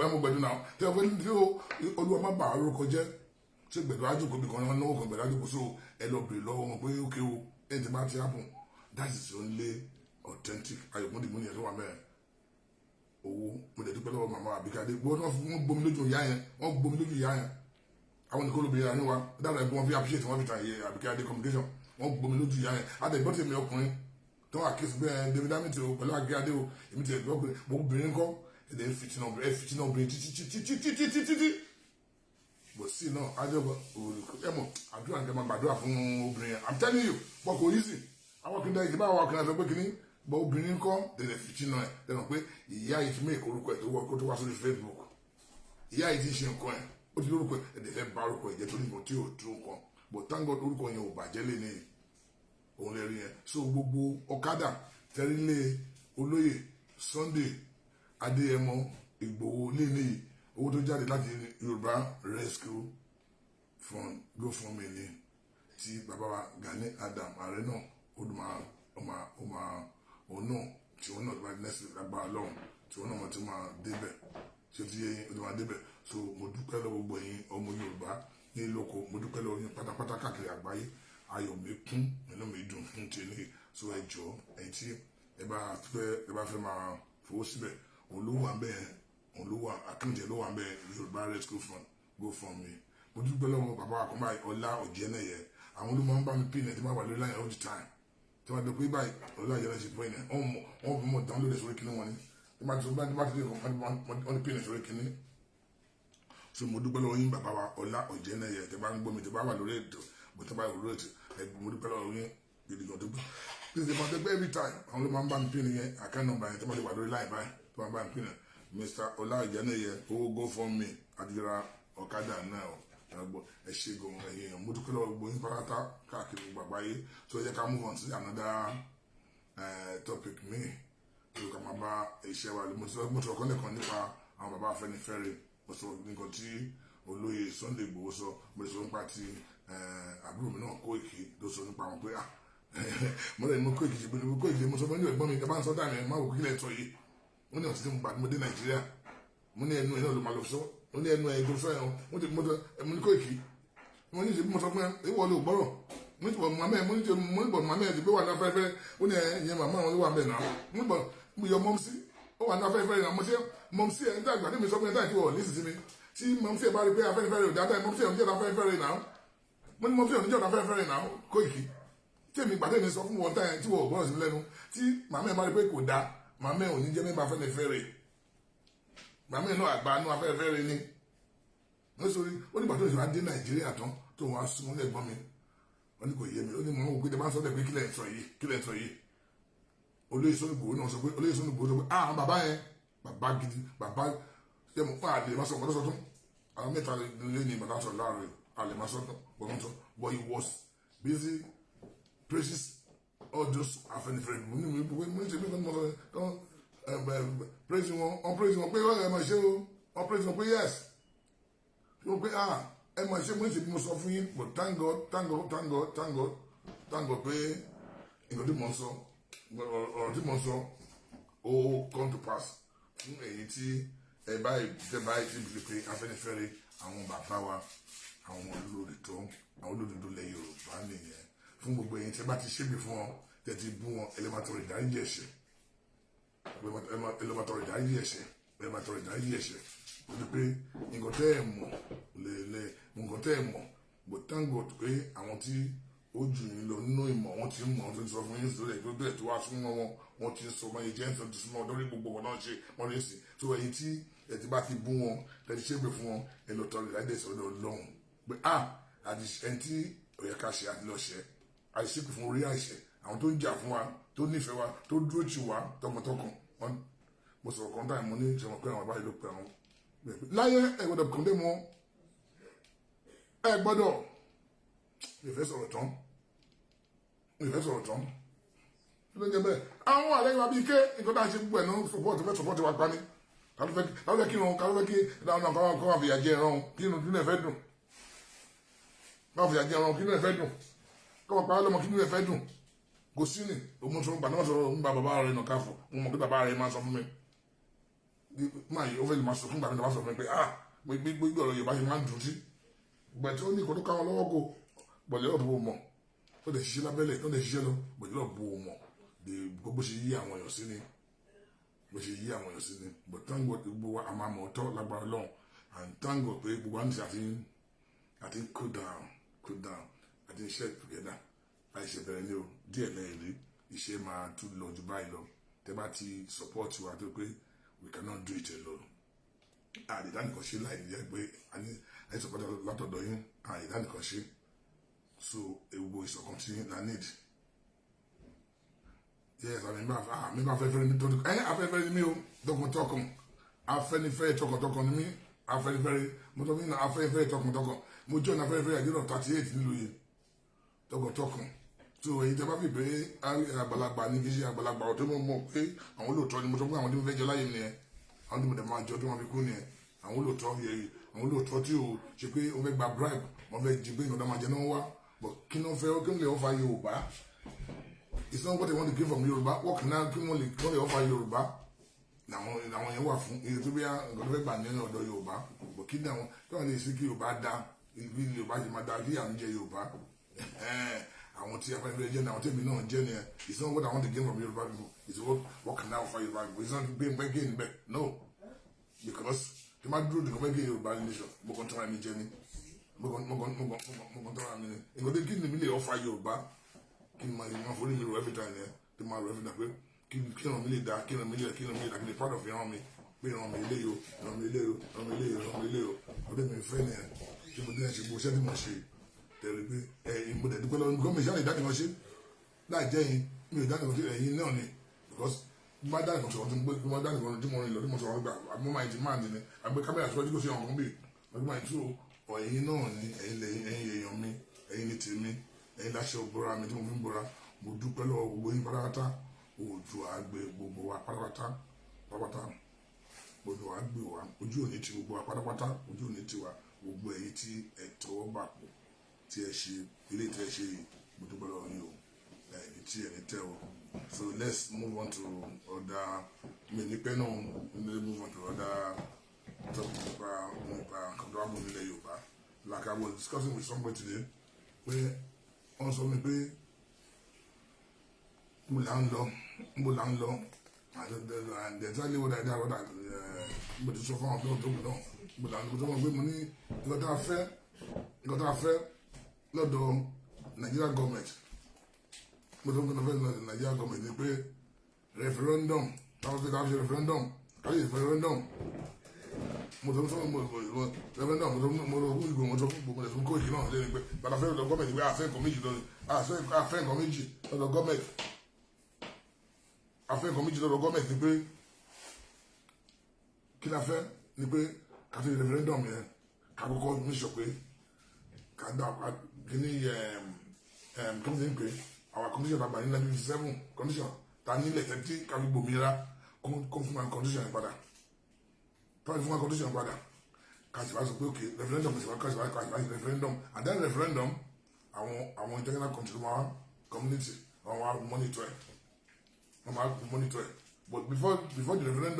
ẹ̀mú gbẹ̀dú náà tí wọ́n fẹ́ tí olúwa má bà orúkọ jẹ́ ṣé gbẹ̀dú àjòkó bí kan náwó kan gbẹ̀dú àjòkó so ẹ lọ bèrè lọ́wọ́ wọn pé ókè o ẹ̀ ti bá ti happen that is the only authentic ayọ̀kúndìmú yẹn tó wà mẹ́rin owó mo dẹ̀ dúpẹ́ lọ́wọ́ màmá Àbíkadé wọ́n gbomi lójú ìyá yẹn wọ́n gbomi lójú ìyá yẹn àwọn nìkan olóbìnrin àní wa dáadáa ẹ̀gbọ́n fi appreciate wọn fi tàn yẹ Àbíkadé communication wọ́n gbomi lójú ìyá yẹn àtẹ̀gbọ́n tèmi ọkùnrin tó wà kí bẹ́ẹ̀ David Hamilton o pẹ̀lú Àbíkadé o èmi ti ẹ̀gbọ́n ọkùnrin mo obìnrin kọ́ ẹ̀dẹ̀ fìtínà obìnrin títí bò sí náà ajọba ẹ̀mọ̀ àdúrà nǹkan máa gbàdúrà fún obìnrin yẹn I'm telling you bọ́ kò easy àwọn kìnìún dáìkì báwọn ọkùnrin àti ọgbẹ́ kìnìún bọ́ obìnrin kọ́ ẹ̀dẹ̀ fìtínà ẹ̀ lẹ́nu pé ìyá yìí ti mẹ́ẹ̀kọ́ orúkọ ẹ̀ tó wọ́ kó tó wá sórí Facebook ìyá yìí ti ṣe nǹkan ẹ̀ ó ti lórúkọ ẹ̀ ẹ̀dẹ̀ fẹ́ bá orúkọ ẹ̀ jẹ́ torí nǹkan tí ò tó nǹkan but thank God orúkọ yẹn ò bàjẹ́ lé ní òun lè rí yẹn so gbogbo ọ̀kadà tẹ́rílé olóyè Sunday Adéyẹmọ Ìgbòho lé ní owó tó jáde láti Yorùbá Rescue Fund GoFundMe ni tí bàbá wa Gani Adam ààrẹ náà ó máa òun náà tí òun náà tó bá nẹ́sì lágbára lọ́hùn tí òun náà ti máa débẹ̀ ṣé ti yé yín ó ti máa débẹ̀ so mo dúpẹ́ lọ́wọ́ gbogbo ẹ̀yin ọmọ Yorùbá ní lóko mo dúpẹ́ lọ́wọ́ yín pátápátá káàkiri àgbáyé ayọ̀ mi kún inú mi dùn fún tèmi so ẹ jọ̀ọ́ ẹ̀yin tí ẹ bá fẹ́ máa fowó síbẹ̀ òun ló wà bẹ́ẹ̀ òun ló wà àkàǹtẹ̀ ló wà bẹ́ẹ̀ Yorùbá Rescue Fund GoFundMe mo dúpẹ́ lọ́wọ́ bàbá àkọ́bá Ọlá Ọ̀jẹ́nẹ̀yẹ àwọn ló máa ń bá mi pín ẹ̀ tí máa wà lórí line all the time tí wọ́n á dọ̀ pé báyìí Ọlá Ọ̀jẹ́nẹ̀yẹ ṣe pín ẹ̀ wọ́n fi mọ̀ download ẹ̀ sórí kíní wọn ni tí wọ́n ti wọ́n ní pín ẹ̀ sórí kíní so mo dúpẹ́ lọ́wọ́ yín bàbá wa Ọlá Ọ̀jẹ́nẹ̀yẹ tẹ́ bá ń gbọ́ mi tẹ́ bá wà lórí ètò mo tẹ́ bá wà lórí ètò mo dúpẹ́ lọ́wọ́ yín Gidi gan tó gbé. Please, the máa tẹ́gbẹ́ every time àwọn ló máa ń bá mi pín nìyẹn, account number yẹn tó máa ti wà lórí line báyìí tó máa ń bá mi pín nìyẹn. Mr. Ọlá Ìjánẹ́yẹ, owó GoFundMe àdìrà ọ̀kadà náà ọ̀. Ẹ ṣe gan, ẹ̀yin èèyàn. Mo dúpẹ́ lọ́wọ́ gbogbo yín pátá káàkiri gbogbo àgbáyé. So ẹ jẹ́ ká move on sí another topic mi tó ká máa bá iṣẹ́ wa lọ. Mo sọ kọ́lẹ̀ kan nípa àwọn bàbá Afẹ́nifẹ́re. Mo sọ nǹkan tí olóyè Sunday Igboho sọ. Mo sọ nípa ti àbúrò mi náà, Kóìkì, tó sọ nípa wọn pé, ah, mo lè mú Kóìkì ṣe Kóìkì. Mo sọ fún ẹgbọ́n mi, ẹ bá ń sọ dáàmì, ẹ má wò kílẹ̀ sọ yìí. Mo ní ọ̀sẹ̀ tí mo gbà tí mo dé Nàìjíríà, mo ní ẹnu ẹ náà ló máa lọ sọ. Mo ní ẹnu ẹ tó sọ ẹ. Mo ti mo ní Kóìkì, mo ní ṣe bí mo sọ fún ẹ, ìwọ ló gbọ́rọ̀. Mo ní bọ̀ màmá ẹ, mo ní mo ní bọ̀ màmá ẹ ti gbé wà ní afẹ́fẹ́. Ó ní ẹ ìyẹn màmá wọn ló wà bẹ́ẹ̀ náà. Mo ní bọ̀ mo yọ mọ́mísí ó wà ní afẹ́fẹ́ náà. Mo ṣe mọ́mísí ẹ nígbà tí mi sọ fún ẹ táyì tí wọ́n ní sísí mi tí mọ́mísí ẹ bá rí pé Afẹ́nifẹ́re ò dáadáa, mọ́mísí ẹ ò ní jẹ́ Afẹ́nifẹ́re náà. Mo ní mọ́mísí ẹ ò ní jẹ́ Afẹ́nifẹ́re náà. Kóìkì, tí èmi gbàdé mi sọ fún wọn táyì tí wọ́n gbọ́dọ̀ sí mi lẹ́nu, tí màmá ẹ bá rí pé kò dáa, màmá ẹ ò ní jẹ́ mẹ́bàá Afẹ́nifẹ́re. Màmá ẹ náà àgbà nú Afẹ́nifẹ́re ni. Nítorí ó nígbà tó ìṣòro adé Nàìjíríà tán tó wọn á súnmọ́ lẹ́gbọ́n mi, wọ́n ní kò yé mi. Ó ní mọ̀ ń wò pé tẹ bá ń sọ dẹ̀ pé kílẹ̀ ń sọ yìí, kílẹ̀ ń sọ yìí. Olóyè Sunday Igboho náà sọ pé, olóyè Sunday Igboho sọ pé, ah, bàbá yẹn, bàbá gidi, bàbá ṣe mọ̀ fún àlè má sọ ọ̀pọ̀ tó sọ tún. Àwọn mẹ́ta lé ní ìbàdàn sọ láàrin àlè má sọ tún bọ̀dọ̀ sọ, but he was busy praises all those Afẹ́nifẹ́re. Mo ní mo ní ṣe bí mo sọ praise wọn, wọ́n praise wọn pé ẹ máa ṣe o. Wọ́n praise wọn pé yes, wọ́n pé, ah, ẹ máa ṣe. Mo ní ṣe bí mo sọ fún yín. But thank God, thank God, thank God, thank God, thank God pé nǹkan tí mo ń sọ, ọ̀rọ̀ tí mo ń sọ, ó come to pass fún èyí tí ẹ báyìí tẹ báyìí tí bí pé Afẹ́nifẹ́re, àwọn bàbá wa, àwọn olóòtọ́, àwọn olódodo lẹ Yorùbá nìyẹn. Fún gbogbo èyí tí ẹ bá ti ṣépè fún wọn, tẹ ti bú wọn, ẹ lè máa tọrọ ìdáríjì ẹ̀ṣẹ̀, ẹ lè máa tọrọ ìdáríjì ẹ̀ṣẹ̀, ẹ lè máa tọrọ ìdáríjì ẹ̀ṣẹ̀. Ó ní pé nǹkan tẹ́ ẹ̀ mọ̀ lè nǹkan tẹ́ ẹ̀ mọ̀. But thank God pé àwọn tí ó jù yín lọ nínú ìmọ̀, wọ́n ti ń mọ̀, wọ́n ti sọ fún yín sílẹ̀ tó bẹ́ẹ̀ tó wá súnmọ́ wọn, wọ́n ti sọ wọ́n yìí jẹ́ ń sọ ti súnmọ́ lórí gbogbo wọn náà ṣe wọ́n lè sìn. So ẹ̀yin tí ẹ ti bá ti bú wọn, ẹ ti ṣépè fún wọn, ẹ lọ tọrọ ìdájọ́ ìsọdọ̀ Ọlọ́run pé, ah, àti ẹni tí ó yẹ ká ṣe àti lọ ṣe, àti ṣépè fún orí àìṣẹ, àwọn tó ń jà fún wa, tó nífẹ̀ẹ́ wa, tó dúró tì wá tọkàntọkàn wọn. Mo sọ̀rọ̀ kan táyà, mo ní ṣe wọn pé àwọn àbáyé ló pe àwọn láyé. Ẹ gbọ́dọ̀ kàn dé mọ́, ẹ gbọ́dọ̀. Mi fẹ́ sọ̀rọ̀ tán, mi fẹ́ sọ̀rọ̀ tán. Kí ló ń jẹ bẹ́ẹ̀? Àwọn àlẹ́ wa bíi ké nǹkan tá a ṣe gbogbo ẹ̀ náà support, fẹ́ support wa pa ni. Ká ló fẹ́ kí wọn, ká ló fẹ́ kí ìdáhùn náà kọ́ wọn fìyà jẹ ẹran? Kí inú ẹ̀ fẹ́ dùn? Wọn fìyà jẹ ẹran, kí inú ẹ̀ fẹ́ dùn? Kọ́ wọn pa á lọ́mọ, kí inú ẹ̀ fẹ́ dùn? Kò sí ni òun sọ gbà náà sọ̀rọ̀ ń ba bàbá rẹ̀ nà káfọ̀. Mo mọ̀ pé bàbá rẹ̀ máa sọ fún mi, máa yìí ó fẹ́ lè máa sọ fún gbàmí, máa sọ fún mi pé, ah, gbogbo ọ̀rọ̀ Yorùbá ṣe máa ń dùn sí gbà tí ó ní ìkọ́ tó ká wọn lọ́wọ́ kó gbọ̀lẹ́ ọ̀bù mọ̀ ó lè ṣiṣẹ́ lábẹ́lẹ̀, ó lè ṣiṣẹ́ lọ gbọ̀lẹ́ ọ̀bù mọ̀ bó ṣe yí àwọn èèyàn sí ni, bó ṣe yí àwọn èèyàn sí ni. But thank God, gbogbo wa a máa mọ̀ ọ́tọ́ lágbára Ọlọ́run. And thank God pé gbogbo wa ní àti cool down, cool down, àti iṣẹ́ together. Àìṣe bẹ̀rẹ̀ ní o díẹ̀ lẹ́yìn rí, iṣẹ́ máa tún lọ ju báyìí lọ tẹ́ bá ti support wa, tó pé we cannot do it alone. Àdìdánìkan ṣe láì jẹ́ pé a ní support látọ̀dọ̀ yín, àdìdánìkan ṣe. So ewu ìṣọ̀kan tí la need. Yes, àmì bá mi bá Afẹ́fẹ́ ní tọdún ẹ. Afẹ́fẹ́ ni mí o, tọkàntọkàn. Afẹ́nifẹ́re tọkàntọkàn ni mí. Afẹ́nifẹ́re, mo tọ́ mi ní Afẹ́nifẹ́re tọkàntọkàn. Mo join Afẹ́nifẹ́re àjọyọ̀ 38 nílùú yìí tọkàntọkàn. So èyí tẹ bá fi pé àgbàlagbà ní kí ṣe àgbàlagbà ọ̀tọ́, mo mọ̀ pé àwọn olóòótọ́ ni. Mo sọ pé àwọn tí mo fẹ́ jọ láyé nìyẹn, àwọn tí mo dẹ̀ máa jọ tí wọ́n fi kú nìyẹn. Àwọn olóòótọ́ yẹ, àwọn olóòótọ́ tí o ṣe pé wọ́n fẹ́ gba bribe, wọ́n fẹ́ jí pé nǹkan tó máa jẹ náà wá. But kí ni wọ́n fẹ́, kí wọ́n lè offer Yorùbá? It's not what they want to give from Yorùbá. What can I, kí wọ́n lè offer Yorùbá làwọn yẹn wà fún. Èyí tó bí nǹkan tó fẹ́ gbà nínú ọ̀dọ̀ Yorùbá, but kí ni àwọn kí wọ́n lè ṣe kí Yorùbá dá, bí Yorùbá ṣe máa dá, kí à ń jẹ Yorùbá. Àwọn tí Afẹ́fẹ́ jẹ́ ní àwọn tèmi náà jẹ́ ní ẹ. It's not what I want to gain from Yorùbá people, it's what can I offer Yorùbá people. It's not pé n fẹ́ gain bẹ́ẹ̀, no, because tí ma dúró de kò fẹ́ gain Yorùbá nation, mo kàn tọ́ra mi jẹ ni, mo kàn tọ́ra mi ni. Nǹkan tó kí ni mi lè offer Yorùbá, kí ni ma forí mi rò every time yẹn, tí ma rò every time pé kí ìran mi lè dá, kí ìran mi lè dá, kí n lè proud of ìran mi, pé ìran mi ilé yo, ìran mi ilé yo, ìran mi ilé yo, ìran mi ilé yo. Ọdún mi fẹ́ nìyẹn tí mo dé ṣe gbogbo iṣẹ́ tí mo ṣe tẹ̀lé pé ẹ mo dẹ̀ dúpẹ́ lọ́wọ́ gómìnà. Ìṣàlẹ̀ ìdánìkan ṣe Láì jẹ́ yín, mi ò dá nìkan sí ẹ̀yin náà ni, because bí wọ́n dá nìkan sọ̀rọ̀ tí mo gbé, bí wọ́n dá nìkan tí mo rìn lọ, tí mo sọ̀rọ̀ gbà, mo máa demand ni àgbẹ̀ kámẹ́rà síwájú, kò sí ọ̀kan bí ọdún máa tú. Ẹ̀yin náà ni, ẹ̀yin lẹ́yìn, ẹ̀yin èèyàn mi, ẹ̀yin ní tèmi, ẹ̀yin láṣẹ òbúra mi tí mo fi ń bora. Mo dúpẹ́ lọ́wọ́ gbogbo yín pátápátá. Òjò àgbẹ̀ gbogbo wa pátápátá pátápátá, gbogbo wa gbé wa, ojú òní ti gbogbo wa pátápátá, ojú òní ti wa. Gbogbo ẹ̀yin tí ẹ tọwọ́ bà pọ̀, tí ẹ ṣe ilé tí ẹ ṣe yìí, mo dúpẹ́ lọ́wọ́ yín o. Ẹ̀yin tí ẹni tẹ́ o. So let's move on to other, mi ní pẹ́ náà, let's move on to other topic nípa nǹkan tó wà mú nílẹ̀ Yorùbá. Like I was discussing with somebody today, pé wọ́n sọ mi pé mo là ń lọ, mo là ń lọ, and exactly what I did, what I mo ti sọ fún àwọn tó kù náà, mo là ń lọ, mo pé mo ní nǹkan tá a fẹ́ lọ́dọ̀ Nigeria government, mo tó ń fẹ́ lọ́dọ̀ Nigeria government ni pé referendum táwọn fẹ́, táwọn ṣe referendum, káyé referendum. Mo tó ń sọ mo referendum, mo tó fún ìgbò, mo tó fún gbogbo ẹ̀sùn Kóìkì náà lẹ́nu pé bàtà fẹ́ lọ́dọ̀ gọ́ọ̀mẹ̀ntì pé àfẹ́ nǹkan méjì lọ́dọ̀, àfẹ́ nǹkan méjì lọ́dọ̀ gọ́ọ̀mẹ̀ntì, àfẹ́ nǹkan méjì lọ́dọ̀ gọ́ọ̀mẹ̀ntì ni pé kí la fẹ́ ni pé ká tó referendum yẹn, ká kọ́kọ́ make sure pé ká dá kíní kọ́míṣẹ́ ń pè our condition ta gbà ní 1957, condition ta nílẹ̀ tẹ́tí ká fi gbòmìnira, kó fún wa condition yẹn padà. Tó fún wa condition padà, ká sì wá sọ pé ok, referendum sì wá, ká sì wá referendum. And then referendum, àwọn international country máa community, àwọn máa monitor ẹ̀, wọ́n máa monitor ẹ̀. But before the referendum.